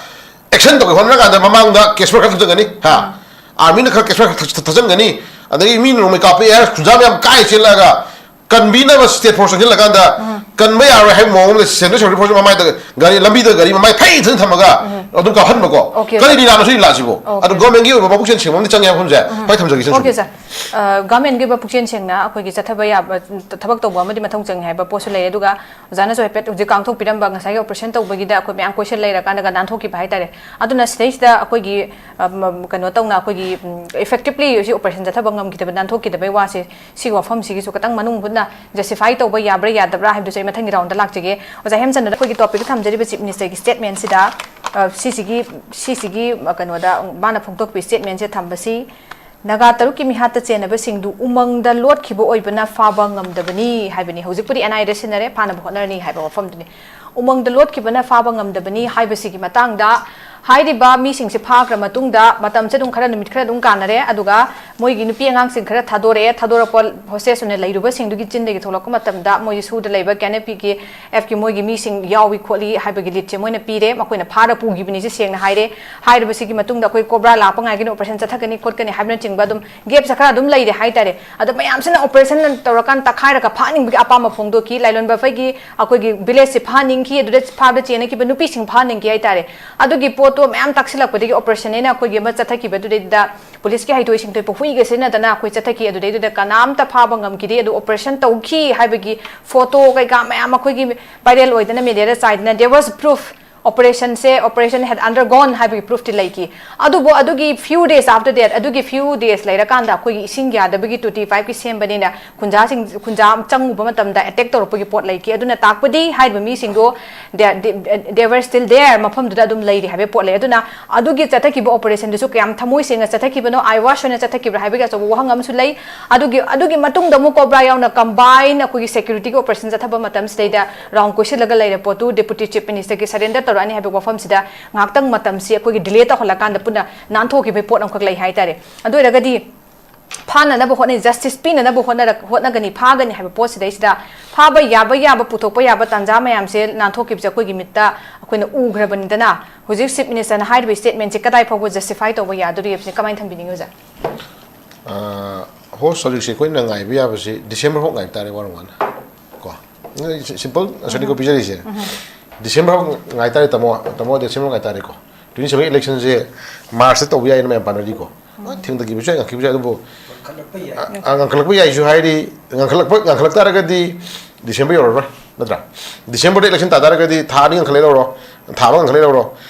action ꯇꯧꯒꯦ ꯍꯣꯠꯅꯔꯀꯥꯟꯗ ꯃꯃꯥꯡꯗ cash fire ꯈꯔ ꯊꯥꯖꯤꯟꯒꯅꯤ, ꯍꯥ, armyꯅ ꯈꯔ cash fire ꯈꯔ ꯊꯥ- ꯊꯥꯖꯤꯟꯒꯅꯤ, ꯑꯗꯒꯤ ꯃꯤꯅ ꯅꯣꯡꯃꯩ ꯀꯥꯞꯄ, air ꯈꯨꯟꯖꯥ ꯃꯌꯥꯝ ꯀꯥꯏ ꯆꯦꯜꯂꯛꯑꯒ ꯀꯟꯕꯤꯅꯕ state force ꯆꯪꯁꯤꯜꯂꯀꯥꯟꯗ ꯀꯟꯕ ꯌꯥꯔꯣꯏ ꯍꯥꯏꯕ ꯃꯑꯣꯡꯗ central security force ꯃꯃꯥꯏꯗ ꯒꯥꯔꯤ ꯂꯝꯕꯤꯗ ꯒꯥꯔꯤ ꯃꯃꯥꯏ ꯐꯩ ꯊꯟ ꯊꯝꯃꯒ ꯑꯗꯨꯝ ꯀꯥꯞꯍꯟꯕꯀꯣ꯫ Okay, ꯀꯔꯤ sir꯫ ꯂꯤꯂꯥꯅꯣ ꯁꯤ ꯂꯤꯂꯥꯁꯤꯕꯣ? Okay, ꯑꯗꯣ sir꯫ Governmentꯀꯤ ꯑꯣꯏꯕ ꯃꯄꯨꯛꯆꯦꯜ ꯁꯦꯡꯕ ꯑꯃꯗꯤ ꯆꯪꯉꯦ ꯍꯥꯏꯕ ꯃꯐꯝꯁꯦ ꯍꯣꯏ ꯊꯝꯖꯒꯦ, ꯁꯦ꯫ Okay, sir꯫ ꯑ, governmentꯀꯤ ꯑꯣꯏꯕ ꯄꯨꯛꯆꯦꯜ ꯁꯦꯡꯅ ꯑꯩꯈꯣꯏꯒꯤ ꯆꯠꯊꯕ ꯌꯥꯕ ꯊꯕꯛ ꯇꯧꯕ ꯑꯃꯗꯤ ꯃꯊꯧ ꯆꯪꯉꯦ ꯍꯥꯏꯕ ꯄꯣꯠꯁꯨ ꯂꯩ꯫ ꯑꯗꯨꯒ ꯑꯣꯖꯥꯅꯁꯨ ꯍꯥꯏꯐꯦꯠ ꯍꯧꯖꯤꯛ ꯉꯥꯡꯊꯣꯛꯄꯤꯔꯝꯕ ꯉꯁꯥꯏꯒꯤ operation ꯇꯧꯕꯒꯤꯗ ꯑꯩꯈꯣꯏ ꯃꯌꯥꯝ ꯀꯣꯏꯁꯟ ꯂꯩꯔꯀꯥꯟꯗ ꯅꯥꯟꯊꯣꯛꯈꯤꯕ ꯍꯥꯏꯇꯥꯔꯦ꯫ ꯑꯗꯨꯅ ꯁꯤꯗꯩꯁꯤꯗ ꯑꯩꯈꯣꯏꯒꯤ, ꯑ, ꯃ-, ꯀꯩꯅꯣ ꯇꯧꯅ ꯑꯩꯈꯣꯏꯒꯤ, ꯎꯝ, effectively ꯁꯤ operation ꯆꯠꯊꯕ ꯉꯝꯈꯤꯗꯕ, ꯅꯥꯟꯊꯣꯛꯈꯤꯗꯕꯩ ꯋꯥꯁꯦ ꯁꯤꯒꯤ ꯋꯥꯐꯝꯁꯤꯒꯤꯁꯨ ꯈꯤꯇꯪ ꯃꯅꯨꯡ ꯍꯨꯠꯅ justify ꯇꯧꯕ ꯌꯥꯕ꯭ꯔꯥ ꯌꯥꯗꯕ꯭ꯔꯥ ꯍꯥꯏꯕꯗꯨꯁꯨ ꯑꯩ ꯃꯊꯪꯒꯤ roundꯗ ꯂꯥꯛꯆꯒꯦ꯫ ꯑꯣꯖꯥ ꯍꯦꯝꯆꯟꯗ꯭ꯔꯗ ꯑꯩꯈꯣꯏꯒꯤ topicꯇ ꯊꯝꯖꯔꯤꯕ Chief Ministerꯒꯤ statementꯁꯤꯗ, ꯑ, ꯁꯤꯁꯤꯒꯤ, ꯁꯤꯁꯤꯒꯤ, ꯑ, ꯀꯩꯅꯣꯗ ꯃꯥꯅ ꯐꯣꯡꯗꯣꯛꯄꯤ statementꯁꯦ ꯊꯝꯕꯁꯤ, ꯅꯥꯒꯥ ꯇꯔꯨꯛꯀꯤ ꯃꯤꯍꯥꯠꯇ ꯆꯦꯟꯅꯕꯁꯤꯡꯗꯨ ꯎꯃꯪꯗ ꯂꯣꯠꯈꯤꯕ ꯑꯣꯏꯕꯅ ꯐꯥꯕ ꯉꯝꯗꯕꯅꯤ ꯍꯥꯏꯕꯅꯤ꯫ ꯍꯧꯖꯤꯛꯄꯨꯗꯤ NIAꯗ ꯁꯤꯟꯅꯔꯦ, ꯐꯥꯅꯕ ꯍꯣꯠꯅꯔꯅꯤ ꯍꯥꯏꯕ ꯋꯥꯐꯝꯗꯨꯅꯤ꯫ ꯎꯃꯪꯗ ꯂꯣꯠꯈꯤꯕꯅ ꯐꯥꯕ ꯉꯝꯗꯕꯅꯤ ꯍꯥꯏꯕꯁꯤꯒꯤ ꯃꯇꯥꯡꯗ ꯍꯥꯏꯔꯤꯕ ꯃꯤꯁꯤꯡꯁꯦ ꯐꯥꯈ꯭ꯔ ꯃꯇꯨꯡꯗ ꯃꯇꯝꯁꯦ ꯑꯗꯨꯝ ꯈꯔ, ꯅꯨꯃꯤꯠ ꯈꯔ ꯑꯗꯨꯝ ꯀꯥꯟꯅꯔꯦ꯫ ꯑꯗꯨꯒ ꯃꯣꯏꯒꯤ ꯅꯨꯄꯤ ꯑꯉꯥꯡꯁꯤꯡ ꯈꯔ ꯊꯥꯗꯣꯔꯛꯑꯦ꯫ ꯊꯥꯗꯣꯔꯛꯄ hostage ꯑꯣꯏꯅ ꯂꯩꯔꯨꯕꯁꯤꯡꯗꯨꯒꯤ ꯆꯤꯟꯗꯒꯤ ꯊꯣꯛꯂꯛꯄ ꯃꯇꯝꯗ ꯃꯣꯏꯒꯤ ꯁꯨꯗ ꯂꯩꯕ KNPKFꯀꯤ ꯃꯣꯏꯒꯤ ꯃꯤꯁꯤꯡ ꯌꯥꯎꯏ ꯈꯣꯠꯂꯤ ꯍꯥꯏꯕꯒꯤ leadꯁꯦ ꯃꯣꯏꯅ ꯄꯤꯔꯦ꯫ ꯃꯈꯣꯏꯅ ꯐꯥꯔ ꯄꯨꯈꯤꯕꯅꯤꯁꯦ ꯁꯦꯡꯅ ꯍꯥꯏꯔꯦ꯫ ꯍꯥꯏꯔꯤꯕꯁꯤꯒꯤ ꯃꯇꯨꯡꯗ ꯑꯩꯈꯣꯏ COBRA ꯂꯥꯛꯄ ꯉꯥꯏꯒꯅꯤ, operation ꯆꯠꯊꯒꯅꯤ ꯈꯣꯠꯀꯅꯤ ꯍꯥꯏꯕꯅꯆꯤꯡꯕ ꯑꯗꯨꯝ gapꯁꯦ ꯈꯔ ꯑꯗꯨꯝ ꯂꯩꯔꯦ ꯍꯥꯏꯇꯥꯔꯦ꯫ ꯑꯗꯣ ꯃꯌꯥꯝꯁꯤꯅ operation ꯇꯧꯔꯀꯥꯟꯗ ꯇꯛꯈꯥꯏꯔꯒ ꯐꯥꯍꯟꯅꯤꯡꯕꯒꯤ ꯑꯄꯥꯝꯕ ꯐꯣꯡꯗꯣꯛꯈꯤ꯫ ꯂꯥꯏꯂꯣꯟꯕ ꯑꯩꯈꯣꯏꯒꯤ, ꯑꯩꯈꯣꯏꯒꯤ villageꯁꯦ ꯐꯥꯍꯟꯅꯤꯡꯈꯤ, ꯑꯗꯨꯗ ꯐꯥꯕꯗ ꯆꯦꯟꯅꯈꯤꯕ ꯅꯨꯄꯤꯁꯤꯡ ꯐꯥꯍꯟꯅꯤꯡꯈꯤ ꯍꯥꯏꯇꯥꯔꯦ꯫ ꯑꯗꯨꯒꯤ ꯄꯣꯠꯇꯣ ꯃꯌꯥꯝ ꯇꯥꯛꯁꯤꯜꯂꯛꯄꯗꯒꯤ operation ꯍꯥꯏꯅ ꯑꯩꯈꯣꯏꯒꯤ ꯑꯃ ꯆꯠꯊꯈꯤꯕꯗꯨꯗꯩꯗ ꯄꯨꯂꯤꯁꯀꯤ ꯍꯩꯊꯣꯏ ꯁꯤꯡꯊꯣꯏꯕ ꯍꯨꯏꯒ ꯁꯤꯖꯤꯟꯅꯗꯅ ꯑꯩꯈꯣꯏ ꯆꯠꯊꯈꯤ꯫ ꯑꯗꯨꯗꯩꯗꯨꯗ ꯀꯅꯥꯝꯇ ꯐꯥꯕ ꯉꯝꯈꯤꯗꯦ꯫ ꯑꯗꯨ operation ꯇꯧꯈꯤ ꯍꯥꯏꯕꯒꯤ photo ꯀꯩꯀꯥ ꯃꯌꯥꯝ ꯑꯩꯈꯣꯏꯒꯤ viral ꯑꯣꯏꯗꯅ mediaꯗ ꯆꯥꯏꯗꯅ, there was proof operationꯁꯦ, operation had undergone ꯍꯥꯏꯕꯒꯤ proofꯇꯤ ꯂꯩꯈꯤ꯫ ꯑꯗꯨꯕꯨ ꯑꯗꯨꯒꯤ few days after that, ꯑꯗꯨꯒꯤ few days ꯂꯩꯔꯀꯥꯟꯗ ꯑꯩꯈꯣꯏꯒꯤ ꯏꯁꯤꯡ ꯌꯥꯗꯕꯒꯤ two T fiveꯀꯤ ꯁꯦꯝꯕꯅꯤꯅ ꯈꯨꯟꯖꯥꯁꯤꯡ, ꯈꯨꯟꯖꯥ ꯆꯪꯉꯨꯕ ꯃꯇꯝꯗ attack ꯇꯧꯔꯛꯄꯒꯤ ꯄꯣꯠ ꯂꯩꯈꯤ꯫ ꯑꯗꯨꯅ ꯇꯥꯛꯄꯗꯤ ꯍꯥꯏꯔꯤꯕ ꯃꯤꯁꯤꯡꯗꯣ they, they, they were still there, ꯃꯐꯝꯗꯨꯗ ꯑꯗꯨꯝ ꯂꯩꯔꯤ ꯍꯥꯏꯕꯒꯤ ꯄꯣꯠ ꯂꯩ꯫ ꯑꯗꯨꯅ ꯑꯗꯨꯒꯤ ꯆꯠꯊꯈꯤꯕ operationꯗꯨꯁꯨ ꯀꯌꯥꯝ ꯊꯃꯣꯏ ꯁꯦꯡꯅ ꯆꯠꯊꯈꯤꯕꯅꯣ, eyewash ꯑꯣꯏꯅ ꯆꯠꯊꯈꯤꯕ꯭ꯔꯥ ꯍꯥꯏꯕꯒꯤ ꯑꯆꯧꯕ ꯋꯥꯍꯪ ꯑꯃꯁꯨ ꯂꯩ꯫ ꯑꯗꯨꯒꯤ, ꯑꯗꯨꯒꯤ ꯃꯇꯨꯡꯗ ꯑꯃꯨꯛ COBRA ꯌꯥꯎꯅ combine ꯑꯩꯈꯣꯏꯒꯤ securityꯒꯤ operation ꯆꯠꯊꯕ ꯃꯇꯝꯁꯤꯗꯩꯗ round ꯀꯣꯏꯁꯤꯜꯂꯒ ꯂꯩꯔꯦ ꯄꯣꯠꯇꯨ Deputy Chief Ministerꯒꯤ surrender ꯇꯧꯔꯛꯑꯅꯤ ꯍꯥꯏꯕ ꯋꯥꯐꯝꯁꯤꯗ ꯉꯥꯏꯍꯥꯛꯇꯪ ꯃꯇꯝꯁꯤ ꯑꯩꯈꯣꯏꯒꯤ ꯗꯤꯂꯦ ꯇꯧꯍꯜꯂꯀꯥꯟꯗ ꯄꯨꯟꯅ ꯅꯥꯟꯊꯣꯛꯈꯤꯕꯒꯤ ꯄꯣꯠ ꯑꯃꯈꯛ ꯂꯩ ꯍꯥꯏꯇꯥꯔꯦ꯫ ꯑꯗꯨ ꯑꯣꯏꯔꯒꯗꯤ ꯐꯥꯅꯅꯕ ꯍꯣꯠꯅꯩ, ꯖꯁꯇꯤꯁ ꯄꯤꯅꯅꯕ ꯍꯣꯠꯅꯔ-, ꯍꯣꯠꯅꯒꯅꯤ, ꯐꯥꯒꯅꯤ ꯍꯥꯏꯕ ꯄꯣꯠꯁꯤꯗꯩꯁꯤꯗ ꯐꯥꯕ ꯌꯥꯕ ꯌꯥꯕ ꯄꯨꯊꯣꯛꯄ ꯌꯥꯕ ꯇꯥꯟꯖꯥ ꯃꯌꯥꯝꯁꯦ ꯅꯥꯟꯊꯣꯛꯈꯤꯕꯁꯦ ꯑꯩꯈꯣꯏꯒꯤ ꯃꯤꯠꯇ ꯑꯩꯈꯣꯏꯅ ꯎꯈ꯭ꯔꯕꯅꯤꯗꯅ꯫ ꯍꯧꯖꯤꯛ ꯆꯤꯐ ꯃꯤꯅꯤꯁꯇꯔꯅ ꯍꯥꯏꯔꯤꯕ ꯁ꯭ꯇꯦꯠꯃꯦꯟꯁꯦ ꯀꯗꯥꯏ ꯐꯥꯎꯕ ꯖꯁꯇꯤꯐꯥꯏ ꯇꯧꯕ ꯌꯥꯗꯣꯔꯤ ꯍꯥꯏꯕꯁꯦ ꯀꯃꯥꯏꯅ ꯊꯝꯕꯤꯅꯤꯡꯉꯤ ꯑꯣꯖꯥ? ꯍꯣꯁ ꯍꯧꯖꯤꯛꯁꯦ ꯑꯩꯈꯣꯏꯅ ꯉꯥꯏꯕ ꯌꯥꯕꯁꯤ ꯗꯤꯁꯦꯝꯕꯔ ꯐꯥꯎ ꯉꯥꯏꯕ ꯇꯥꯔꯦ, ꯋꯥꯔ ꯋꯥꯟ ꯀꯣ꯫ ꯁꯤꯝꯄꯜ ꯑꯟꯁꯔꯅꯤꯀꯣ ꯄꯤꯖꯔꯤꯁꯦ꯫ ꯗꯤꯁꯦꯝꯕꯔ ꯐꯥꯎ ꯉꯥꯏ ꯇꯥꯔꯦ ꯇꯥꯃꯣ꯫ ꯇꯥꯃꯣ ꯗꯤꯁꯦꯝꯕꯔ ꯉꯥꯏ ꯇꯥꯔꯦꯀꯣ꯫ ꯇ꯭ꯋꯦꯟꯇꯤ ꯁꯦꯚꯦꯟ ꯏꯂꯦꯛꯁꯟꯁꯦ ꯃꯥꯔꯁꯇ ꯇꯧꯕ ꯌꯥꯏꯅ ꯃꯌꯥꯝ ꯄꯥꯅꯔꯤꯀꯣ꯫ ꯊꯦꯡꯊꯈꯤꯕꯁꯨ ꯌꯥꯏ, ꯉꯥꯡꯈꯤꯕꯁꯨ ꯌꯥꯏ, ꯑꯗꯨꯕꯨ ꯉꯥꯡꯈꯠꯂꯛꯄ ꯌꯥꯏꯁꯨ ꯍꯥꯏꯔꯤ꯫ ꯉꯥꯡꯈꯠꯂꯛꯄ ꯉꯥꯡꯈꯠꯂꯛ ꯇꯥꯔꯒꯗꯤ ꯗꯤꯁꯦꯝꯕꯔ ꯌꯧꯔꯔꯣꯏ, ꯅꯠꯇ꯭ꯔꯥ? ꯗꯤꯁꯦꯝꯕꯔꯗ ꯏꯂꯦꯛꯁꯟ ꯇꯥ ꯇꯥꯔꯒꯗꯤ ꯊꯥ ꯑꯅꯤ ꯉꯥꯡꯈꯠꯂꯦ ꯂꯧꯔꯣ, ꯊꯥ ꯑꯃ ꯉꯥꯡꯈꯠꯂꯦ ꯂꯧꯔꯣ꯫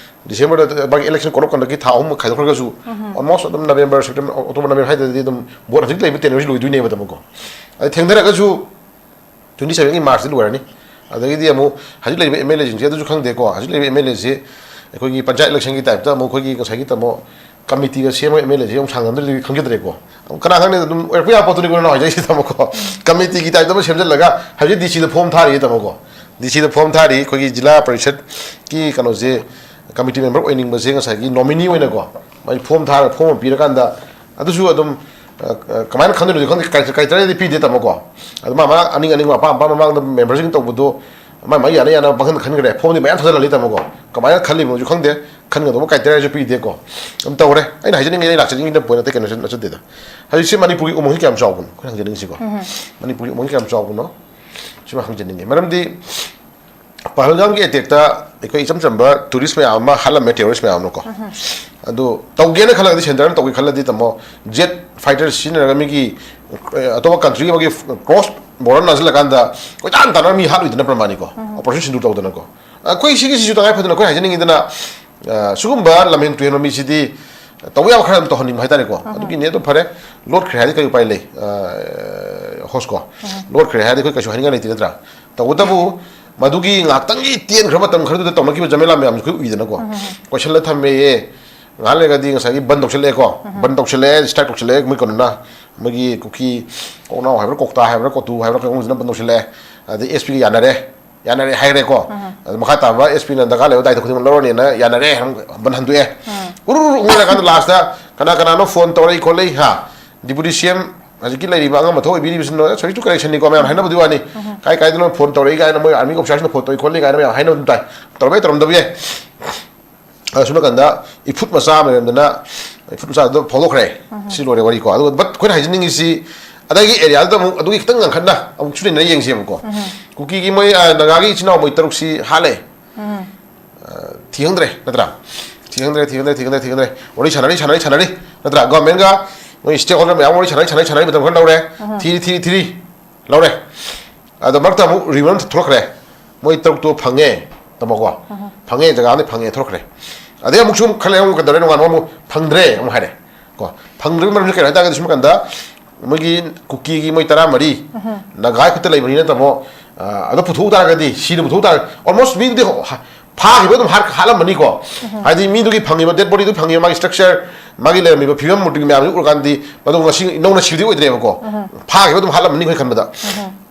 ꯗꯤꯁꯦꯝꯕꯔꯗ ꯃꯥꯒꯤ ꯏꯂꯦꯛꯁꯟ ꯀꯣꯔꯣꯞ ꯀꯟꯗꯛꯀꯤ ꯊꯥ ꯑꯍꯨꯝ ꯈꯥꯏꯗꯣꯛꯈ꯭ꯔꯒꯁꯨ ꯑꯣꯜꯃꯣꯁ ꯑꯗꯨꯝ ꯅꯕꯦꯝꯕꯔ, ꯁꯦꯞꯇꯦꯝꯕꯔ, ꯑꯣꯛꯇꯣꯕꯔ, ꯅꯕꯦꯝꯕꯔ ꯍꯥꯏꯗꯗꯤ ꯑꯗꯨꯝ ꯚꯣꯠ ꯍꯧꯖꯤꯛ ꯂꯩꯕ ꯇꯦꯟꯅꯔꯁꯤ ꯂꯣꯏꯗꯣꯏꯅꯦꯕ ꯇꯥꯃꯣꯀꯣ꯫ ꯑꯗꯩ ꯊꯦꯡꯊꯔꯒꯁꯨ ꯇ꯭ꯋꯦꯟꯇꯤ ꯁꯚꯦꯟꯒꯤ ꯃꯥꯔꯁꯇ ꯂꯣꯏꯔꯅꯤ꯫ ꯑꯗꯒꯤꯗꯤ ꯑꯃꯨꯛ ꯍꯧꯖꯤꯛ ꯂꯩꯔꯤꯕ ꯑꯦꯝ ꯑꯦꯜ ꯑꯦꯁꯤꯡꯁꯦ ꯑꯗꯨꯁꯨ ꯈꯪꯗꯦꯀꯣ꯫ ꯍꯧꯖꯤꯛ ꯂꯩꯔꯤꯕ ꯑꯦꯝ ꯑꯦꯜ ꯑꯦꯁꯤ ꯑꯩꯈꯣꯏꯒꯤ ꯄꯟꯆꯥꯌꯠ ꯏꯂꯦꯛꯁꯟꯒꯤ ꯇꯥꯏꯞꯇ ꯑꯃꯨꯛ ꯑꯩꯈꯣꯏꯒꯤ ꯉꯁꯥꯏꯒꯤ ꯇꯥꯃꯣ ꯀꯃꯤꯇꯤꯒ ꯁꯦꯝꯃꯒ ꯑꯦꯝ ꯑꯦꯜ ꯑꯦꯁꯤ ꯑꯃꯨꯛ ꯁꯥꯡꯅꯗ꯭ꯔꯗꯤ ꯈꯪꯖꯗ꯭ꯔꯦꯀꯣ꯫ ꯑꯃꯨꯛ ꯀꯅꯥ ꯈꯪꯅꯤ, ꯑꯗꯨꯝ ꯑꯣꯏꯔꯛꯄ ꯌꯥꯕ ꯄꯣꯠꯇꯨꯅꯤꯀꯣ ꯅꯪ ꯍꯥꯏꯖꯔꯤꯁꯦ ꯇꯥꯃꯣꯀꯣ꯫ ꯀꯃꯤꯇꯤꯒꯤ ꯇꯥꯏꯞꯇ ꯑꯃ ꯁꯦꯝꯖꯤꯜꯂꯒ ꯍꯧꯖꯤꯛ ꯗꯤ ꯁꯤꯗ ꯐꯣꯝ ꯊꯥꯔꯤꯌꯦ ꯇꯥꯃꯣꯀꯣ꯫ ꯗꯤ ꯁꯤꯗ ꯐꯣꯝ ꯊꯥꯔꯤ ꯑꯩꯈꯣꯏꯒꯤ ꯖꯤꯂꯥ ꯄꯔꯤꯁꯠꯀꯤ ꯀꯩꯅꯣꯁꯦ, ꯀꯃꯤꯇꯤ ꯃꯦꯝꯕꯔ ꯑꯣꯏꯅꯤꯡꯕꯁꯦ ꯉꯁꯥꯏꯒꯤ ꯅꯣꯃꯤꯅꯤ ꯑꯣꯏꯅꯀꯣ꯫ ꯃꯥꯒꯤ ꯐꯣꯝ ꯊꯥꯔꯒ, ꯐꯣꯝ ꯑꯃ ꯄꯤꯔꯀꯥꯟꯗ ꯑꯗꯨꯁꯨ ꯑꯗꯨꯝ ꯀꯃꯥꯏꯅ ꯈꯟꯗꯣꯏꯅꯣꯗꯤ ꯈꯪꯗꯦ, ꯀ꯭ꯔꯥꯏꯇꯦꯔꯤꯌꯥꯗꯤ ꯄꯤꯗꯦ ꯇꯥꯃꯣꯀꯣ꯫ ꯑꯗꯨ ꯃꯥ ꯃꯥ ꯑꯅꯤꯡ ꯑꯅꯤꯡꯕ ꯑꯄꯥꯝ ꯑꯄꯥꯝꯕ ꯃꯃꯥꯡꯗ ꯃꯦꯝꯕꯔꯁꯤꯡ ꯇꯧꯕꯗꯣ ꯃꯥ ꯃꯥ ꯌꯥꯅ ꯌꯥꯅꯕ ꯄꯪꯈꯟ ꯈꯟꯈ꯭ꯔꯦ꯫ ꯐꯣꯝꯗꯤ ꯃꯌꯥꯝ ꯊꯥꯖꯜꯍꯜꯂꯤ ꯇꯥꯃꯣꯀꯣ꯫ ꯀꯃꯥꯏꯅ ꯈꯜꯂꯤꯕꯅꯣꯁꯨ ꯈꯪꯗꯦ, ꯈꯟꯒꯗꯧꯕ ꯀ꯭ꯔꯥꯏꯇꯦꯔꯤꯌꯥꯁꯨ ꯄꯤꯗꯦꯀꯣ꯫ ꯑꯗꯨꯝ ꯇꯧꯔꯦ꯫ ꯑꯩꯅ ꯍꯥꯏꯖꯅꯤꯡꯉꯤ, ꯑꯩ ꯂꯥꯛꯆꯅꯤꯡꯉꯤꯗ ꯄꯣꯏꯟ ꯑꯇꯩ ꯀꯩꯅꯣꯁꯨ ꯅꯠꯆꯗꯦꯗ꯫ ꯍꯧꯖꯤꯛꯁꯦ ꯃꯅꯤꯄꯨꯔꯒꯤ ꯎꯃꯪꯁꯤ ꯀꯌꯥꯝ ꯆꯥꯎꯕꯅꯣ ꯑꯩꯈꯣꯏꯅ ꯍꯪꯖꯅꯤꯡꯉꯤꯁꯤꯀꯣ꯫ ꯃꯅꯤꯄꯨꯔꯒꯤ ꯎꯃꯪꯁꯤ ꯀꯌꯥꯝ ꯆꯥꯎꯕꯅꯣ ꯁꯤꯃ ꯍꯪꯖꯅꯤꯡꯉꯤ꯫ ꯃꯔꯝꯗꯤ ꯄꯍꯜꯒꯥꯝꯒꯤ ꯑꯦꯇꯦꯛꯇ ꯑꯩꯈꯣꯏ ꯏꯆꯝ ꯆꯝꯕ ꯇꯨꯔꯤꯁ ꯃꯌꯥꯝ ꯑꯃ ꯍꯥꯠꯂꯝꯃꯦ, ꯇꯦꯔꯣꯔꯤꯁ ꯃꯌꯥꯝ ꯑꯃꯀꯣ꯫ ꯑꯗꯨ ꯇꯧꯒꯦꯅ ꯈꯜꯂꯒꯗꯤ, ꯁꯦꯟꯇꯔꯅ ꯇꯧꯒꯦ ꯈꯜꯂꯗꯤ ꯇꯥꯃꯣ, ꯖꯦꯠ ꯐꯥꯏꯇꯔ ꯁꯤꯖꯤꯟꯅꯔꯒ ꯃꯤꯒꯤ ꯑꯇꯣꯞꯄ ꯀꯟꯇ꯭ꯔꯤ ꯑꯃꯒꯤ ꯀ꯭ꯔꯣꯁ ꯕꯣꯔꯗꯔ ꯅꯥꯟꯁꯤꯜꯂꯀꯥꯟꯗ ꯀꯣꯏꯇꯥꯟ ꯇꯥꯟꯅꯔ ꯃꯤ ꯍꯥꯠꯂꯣꯏꯗꯅ ꯄ꯭ꯔꯃꯥꯅꯤꯀꯣ, ꯑꯣꯄꯔꯦꯁꯟ ꯁꯤꯟꯗꯨ ꯇꯧꯗꯅꯀꯣ꯫ ꯑꯩꯈꯣꯏ ꯁꯤꯒꯤꯁꯤꯁꯨ ꯇꯉꯥꯏ ꯐꯗꯅ ꯑꯩꯈꯣꯏ ꯍꯥꯏꯖꯅꯤꯡꯉꯤꯗꯅ, ꯁꯤꯒꯨꯝꯕ ꯂꯝꯍꯦꯟ ꯇꯨꯍꯦꯟꯕ ꯃꯤꯁꯤꯗꯤ ꯇꯧꯕ ꯌꯥꯕ ꯈꯔ ꯑꯗꯨꯝ ꯇꯧꯍꯟꯅꯤꯡꯕ ꯍꯥꯏꯇꯥꯔꯦꯀꯣ꯫ ꯑꯗꯨꯒꯤꯅꯦ꯫ ꯑꯗꯨ ꯐꯔꯦ, ꯂꯣꯠꯈ꯭ꯔꯦ ꯍꯥꯏꯔꯗꯤ ꯀꯔꯤ ꯎꯄꯥꯏ ꯂꯩ? ꯍꯣꯁꯀꯣ, ꯂꯣꯠꯈ꯭ꯔꯦ ꯍꯥꯏꯔꯗꯤ ꯑꯩꯈꯣꯏ ꯀꯩꯁꯨ ꯍꯥꯏꯅꯤꯡꯉꯥꯏ ꯂꯩꯇꯦ, ꯅꯠꯇ꯭ꯔꯥ? ꯇꯧꯕꯇꯕꯨ ꯃꯗꯨꯒꯤ ꯉꯥꯏꯍꯥꯛꯇꯪꯒꯤ ꯇꯦꯟꯈ꯭ꯔꯕ ꯃꯇꯝ ꯈꯔꯗꯨꯗ ꯇꯧꯅꯈꯤꯕ ꯖꯃꯦꯂꯥ ꯃꯌꯥꯝꯁꯨ ꯑꯩꯈꯣꯏ ꯎꯏꯗꯅꯀꯣ꯫ ꯀꯣꯏꯁꯜꯂ ꯊꯝꯃꯦꯌꯦ, ꯉꯥꯏꯍꯥꯛ ꯂꯩꯔꯒꯗꯤ ꯉꯁꯥꯏꯒꯤ ꯕꯟ ꯇꯧꯁꯜꯂꯛꯑꯦꯀꯣ꯫ ꯕꯟ ꯇꯧꯁꯜꯂꯛꯑꯦ, ꯁ꯭ꯇ꯭ꯔꯥꯏꯛ ꯇꯧꯁꯜꯂꯛꯑꯦ ꯃꯣꯏ ꯀꯩꯅꯣꯅ, ꯃꯣꯏꯒꯤ ꯀꯨꯀꯤ ꯀꯣꯛꯅꯥꯎ ꯍꯥꯏꯕ꯭ꯔꯥ, ꯀꯣꯛꯇꯥ ꯍꯥꯏꯕ꯭ꯔꯥ, ꯀꯣꯇꯨ ꯍꯥꯏꯕ꯭ꯔꯥ, ꯀꯩꯅꯣꯁꯤꯅ ꯕꯟ ꯇꯧꯁꯜꯂꯛꯑꯦ꯫ ꯑꯗꯩ ꯑꯦꯁ ꯄꯤꯒ ꯌꯥꯅꯔꯦ꯫ ꯌꯥꯅꯔꯦ ꯍꯥꯏꯈ꯭ꯔꯦꯀꯣ꯫ ꯑꯗꯨ ꯃꯈꯥ ꯇꯥꯕ ꯑꯦꯁ ꯄꯤꯅ ꯗꯔꯀꯥꯔ ꯂꯩꯕ ꯗꯥꯏꯇ ꯈꯨꯗꯤꯡꯃꯛ ꯂꯧꯔꯅꯤꯅ ꯌꯥꯅꯔꯦ, ꯍꯥꯏꯅ ꯕꯟ ꯍꯟꯗꯣꯛꯑꯦ꯫ ꯎꯔꯨ ꯎꯔꯨ ꯎꯪꯅꯔꯀꯥꯟꯗ ꯂꯥꯁꯇ ꯀꯅꯥ ꯀꯅꯥꯅꯣ ꯐꯣꯟ ꯇꯧꯔꯛꯏ ꯈꯣꯠꯂꯛꯏ, ꯍꯥ, ꯗꯤꯄꯨꯇꯤ ꯁꯤ ꯑꯦꯝ ꯍꯧꯖꯤꯛꯀꯤ ꯂꯩꯔꯤꯕ ꯑꯉꯝ ꯑꯊꯧ ꯑꯣꯏꯕꯤꯔꯤꯕꯁꯤꯅ, ꯁꯣꯔꯤ ꯇꯨ ꯀꯔꯦꯛꯁꯟꯅꯤꯀꯣ, ꯃꯌꯥꯝ ꯍꯥꯏꯅꯕꯗꯤ ꯋꯥꯅꯤ꯫ ꯀꯥꯏ ꯀꯥꯏꯗꯅꯣ ꯐꯣꯟ ꯇꯧꯔꯛꯏ ꯀꯥꯏꯅ, ꯃꯣꯏ ꯑꯥꯔꯃꯤ ꯑꯣꯐꯤꯁꯥꯔꯁꯤꯡꯅ ꯐꯣꯟ ꯇꯧꯔꯛꯏ ꯈꯣꯠꯂꯤ ꯀꯥꯏꯅ ꯃꯌꯥꯝ ꯍꯥꯏꯅꯕ ꯑꯗꯨꯝ ꯇꯥꯏ꯫ ꯇꯧꯔꯝꯕ ꯌꯥꯏ, ꯇꯧꯔꯝꯗꯕ ꯌꯥꯏ꯫ ꯑꯁꯣꯝ ꯅꯥꯀꯟꯗ ꯏꯐꯨꯠ ꯃꯆꯥ ꯑꯃ ꯂꯩꯔꯝꯗꯅ, ꯏꯐꯨꯠ ꯃꯆꯥꯗꯣ ꯐꯥꯎꯗꯣꯛꯈ꯭ꯔꯦ꯫ ꯁꯤ ꯂꯣꯏꯔꯦ ꯋꯥꯔꯤꯀꯣ꯫ ꯑꯗꯨꯒ but ꯑꯩꯈꯣꯏꯅ ꯍꯥꯏꯖꯅꯤꯡꯉꯤꯁꯤ, ꯑꯗꯒꯤ ꯑꯦꯔꯤꯌꯥꯗꯨꯗ ꯑꯃꯨꯛ ꯑꯗꯨꯒꯤ ꯈꯤꯇꯪ ꯉꯟꯈꯠꯅ ꯑꯃꯨꯛ ꯁꯨꯅꯩꯅ ꯌꯦꯡꯁꯦꯕꯀꯣ꯫ ꯀꯨꯀꯤꯒꯤ ꯃꯣꯏ, ꯑ, ꯅꯥꯒꯥꯒꯤ ꯏꯆꯤꯟ ꯏꯅꯥꯎ ꯃꯣꯏ ꯇꯔꯨꯛꯁꯤ ꯍꯥꯠꯂꯦ꯫ ꯑ, ꯊꯤꯈꯪꯗ꯭ꯔꯦ ꯅꯠꯇ꯭ꯔꯥ? ꯊꯤꯈꯪꯗ꯭ꯔꯦ, ꯊꯤꯈꯪꯗ꯭ꯔꯦ, ꯊꯤꯈꯪꯗ꯭ꯔꯦ, ꯊꯤꯈꯪꯗ꯭ꯔꯦ꯫ ꯋꯥꯔꯤ ꯁꯥꯟꯅꯔꯤ, ꯁꯥꯟꯅꯔꯤ, ꯁꯥꯟꯅꯔꯤ ꯅꯠꯇ꯭ꯔꯥ? ꯒꯣꯔꯃꯦꯟꯒ ꯃꯣꯏ ꯁ꯭ꯇꯦꯛ ꯍꯣꯜꯗꯔ ꯃꯌꯥꯝ ꯋꯥꯔꯤ ꯁꯥꯟꯅꯔꯤ, ꯁꯥꯟꯅꯔꯤ, ꯁꯥꯟꯅꯔꯤ ꯃꯇꯝ ꯈꯔ ꯂꯧꯔꯦ꯫ ꯊꯤꯔꯤ, ꯊꯤꯔꯤ, ꯊꯤꯔꯤ꯫ ꯂꯧꯔꯦ꯫ ꯑꯗꯣ ꯃꯔꯛꯇ ꯑꯃꯨꯛ ꯔꯤꯃꯟ ꯊꯣꯛꯂꯛꯈ꯭ꯔꯦ꯫ ꯃꯣꯏ ꯇꯔꯨꯛꯇꯣ ꯐꯪꯉꯦ꯫ ꯇꯝꯃꯣꯀꯣ꯫ ꯐꯪꯉꯦ, ꯖꯒꯥ ꯑꯃꯗꯤ ꯐꯪꯉꯦ, ꯊꯣꯛꯂꯛꯈ꯭ꯔꯦ꯫ ꯑꯗꯩ ꯑꯃꯨꯛꯁꯨ ꯑꯃꯨꯛ ꯈꯜꯂꯦ, ꯑꯃꯨꯛ ꯀꯩꯗꯧꯔꯦ, ꯅꯣꯡꯉꯥꯟꯕ ꯑꯃꯨꯛ ꯐꯪꯗ꯭ꯔꯦ ꯑꯃꯨꯛ ꯍꯥꯏꯔꯦ꯫ ꯀꯣ꯫ ꯐꯪꯗ꯭ꯔꯤꯕ ꯃꯔꯝꯁꯤ ꯀꯩꯅꯣ ꯍꯥꯏ ꯇꯥꯔꯒꯗꯤ, ꯁꯨꯝ ꯀꯥꯟꯗ ꯃꯣꯏꯒꯤ ꯀꯨꯀꯤꯒꯤ ꯃꯣꯏ ꯇꯔꯥꯃꯔꯤ ꯅꯥꯒꯥꯒꯤ ꯈꯨꯠꯇ ꯂꯩꯕꯅꯤꯅ ꯇꯥꯃꯣ, ꯑ, ꯑꯗꯣ ꯄꯨꯊꯣꯛ ꯇꯥꯔꯒꯗꯤ, ꯁꯤꯅ ꯄꯨꯊꯣꯛ ꯇꯥꯔꯒꯗꯤ almost ꯃꯤꯗꯨꯗꯤ ꯍ-, ꯍ-, ꯐꯥꯈꯤꯕ ꯑꯗꯨꯝ ꯍꯥꯠ-, ꯍꯥꯠꯂꯝꯃꯅꯤꯀꯣ꯫ ꯍꯥꯏꯗꯤ ꯃꯤꯗꯨꯒꯤ ꯐꯪꯉꯤꯕ ꯗꯦꯗ ꯕꯣꯗꯤꯗꯨ ꯐꯪꯉꯤꯕ ꯃꯥꯒꯤ ꯁ꯭ꯇ꯭ꯔꯛꯆꯔ, ꯃꯥꯒꯤ ꯂꯩꯔꯝꯃꯤꯕ ꯐꯤꯕꯝ ꯃꯨꯔꯇꯤ ꯃꯌꯥꯝꯗꯨ ꯎꯔꯀꯥꯟꯗꯗꯤ ꯃꯗꯨ ꯉꯁꯤ ꯅꯧꯅ ꯁꯤꯕꯗꯤ ꯑꯣꯏꯗ꯭ꯔꯦꯕꯀꯣ꯫ ꯐꯥꯈꯤꯕ ꯑꯗꯨꯝ ꯍꯥꯠꯂꯝꯃꯅꯤ ꯑꯩꯈꯣꯏ ꯈꯟꯕꯗ꯫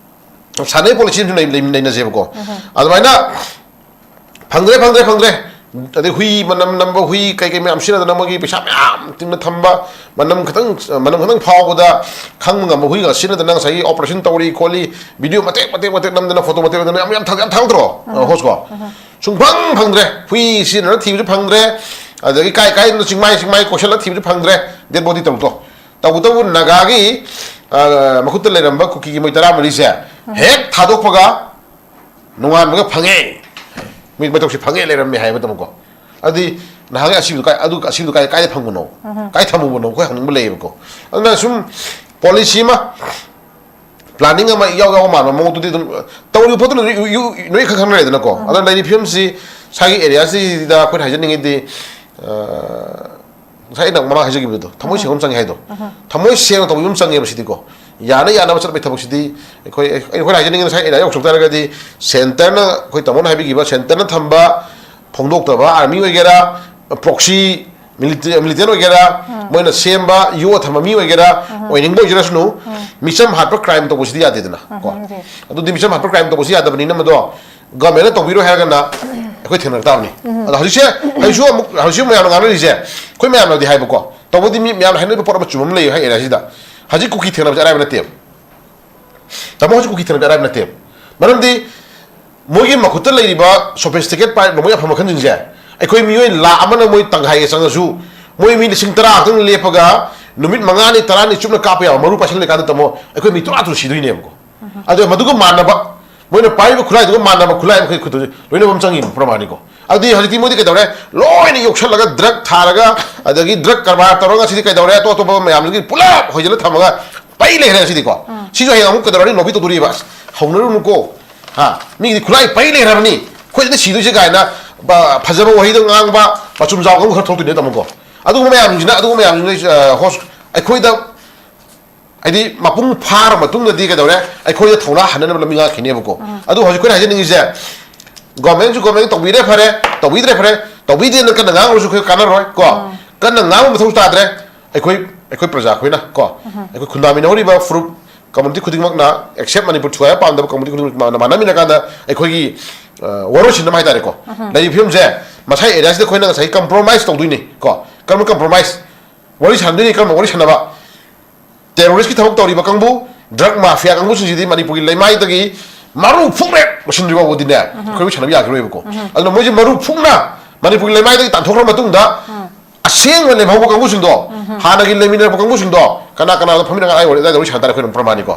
ꯁꯥꯟꯅꯩ ꯄꯣꯂꯤꯁꯤ ꯑꯃꯁꯨ ꯂꯩ-, ꯂꯩ-, ꯂꯩꯅꯖꯩꯕꯀꯣ꯫ ꯑꯗꯨꯃꯥꯏꯅ ꯐꯪꯗ꯭ꯔꯦ, ꯐꯪꯗ꯭ꯔꯦ, ꯐꯪꯗ꯭ꯔꯦ꯫ ꯑꯗꯩ ꯍꯨꯏ ꯃꯅꯝ ꯅꯝꯕ ꯍꯨꯏ ꯀꯩ ꯀꯩ ꯃꯌꯥꯝ ꯁꯤꯖꯤꯟꯅꯗꯅ ꯃꯣꯏꯒꯤ ꯄꯩꯁꯥ ꯃꯌꯥꯝ ꯇꯤꯡꯅ ꯊꯝꯕ, ꯃꯅꯝ ꯈꯤꯇꯪ, ꯃꯅꯝ ꯈꯤꯇꯪ ꯐꯥꯎꯕꯗ ꯈꯪꯕ ꯉꯝꯕ ꯍꯨꯏꯒ ꯁꯤꯖꯤꯟꯅꯗꯅ ꯉꯁꯥꯏꯒꯤ ꯑꯣꯄꯔꯦꯁꯟ ꯇꯧꯔꯤ ꯈꯣꯠꯂꯤ, ꯚꯤꯗꯤꯑꯣ ꯃꯇꯦꯛ ꯃꯇꯦꯛ ꯃꯇꯦꯛ ꯅꯝꯗꯅ, ꯐꯣꯇꯣ ꯃꯇꯦꯛ ꯃꯇꯦꯛ ꯅꯝꯗꯅ ꯌꯥꯝ, ꯌꯥꯝ ꯊꯥ-, ꯌꯥꯝ ꯊꯥꯒꯠꯇ꯭ꯔꯣ? ꯑ, ꯍꯣꯁꯀꯣ? ꯁꯨꯡꯐꯪ ꯐꯪꯗ꯭ꯔꯦ꯫ ꯍꯨꯏ ꯁꯤꯖꯤꯟꯅꯔ ꯊꯤꯕꯁꯨ ꯐꯪꯗ꯭ꯔꯦ꯫ ꯑꯗꯒꯤ ꯀꯥꯏ ꯀꯥꯏꯗꯅꯣ ꯆꯤꯡꯃꯥꯏ ꯆꯤꯡꯃꯥꯏ ꯀꯣꯏꯁꯜꯂ ꯊꯤꯕꯁꯨ ꯐꯪꯗ꯭ꯔꯦ꯫ ꯗꯦꯗ ꯕꯣꯗꯤ ꯇꯧꯗꯣ꯫ ꯇꯧꯕꯇꯕꯨ ꯅꯥꯒꯥꯒꯤ, ꯑ, ꯃꯈꯨꯠꯇ ꯂꯩꯔꯝꯕ ꯀꯨꯀꯤꯒꯤ ꯃꯣꯏ ꯇꯔꯥꯃꯔꯤꯁꯦ ꯍꯦꯛ ꯊꯥꯗꯣꯛꯄꯒ ꯅꯣꯡꯉꯥꯟꯕꯒ ꯐꯪꯉꯦ꯫ ꯃꯤ ꯃꯇꯧꯁꯤ ꯐꯪꯉꯦ ꯂꯩꯔꯝꯃꯦ ꯍꯥꯏꯕ ꯇꯥꯃꯣꯀꯣ꯫ ꯑꯗꯨꯗꯤ ꯅꯍꯥꯟꯒꯩ ꯑꯁꯤꯕꯗꯨ ꯀꯥꯏ, ꯑꯗꯨ ꯑꯁꯤꯕꯗꯨ ꯀꯥꯏ, ꯀꯥꯏꯗ ꯐꯪꯕꯅꯣ? ꯀꯥꯏ ꯊꯝꯃꯨꯕꯅꯣ? ꯑꯩꯈꯣꯏ ꯍꯪꯅꯤꯡꯕ ꯂꯩꯌꯦꯕꯀꯣ꯫ ꯑꯗꯨꯅ ꯁꯨꯝ ꯄꯣꯂꯤꯁꯤ ꯑꯃ, ꯄ꯭ꯂꯥꯅꯤꯡ ꯑꯃ ꯏꯌꯥꯎ ꯌꯥꯎꯕ ꯃꯥꯟꯕ ꯃꯑꯣꯡꯗꯨꯗꯤ ꯑꯗꯨꯝ ꯇꯧꯔꯤꯕ ꯄꯣꯠꯇꯨꯅ ꯌꯨ-, ꯌꯨ-, ꯅꯣꯏ ꯈꯪ ꯈꯪꯅꯔꯦꯗꯅꯀꯣ꯫ ꯑꯗꯨꯅ ꯂꯩꯔꯤꯕ ꯐꯤꯕꯝꯁꯤꯗ ꯑꯩꯈꯣꯏꯅ ꯍꯥꯏꯖꯅꯤꯡꯉꯤꯗꯤ, ꯑ, ꯉꯁꯥꯏ ꯑꯩꯅ ꯃꯃꯥꯡ ꯍꯥꯏꯖꯈꯤꯕꯗꯣ, ꯊꯃꯣꯏ ꯁꯦꯡꯕ ꯑꯃ ꯆꯪꯉꯦ ꯍꯥꯏꯗꯣ꯫ ꯊꯃꯣꯏ ꯁꯦꯡꯅ ꯇꯧꯕꯤꯕ ꯑꯃ ꯆꯪꯉꯦꯕ ꯁꯤꯗꯤꯀꯣ꯫ ꯌꯥꯅ ꯌꯥꯅꯕ ꯆꯠꯄꯒꯤ ꯊꯕꯛꯁꯤꯗꯤ ꯑꯩꯈꯣꯏ, ꯑꯩ-, ꯑꯩꯈꯣꯏꯅ ꯍꯥꯏꯖꯅꯤꯡꯉꯤꯅ ꯉꯁꯥꯏ ꯑꯩꯅ ꯌꯧꯁꯤꯜꯂꯛ ꯇꯥꯔꯒꯗꯤ ꯁꯦꯟꯇꯔꯅ, ꯑꯩꯈꯣꯏ ꯇꯥꯃꯣꯅ ꯍꯥꯏꯕꯤꯈꯤꯕ ꯁꯦꯟꯇꯔꯅ ꯊꯝꯕ ꯐꯣꯡꯗꯣꯛꯇꯕ ꯑꯥꯔꯃꯤ ꯑꯣꯏꯒꯦꯔꯥ, ꯄ꯭ꯔꯣꯛꯁꯤ ꯃꯤꯂꯤꯇꯦꯟ ꯑꯣꯏꯒꯦꯔꯥ, ꯃꯣꯏꯅ ꯁꯦꯝꯕ ꯌꯣꯛꯑ ꯊꯝꯕ ꯃꯤ ꯑꯣꯏꯒꯦꯔꯥ, ꯑꯣꯏꯅꯤꯡꯕ ꯑꯣꯏꯖꯔꯁꯅꯨ, ꯃꯤꯆꯝ ꯍꯥꯠꯄ ꯀ꯭ꯔꯥꯏꯝ ꯇꯧꯕꯁꯤꯗꯤ ꯌꯥꯗꯦꯗꯅ꯫ ꯀꯣ, ꯑꯗꯨꯗꯤ ꯃꯤꯆꯝ ꯍꯥꯠꯄ ꯀ꯭ꯔꯥꯏꯝ ꯇꯧꯕꯁꯤ ꯌꯥꯗꯕꯅꯤꯅ ꯃꯗꯣ ꯒꯃꯦꯟꯅ ꯇꯧꯕꯤꯔꯣꯏ ꯍꯥꯏꯔꯒꯅ ꯑꯩꯈꯣꯏ ꯊꯦꯡꯅꯔꯛ ꯇꯥꯕꯅꯤ꯫ ꯑꯗꯣ ꯍꯧꯖꯤꯛꯁꯦ, ꯍꯧꯖꯤꯛꯁꯨ ꯑꯃꯨꯛ, ꯍꯧꯖꯤꯛꯁꯨ ꯃꯌꯥꯝꯅ ꯉꯥꯡꯅꯔꯤꯁꯦ, ꯑꯩꯈꯣꯏ ꯃꯌꯥꯝꯅꯗꯤ ꯍꯥꯏꯕꯀꯣ, ꯇꯧꯕꯗꯤ ꯃꯤ ꯃꯌꯥꯝꯅ ꯍꯥꯏꯅꯔꯤꯕ ꯄꯣꯠ ꯑꯃ ꯆꯨꯝꯕ ꯑꯃ ꯂꯩ ꯍꯥꯏ ꯑꯦꯔꯤꯌꯥꯁꯤꯗ꯫ ꯍꯧꯖꯤꯛ ꯀꯨꯀꯤ ꯊꯦꯡꯅꯕꯁꯦ ꯑꯔꯥꯏꯕ ꯅꯠꯇꯦꯕ꯫ ꯇꯥꯃꯣ, ꯍꯧꯖꯤꯛ ꯀꯨꯀꯤ ꯊꯦꯡꯅꯕꯁꯦ ꯑꯔꯥꯏꯕ ꯅꯠꯇꯦꯕ꯫ ꯃꯔꯝꯗꯤ ꯃꯣꯏꯒꯤ ꯃꯈꯨꯠꯇ ꯂꯩꯔꯤꯕ sophisticated ꯄꯥꯏꯔꯤꯕ ꯃꯣꯏ ꯑꯐꯕ ꯃꯈꯜꯁꯤꯡꯁꯦ, ꯑꯩꯈꯣꯏ ꯃꯤꯑꯣꯏ ꯂꯥꯈ ꯑꯃꯅ ꯃꯣꯏ ꯇꯪꯈꯥꯏꯒ ꯆꯪꯉꯁꯨ, ꯃꯣꯏ ꯃꯤ ꯂꯤꯁꯤꯡ ꯇꯔꯥ ꯈꯛꯇꯪ ꯂꯦꯞꯄꯒ ꯅꯨꯃꯤꯠ ꯃꯉꯥꯅꯤ ꯇꯔꯥꯅꯤ ꯆꯨꯞꯅ ꯀꯥꯞꯄ ꯌꯥꯕ ꯃꯔꯨ ꯄꯥꯏꯁꯜꯂꯀꯥꯟꯗ, ꯇꯥꯃꯣ, ꯑꯩꯈꯣꯏ ꯃꯤ ꯇꯔꯥ ꯇꯔꯨꯛ ꯁꯤꯗꯣꯏꯅꯦꯕꯀꯣ꯫ ꯑꯗꯣ ꯃꯗꯨꯒ ꯃꯥꯟꯅꯕ, ꯃꯣꯏꯅ ꯄꯥꯏꯔꯤꯕ ꯈꯨꯠꯂꯥꯏꯗꯨꯒ ꯃꯥꯟꯅꯕ ꯈꯨꯠꯂꯥꯏ ꯑꯃꯈꯛ ꯈꯨꯠꯇ ꯂꯣꯏꯅꯃꯛ ꯑꯃ ꯆꯪꯉꯤꯕ ꯄ꯭ꯔꯃꯥꯅꯤꯀꯣ꯫ ꯑꯗꯨꯗꯤ ꯍꯧꯖꯤꯛꯇꯤ ꯃꯣꯏꯗꯤ ꯀꯩꯗꯧꯔꯦ? ꯂꯣꯏꯅ ꯌꯣꯛꯁꯜꯂꯒ drug ꯊꯥꯔꯒ, ꯑꯗꯒꯤ drug ꯀꯔꯕꯥꯔ ꯇꯧꯔꯒ ꯁꯤꯗꯤ ꯀꯩꯗꯧꯔꯦ? ꯑꯇꯣꯞ ꯑꯇꯣꯞꯄ ꯃꯌꯥꯝꯗꯨꯒꯤ ꯄꯨꯂꯞ ꯍꯣꯏꯖꯤꯜꯂ ꯊꯝꯃꯒ ꯄꯩ ꯂꯩꯈ꯭ꯔꯦ ꯁꯤꯗꯤꯀꯣ꯫ ꯁꯤꯁꯨ ꯍꯌꯦꯡ ꯑꯃꯨꯛ ꯀꯩꯗꯧꯔꯅꯤ? Lobby ꯇꯧꯗꯣꯔꯤꯕ꯫ ꯑꯁ, ꯍꯧꯅꯔꯨꯅꯨꯀꯣ꯫ ꯍꯥ? ꯃꯤꯒꯤꯗꯤ ꯈꯨꯠꯂꯥꯏ ꯄꯩ ꯂꯩꯈ꯭ꯔꯕꯅꯤ, ꯑꯩꯈꯣꯏꯗꯤ ꯁꯤꯗꯣꯏꯁꯦ ꯀꯥꯏꯅ ꯕ-, ꯐꯖꯕ ꯋꯥꯍꯩꯗꯣ ꯉꯥꯡꯕ, ꯃꯆꯨꯝ ꯆꯥꯎ ꯀꯥꯡꯕꯨ ꯈꯔ ꯊꯣꯛꯇꯣꯏꯅꯦ, ꯇꯥꯃꯣꯀꯣ꯫ ꯑꯗꯨꯒꯨꯝꯕ ꯃꯌꯥꯝꯁꯤꯅ, ꯑꯗꯨꯒꯨꯝꯕ ꯃꯌꯥꯝꯁꯤꯅ, ꯑ, ꯍꯣꯁ-, ꯑꯩꯈꯣꯏꯗ ꯍꯥꯏꯗꯤ ꯃꯄꯨꯡ ꯐꯥꯔ ꯃꯇꯨꯡꯗꯗꯤ ꯀꯩꯗꯧꯔꯦ? ꯑꯩꯈꯣꯏꯗ ꯊꯧꯅꯥ ꯍꯟꯅꯅꯕ ꯂꯝꯕꯤ ꯉꯥꯛꯈꯤꯅꯦꯕꯀꯣ꯫ ꯑꯗꯨ ꯍꯧꯖꯤꯛ ꯑꯩꯈꯣꯏꯅ ꯍꯥꯏꯖꯅꯤꯡꯉꯤꯁꯦ, ꯒꯣꯔꯃꯦꯟꯁꯨ ꯒꯣꯔꯃꯦꯟ ꯇꯧꯕꯤꯔꯦ ꯐꯔꯦ, ꯇꯧꯕꯤꯗ꯭ꯔꯦ ꯐꯔꯦ, ꯇꯧꯕꯤꯗꯦꯅ ꯀꯟꯅ ꯉꯥꯡꯉꯨꯔꯁꯨ ꯑꯩꯈꯣꯏ ꯀꯥꯟꯅꯔꯣꯏ ꯀꯣ꯫ ꯀꯟꯅ ꯉꯥꯡꯕ ꯃꯊꯧ ꯇꯥꯗ꯭ꯔꯦ꯫ ꯑꯩꯈꯣꯏ, ꯑꯩꯈꯣꯏ ꯄ꯭ꯔꯖꯥ ꯑꯩꯈꯣꯏꯅ ꯀꯣ, ꯑꯩꯈꯣꯏ ꯈꯨꯟꯗꯥꯃꯤꯟꯅꯍꯧꯔꯤꯕ ꯐꯨꯔꯨꯞ community ꯈꯨꯗꯤꯡꯃꯛꯅ, except ꯃꯅꯤꯄꯨꯔ ꯊꯨꯒꯥꯏꯕ ꯄꯥꯝꯗꯕ community ꯈꯨꯗꯤꯡꯃꯛꯅ ꯃꯥꯟꯅꯃꯤꯟꯅ ꯀꯥꯟꯗ ꯑꯩꯈꯣꯏꯒꯤ, ꯑ, ꯋꯥꯔꯣꯏꯁꯤꯟꯅꯕ ꯍꯥꯏꯇꯥꯔꯦꯀꯣ, ꯂꯩꯔꯤꯕ ꯐꯤꯕꯝꯁꯦ ꯃꯁꯥꯏ ꯑꯦꯔꯤꯌꯥꯁꯤꯗ ꯑꯩꯈꯣꯏꯅ ꯉꯁꯥꯏꯒꯤ compromise ꯇꯧꯗꯣꯏꯅꯤ ꯀꯣ꯫ ꯀꯔꯝꯕ compromise? ꯋꯥꯔꯤ ꯁꯥꯟꯅꯗꯣꯏꯅꯤ꯫ ꯀꯔꯝꯕ ꯋꯥꯔꯤ ꯁꯥꯟꯅꯕ? Terrorist ꯀꯤ ꯊꯕꯛ ꯇꯧꯔꯤꯕ ꯀꯥꯡꯕꯨ, drug mafia ꯀꯥꯡꯕꯨꯁꯤꯡꯁꯤꯗꯤ ꯃꯅꯤꯄꯨꯔꯒꯤ ꯂꯩꯃꯥꯏꯗꯒꯤ ꯃꯔꯨ ꯐꯨꯛꯂꯦ ꯂꯣꯏꯁꯤꯟꯗ꯭ꯔꯤ ꯐꯥꯎꯕꯗꯤꯅꯦ, ꯑꯩꯈꯣꯏ ꯋꯥꯔꯤ ꯁꯥꯟꯅꯕ ꯌꯥꯈꯤꯔꯣꯏꯕꯀꯣ꯫ ꯑꯗꯨꯅ ꯃꯣꯏꯁꯦ ꯃꯔꯨ ꯐꯨꯛꯅ ꯃꯅꯤꯄꯨꯔꯒꯤ ꯂꯩꯃꯥꯏꯗꯒꯤ ꯇꯥꯟꯊꯣꯛꯈ꯭ꯔ ꯃꯇꯨꯡꯗ, ꯑꯁꯦꯡꯕ ꯂꯦꯝꯍꯧꯕ ꯀꯥꯡꯕꯨꯁꯤꯡꯗꯣ, ꯍꯥꯟꯅꯒꯤ ꯂꯩꯃꯤꯟꯅꯔꯛꯄ ꯀꯥꯡꯕꯨꯁꯤꯡꯗꯣ, ꯀꯅꯥ ꯀꯅꯥꯗ ꯐꯝꯃꯤꯟꯅ ꯑꯩ ꯋꯥꯔꯤ ꯑꯗꯨꯋꯥꯏꯗ ꯋꯥꯔꯤ ꯁꯥꯟꯅ ꯇꯥꯔꯦ ꯑꯩꯈꯣꯏꯅ ꯄ꯭ꯔꯃꯥꯅꯤꯀꯣ꯫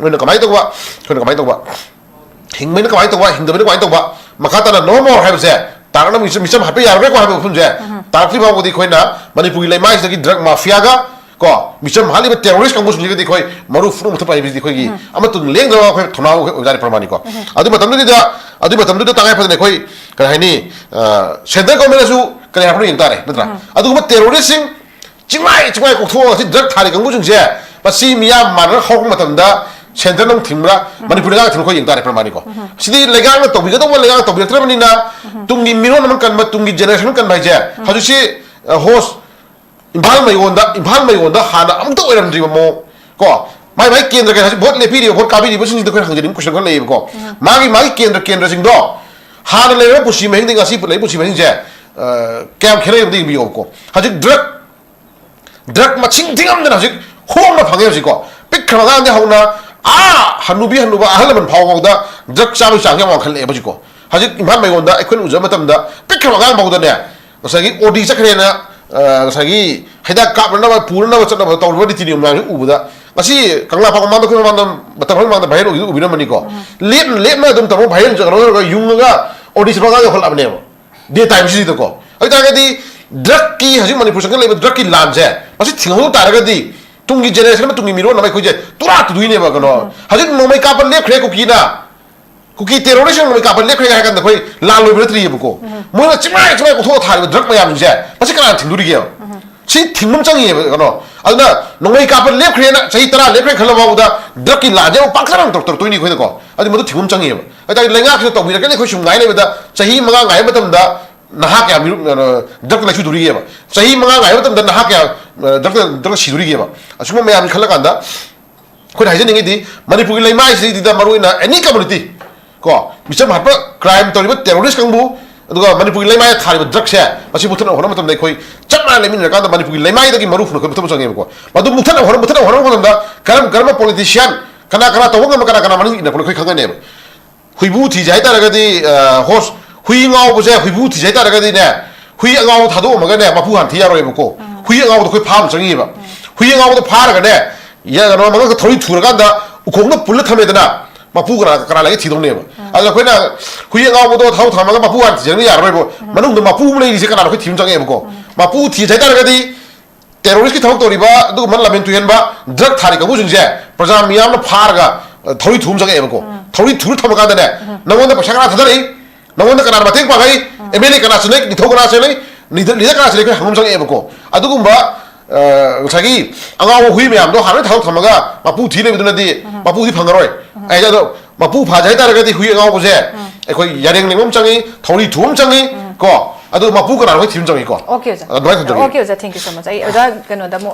ꯃꯣꯏꯅ ꯀꯃꯥꯏꯅ ꯇꯧꯕ, ꯑꯩꯈꯣꯏꯅ ꯀꯃꯥꯏꯅ ꯇꯧꯕ, ꯍꯤꯡꯕꯅ ꯀꯃꯥꯏꯅ ꯇꯧꯕ, ꯍꯤꯡꯗꯕꯅ ꯀꯃꯥꯏꯅ ꯇꯧꯕ, ꯃꯈꯥ ꯇꯥꯅ no more ꯍꯥꯏꯕꯁꯦ, ꯇꯥꯔꯛꯅꯕ ꯃꯤꯆꯝ, ꯃꯤꯆꯝ ꯍꯥꯠꯄ ꯌꯥꯔꯔꯣꯏꯀꯣ ꯍꯥꯏꯕ ꯋꯥꯐꯝꯁꯦ ꯇꯥꯔꯛꯇ꯭ꯔꯤ ꯐꯥꯎꯕꯗꯤ ꯑꯩꯈꯣꯏꯅ ꯃꯅꯤꯄꯨꯔꯒꯤ ꯂꯩꯃꯥꯏꯁꯤꯗꯒꯤ drug mafia ꯒ ꯀꯣ, ꯃꯤꯆꯝ ꯍꯥꯠꯂꯤꯕ terrorist ꯀꯥꯡꯕꯨꯁꯤꯡꯁꯤꯒꯗꯤ ꯑꯩꯈꯣꯏ ꯃꯔꯨ ꯐꯨꯅ ꯃꯨꯊꯠꯄ ꯍꯥꯏꯕꯁꯤꯗꯤ ꯑꯩꯈꯣꯏꯒꯤ ꯑꯃꯠꯇ ꯂꯦꯡꯗꯕ ꯑꯩꯈꯣꯏ ꯊꯧꯅꯥ ꯑꯣꯏꯕ ꯖꯥꯠꯅꯤ ꯄ꯭ꯔꯃꯥꯅꯤꯀꯣ꯫ ꯑꯗꯨ ꯃꯇꯝꯗꯨꯗ, ꯑꯗꯨ ꯃꯇꯝꯗꯨꯗ ꯇꯉꯥꯏ ꯐꯗꯅ ꯑꯩꯈꯣꯏ, ꯀꯔꯤ ꯍꯥꯏꯅꯤ, ꯑ, central government ꯅꯁꯨ ꯀꯔꯤ ꯍꯥꯏꯕꯅꯣ ꯌꯦꯡ ꯇꯥꯔꯦ, ꯅꯠꯇ꯭ꯔꯥ? ꯑꯗꯨꯒꯨꯝꯕ terrorist ꯁꯤꯡ ꯆꯤꯡꯃꯥꯏ ꯆꯤꯡꯃꯥꯏ ꯀꯣꯛꯊꯣꯛꯑꯒ ꯁꯤ drug ꯊꯥꯔꯤ ꯀꯥꯡꯕꯨꯁꯤꯡꯁꯦ, ꯃꯁꯤ ꯃꯤꯌꯥꯝ ꯃꯥꯟꯅꯔ ꯍꯧꯔꯛꯄ ꯃꯇꯝꯗ centre ꯅ ꯑꯃꯨꯛ ꯊꯤꯡꯕ꯭ꯔꯥ, ꯃꯅꯤꯄꯨꯔ ꯂꯩꯉꯥꯛꯅ ꯊꯤꯡꯕ ꯑꯩꯈꯣꯏ ꯌꯦꯡ ꯇꯥꯔꯦ ꯄ꯭ꯔꯃꯥꯅꯤꯀꯣ꯫ ꯁꯤꯗꯤ ꯂꯩꯉꯥꯛꯅ ꯇꯧꯕꯤꯒꯗꯧꯕ ꯂꯩꯉꯥꯛꯅ ꯇꯧꯕꯤꯔꯛꯇ꯭ꯔꯕꯅꯤꯅ, ꯇꯨꯡꯒꯤ ꯃꯤꯔꯣꯟ ꯑꯃ ꯀꯟꯕ, ꯇꯨꯡꯒꯤ generation ꯑꯃ ꯀꯟꯕ ꯍꯥꯏꯁꯦ ꯍꯧꯖꯤꯛꯁꯤ ꯍꯣꯁ, ꯏꯝꯐꯥꯜ ꯃꯌꯣꯟꯗ, ꯏꯝꯐꯥꯜ ꯃꯌꯣꯟꯗ ꯍꯥꯟꯅ ꯑꯃꯨꯛꯇ ꯑꯣꯏꯔꯝꯗ꯭ꯔꯤꯕ ꯃꯑꯣꯡ ꯀꯣ, ꯃꯥꯏ ꯃꯥꯏ ꯀꯦꯟꯗ꯭ꯔ ꯀꯩ ꯍꯧꯖꯤꯛ ꯚꯣꯠ ꯂꯦꯞꯄꯤꯔꯤꯕ, ꯚꯣꯠ ꯀꯥꯕꯤꯔꯤꯕꯁꯤꯡꯁꯤꯗ ꯑꯩꯈꯣꯏꯅ ꯍꯪꯖꯅꯤꯡꯕ ꯀꯣꯏꯁꯟ ꯈꯔ ꯂꯩꯌꯦꯕꯀꯣ꯫ ꯃꯥꯒꯤ ꯃꯥꯒꯤ ꯀꯦꯟꯗ꯭ꯔ ꯀꯦꯟꯗ꯭ꯔꯁꯤꯡꯗꯣ ꯍꯥꯟꯅ ꯂꯩꯔꯤꯕ ꯄꯨꯟꯁꯤ ꯃꯍꯤꯡꯗꯒꯤ ꯉꯁꯤ ꯂꯩꯔꯤꯕ ꯄꯨꯟꯁꯤ ꯃꯍꯤꯡꯁꯦ, ꯑ, ꯀꯌꯥꯝ ꯈꯦꯠꯅꯩ ꯑꯝꯇ ꯌꯦꯡꯕꯤꯌꯣꯕꯀꯣ꯫ ꯍꯧꯖꯤꯛ ꯗ꯭ꯔꯒ ꯗ꯭ꯔꯒ ꯃꯁꯤꯡ ꯊꯤꯉꯝꯗꯅ ꯍꯧꯖꯤꯛ ꯍꯣꯡꯅ ꯐꯪꯉꯦ ꯍꯧꯖꯤꯛꯀꯣ꯫ ꯄꯤꯛꯈ꯭ꯔꯕ ꯑꯉꯥꯡꯗꯤ ꯍꯧꯅ ꯑꯥ ꯍꯅꯨꯕꯤ ꯍꯅꯨꯕ ꯑꯍꯜ ꯂꯃꯟ ꯐꯥꯎꯕ ꯐꯥꯎꯗ ꯗ꯭ꯔꯒ ꯆꯥꯕꯒꯤ ꯆꯥꯡꯁꯦ ꯌꯥꯝ ꯋꯥꯡꯈꯠꯂꯛꯑꯦꯕ ꯍꯧꯖꯤꯛꯀꯣ꯫ ꯍꯧꯖꯤꯛ ꯏꯝꯐꯥꯜ ꯃꯌꯣꯟꯗ ꯑꯩꯈꯣꯏꯅ ꯎꯖꯕ ꯃꯇꯝꯗ ꯄꯤꯛꯈ꯭ꯔꯕ ꯑꯉꯥꯡ ꯐꯥꯎꯗꯅꯦ, ꯉꯁꯥꯏꯒꯤ ꯑꯣ ꯗꯤ ꯆꯠꯈ꯭ꯔꯦꯅ, ꯑ, ꯉꯁꯥꯏꯒꯤ ꯍꯤꯗꯥꯛ ꯀꯥꯞꯅꯅꯕ ꯄꯨꯅꯅꯕ ꯆꯠꯅꯕ ꯇꯧꯔꯤꯕ ꯅꯤꯇꯤ ꯅꯤꯌꯣꯝ ꯃꯌꯥꯝꯁꯦ ꯎꯕꯗ, ꯉꯁꯤ ꯀꯪꯂꯥ ꯄꯥꯠ ꯃꯃꯥꯡꯗ ꯑꯩꯈꯣꯏ ꯃꯃꯥꯡꯗ ꯃꯇꯝ ꯈꯔ ꯃꯃꯥꯡꯗ ꯚꯥꯏꯔꯦꯜ ꯑꯣꯏꯈꯤꯕꯗꯨ ꯎꯕꯤꯔꯝꯃꯅꯤꯀꯣ꯫ ꯂꯦꯞꯅ ꯂꯦꯞꯅ ꯑꯗꯨꯝ ꯇꯧꯔꯒ ꯚꯥꯏꯔꯦꯜ ꯇꯧꯔꯒ ꯌꯨꯡꯉꯒ ꯑꯣ ꯗꯤ ꯆꯠꯄ ꯑꯉꯥꯡ ꯌꯧꯈꯠꯂꯛꯑꯕꯅꯦꯕ꯫ ꯗꯦ ꯇꯥꯏꯝꯁꯤꯗꯀꯣ꯫ ꯑꯗꯨ ꯇꯥꯔꯒꯗꯤ ꯗ꯭ꯔꯒꯀꯤ, ꯍꯧꯖꯤꯛ ꯃꯅꯤꯄꯨꯔ ꯆꯪꯁꯤꯜꯂꯛꯏꯕ ꯗ꯭ꯔꯒꯀꯤ ꯂꯥꯟꯁꯦ ꯃꯁꯤ ꯊꯤꯡꯍꯧꯗ ꯇꯥꯔꯒꯗꯤ ꯇꯨꯡꯒꯤ ꯖꯦꯅꯦꯔꯦꯁꯟ ꯑꯃ, ꯇꯨꯡꯒꯤ ꯃꯤꯔꯣꯟ ꯑꯃ ꯑꯩꯈꯣꯏꯁꯦ ꯇꯨꯔꯥ ꯇꯨꯗꯣꯏꯅꯦꯕ ꯀꯩꯅꯣ꯫ ꯍꯧꯖꯤꯛ ꯅꯣꯡꯃꯩ ꯀꯥꯞꯄ ꯂꯦꯞꯈ꯭ꯔꯦ ꯀꯨꯀꯤꯅ, ꯀꯨꯀꯤ ꯇꯦꯔꯣꯔꯤꯁ ꯅꯣꯡꯃꯩ ꯀꯥꯞꯄ ꯂꯦꯞꯈ꯭ꯔꯦ ꯍꯥꯏꯔ ꯀꯥꯟꯗ ꯑꯩꯈꯣꯏ ꯂꯥꯟ ꯂꯣꯏꯕ ꯅꯠꯇ꯭ꯔꯤꯑꯕꯀꯣ꯫ ꯃꯣꯏꯅ ꯆꯤꯡꯃꯥꯏ ꯆꯤꯡꯃꯥꯏ ꯀꯣꯛꯊꯣꯛꯑ ꯊꯥꯔꯤꯕ ꯗ꯭ꯔꯒ ꯃꯌꯥꯝꯁꯦ ꯃꯁꯤ ꯀꯅꯥꯅ ꯊꯤꯡꯗꯣꯔꯤꯒꯦꯕ? ꯁꯤ ꯊꯤꯡꯕ ꯑꯃ ꯆꯪꯉꯤꯑꯕ ꯀꯩꯅꯣ꯫ ꯑꯗꯨꯅ ꯅꯣꯡꯃꯩ ꯀꯥꯞꯄ ꯂꯦꯞꯈ꯭ꯔꯦꯅ ꯆꯍꯤ ꯇꯔꯥ ꯂꯦꯞꯈ꯭ꯔꯦ ꯈꯜꯂ ꯐꯥꯎꯕꯗ ꯗ꯭ꯔꯒꯀꯤ ꯂꯥꯟꯁꯦ ꯑꯃꯨꯛ ꯄꯥꯛꯇꯛꯅ ꯇꯧꯔꯛꯇꯣꯏꯅꯤ ꯑꯩꯈꯣꯏꯗꯀꯣ꯫ ꯑꯗꯨ ꯃꯗꯨ ꯊꯤꯡꯕ ꯑꯃ ꯆꯪꯉꯤꯑꯕ꯫ ꯍꯥꯏꯇꯥꯔꯗꯤ ꯂꯩꯉꯥꯛꯁꯤꯅ ꯇꯧꯕꯤꯔꯛꯀꯅꯤ, ꯑꯩꯈꯣꯏ ꯁꯨꯝ ꯉꯥꯏ ꯂꯩꯕꯗ ꯆꯍꯤ ꯃꯉꯥ ꯉꯥꯏꯕ ꯃꯇꯝꯗ ꯅꯍꯥ ꯀꯌꯥ ꯃꯤꯔꯨ-, ꯑ, ꯗ꯭ꯔꯒꯇ ꯂꯩꯆꯨꯗꯣꯔꯤꯒꯦꯕ? ꯆꯍꯤ ꯃꯉꯥ ꯉꯥꯏꯕ ꯃꯇꯝꯗ ꯅꯍꯥ ꯀꯌꯥ, ꯑ, ꯗ꯭ꯔꯒꯇ, ꯗ꯭ꯔꯒꯇ ꯁꯤꯗꯣꯔꯤꯒꯦꯕ? ꯑꯁꯤꯒꯨꯝꯕ ꯃꯌꯥꯝꯁꯤ ꯈꯜꯂꯀꯥꯟꯗ ꯑꯩꯈꯣꯏꯅ ꯍꯥꯏꯖꯅꯤꯡꯉꯤꯗꯤ ꯃꯅꯤꯄꯨꯔꯒꯤ ꯂꯩꯃꯥꯏꯁꯤꯗ ꯃꯔꯨꯑꯣꯏꯅ ꯑꯦꯅꯤ ꯀꯝꯃꯨꯅꯤꯇꯤ ꯀꯣ, ꯃꯤꯆꯝ ꯍꯥꯠꯄ, ꯀ꯭ꯔꯥꯏꯝ ꯇꯧꯔꯤꯕ ꯇꯦꯔꯣꯔꯤꯁ ꯀꯥꯡꯕꯨ, ꯑꯗꯨꯒ ꯃꯅꯤꯄꯨꯔꯒꯤ ꯂꯩꯃꯥꯏꯗ ꯊꯥꯔꯤꯕ ꯗ꯭ꯔꯒꯁꯦ ꯃꯁꯤ ꯃꯨꯊꯠꯅꯕ ꯍꯣꯠꯅꯕ ꯃꯇꯝꯗ ꯑꯩꯈꯣꯏ ꯆꯞ ꯃꯥꯟꯅ ꯂꯩꯃꯤꯟꯅꯔꯀꯥꯟꯗ ꯃꯅꯤꯄꯨꯔꯒꯤ ꯂꯩꯃꯥꯏꯗꯒꯤ ꯃꯔꯨ ꯍꯨꯟꯅ ꯑꯩꯈꯣꯏ ꯃꯨꯊꯠꯄ ꯆꯪꯉꯦꯕꯀꯣ꯫ ꯃꯗꯨ ꯃꯨꯊꯠꯅꯕ ꯍꯣꯠꯅ-, ꯃꯨꯊꯠꯅꯕ ꯍꯣꯠꯅꯕ ꯃꯇꯝꯗ ꯀꯔꯝ ꯀꯔꯝꯕ ꯄꯣꯂꯤꯇꯤꯁꯤꯌꯥꯟ, ꯀꯅꯥ ꯀꯅꯥ ꯇꯧꯕ ꯉꯝꯕ, ꯀꯅꯥ ꯀꯅꯥ ꯃꯅꯨꯡ ꯏꯟꯅꯕꯅꯣ ꯑꯩꯈꯣꯏ ꯈꯪꯒꯅꯦꯕ꯫ ꯍꯨꯏꯕꯨ ꯊꯤꯁꯦ ꯍꯥꯏꯇꯥꯔꯒꯗꯤ, ꯑ, ꯍꯣꯁ, ꯍꯨꯏ ꯉꯥꯎꯕꯁꯦ ꯍꯨꯏꯕꯨ ꯊꯤꯁꯦ ꯍꯥꯏꯇꯥꯔꯒꯗꯤꯅꯦ, ꯍꯨꯏ ꯑꯉꯥꯎꯕ ꯊꯥꯗꯣꯛꯑꯝꯃꯒꯅꯦ ꯃꯄꯨ ꯍꯥꯟꯅ ꯊꯤ ꯌꯥꯔꯣꯏꯕꯀꯣ꯫ ꯍꯨꯏ ꯑꯉꯥꯎꯕꯗꯣ ꯑꯩꯈꯣꯏ ꯐꯥꯕ ꯆꯪꯉꯤꯕ꯫ ꯍꯨꯏ ꯑꯉꯥꯎꯕꯗꯣ ꯐꯥꯔꯒꯅꯦ, ꯌꯥ-, ꯀꯩꯅꯣ, ꯃꯉꯛꯇ ꯊꯧꯔꯤ ꯊꯨꯔꯀꯥꯟꯗ ꯎꯈꯣꯡꯗ ꯄꯨꯜꯂ ꯊꯝꯃꯦꯗꯅ, ꯃꯄꯨ ꯀꯅꯥ, ꯀꯅꯥ ꯂꯩꯒꯦ ꯊꯤꯗꯧꯅꯦꯕ꯫ ꯑꯗ ꯑꯩꯈꯣꯏꯅ ꯍꯨꯏ ꯑꯉꯥꯎꯕꯗꯣ ꯊꯥꯎ ꯊꯝꯃꯒ ꯃꯄꯨ ꯍꯥꯟꯅ ꯊꯤꯖꯪꯅ ꯌꯥꯔꯔꯣꯏꯕ꯫ ꯃꯅꯨꯡꯗ ꯃꯄꯨ ꯑꯃ ꯂꯩꯔꯤꯁꯦ ꯀꯅꯥꯅꯣ ꯑꯩꯈꯣꯏ ꯊꯤꯕ ꯑꯃ ꯆꯪꯉꯦꯕꯀꯣ꯫ ꯃꯄꯨ ꯊꯤꯁꯦ ꯍꯥꯏꯇꯥꯔꯒꯗꯤ ꯇꯦꯔꯣꯔꯤꯁꯀꯤ ꯊꯕꯛ ꯇꯧꯔꯤꯕ ꯑꯗꯨꯒꯨꯝꯕ ꯂꯝꯍꯦꯟ ꯇꯨꯍꯦꯟꯕ ꯗ꯭ꯔꯒ ꯊꯥꯔꯤ ꯀꯥꯡꯕꯨꯁꯤꯡꯁꯦ ꯄ꯭ꯔꯖꯥ ꯃꯤꯌꯥꯝꯅ ꯐꯥꯔꯒ, ꯑ, ꯊꯧꯔꯤ ꯊꯨꯝ ꯆꯪꯉꯛꯑꯦꯕꯀꯣ꯫ ꯊꯧꯔꯤ ꯊꯨꯔ ꯊꯝꯃꯀꯥꯟꯗꯅꯦ, ꯅꯪꯉꯣꯟꯗ ꯄꯩꯁꯥ ꯀꯅꯥ ꯊꯥꯗꯔꯛꯏ? ꯅꯪꯉꯣꯟꯗ ꯀꯅꯥꯅ ꯃꯇꯦꯡ ꯄꯥꯡꯉꯛꯏ? ꯑꯦꯝ ꯑꯦꯜ ꯑꯦ ꯀꯅꯥ ꯆꯦꯜꯂꯛꯏ? ꯅꯤꯡꯊꯧ ꯀꯅꯥ ꯆꯦꯜꯂꯛꯏ? ꯂꯤꯗꯔ, ꯂꯤꯗꯔ ꯀꯅꯥ ꯆꯦꯜꯂꯛꯏ? ꯑꯩꯈꯣꯏ ꯍꯪꯕ ꯑꯃ ꯆꯪꯉꯛꯑꯦꯕꯀꯣ꯫ ꯑꯗꯨꯒꯨꯝꯕ, ꯑ, ꯉꯁꯥꯏꯒꯤ ꯑꯉꯥꯎꯕ ꯍꯨꯏ ꯃꯌꯥꯝꯗꯣ ꯍꯥꯟꯅ ꯊꯥꯗꯣꯛ ꯊꯝꯃꯒ ꯃꯄꯨ ꯊꯤ ꯂꯩꯕꯗꯨꯅꯗꯤ ꯃꯄꯨꯗꯤ ꯐꯪꯉꯔꯣꯏ꯫ ꯑꯩ ꯑꯗꯣ ꯃꯄꯨ ꯐꯥꯖꯦ ꯍꯥꯏꯇꯥꯔꯒꯗꯤ ꯍꯨꯏ ꯑꯉꯥꯎꯕꯁꯦ ꯑꯩꯈꯣꯏ ꯌꯥꯔꯦꯡ ꯂꯦꯡꯕ ꯑꯃ ꯆꯪꯉꯤ, ꯊꯧꯔꯤ ꯊꯨꯕ ꯑꯃ ꯆꯪꯉꯤ ꯀꯣ꯫ ꯑꯗꯣ ꯃꯄꯨ ꯀꯅꯥꯅꯣ ꯑꯩꯈꯣꯏ ꯊꯤꯕ ꯆꯪꯉꯤꯀꯣ꯫ Okay, ꯑꯣꯖꯥ꯫ ꯑꯗꯨꯃꯥꯏꯅ ꯊꯝꯖꯒꯦ꯫ Okay, ꯑꯣꯖꯥ, thank you so much. ꯑꯩ ꯑꯣꯖꯥ ꯀꯩꯅꯣꯗ ꯑꯃꯨꯛ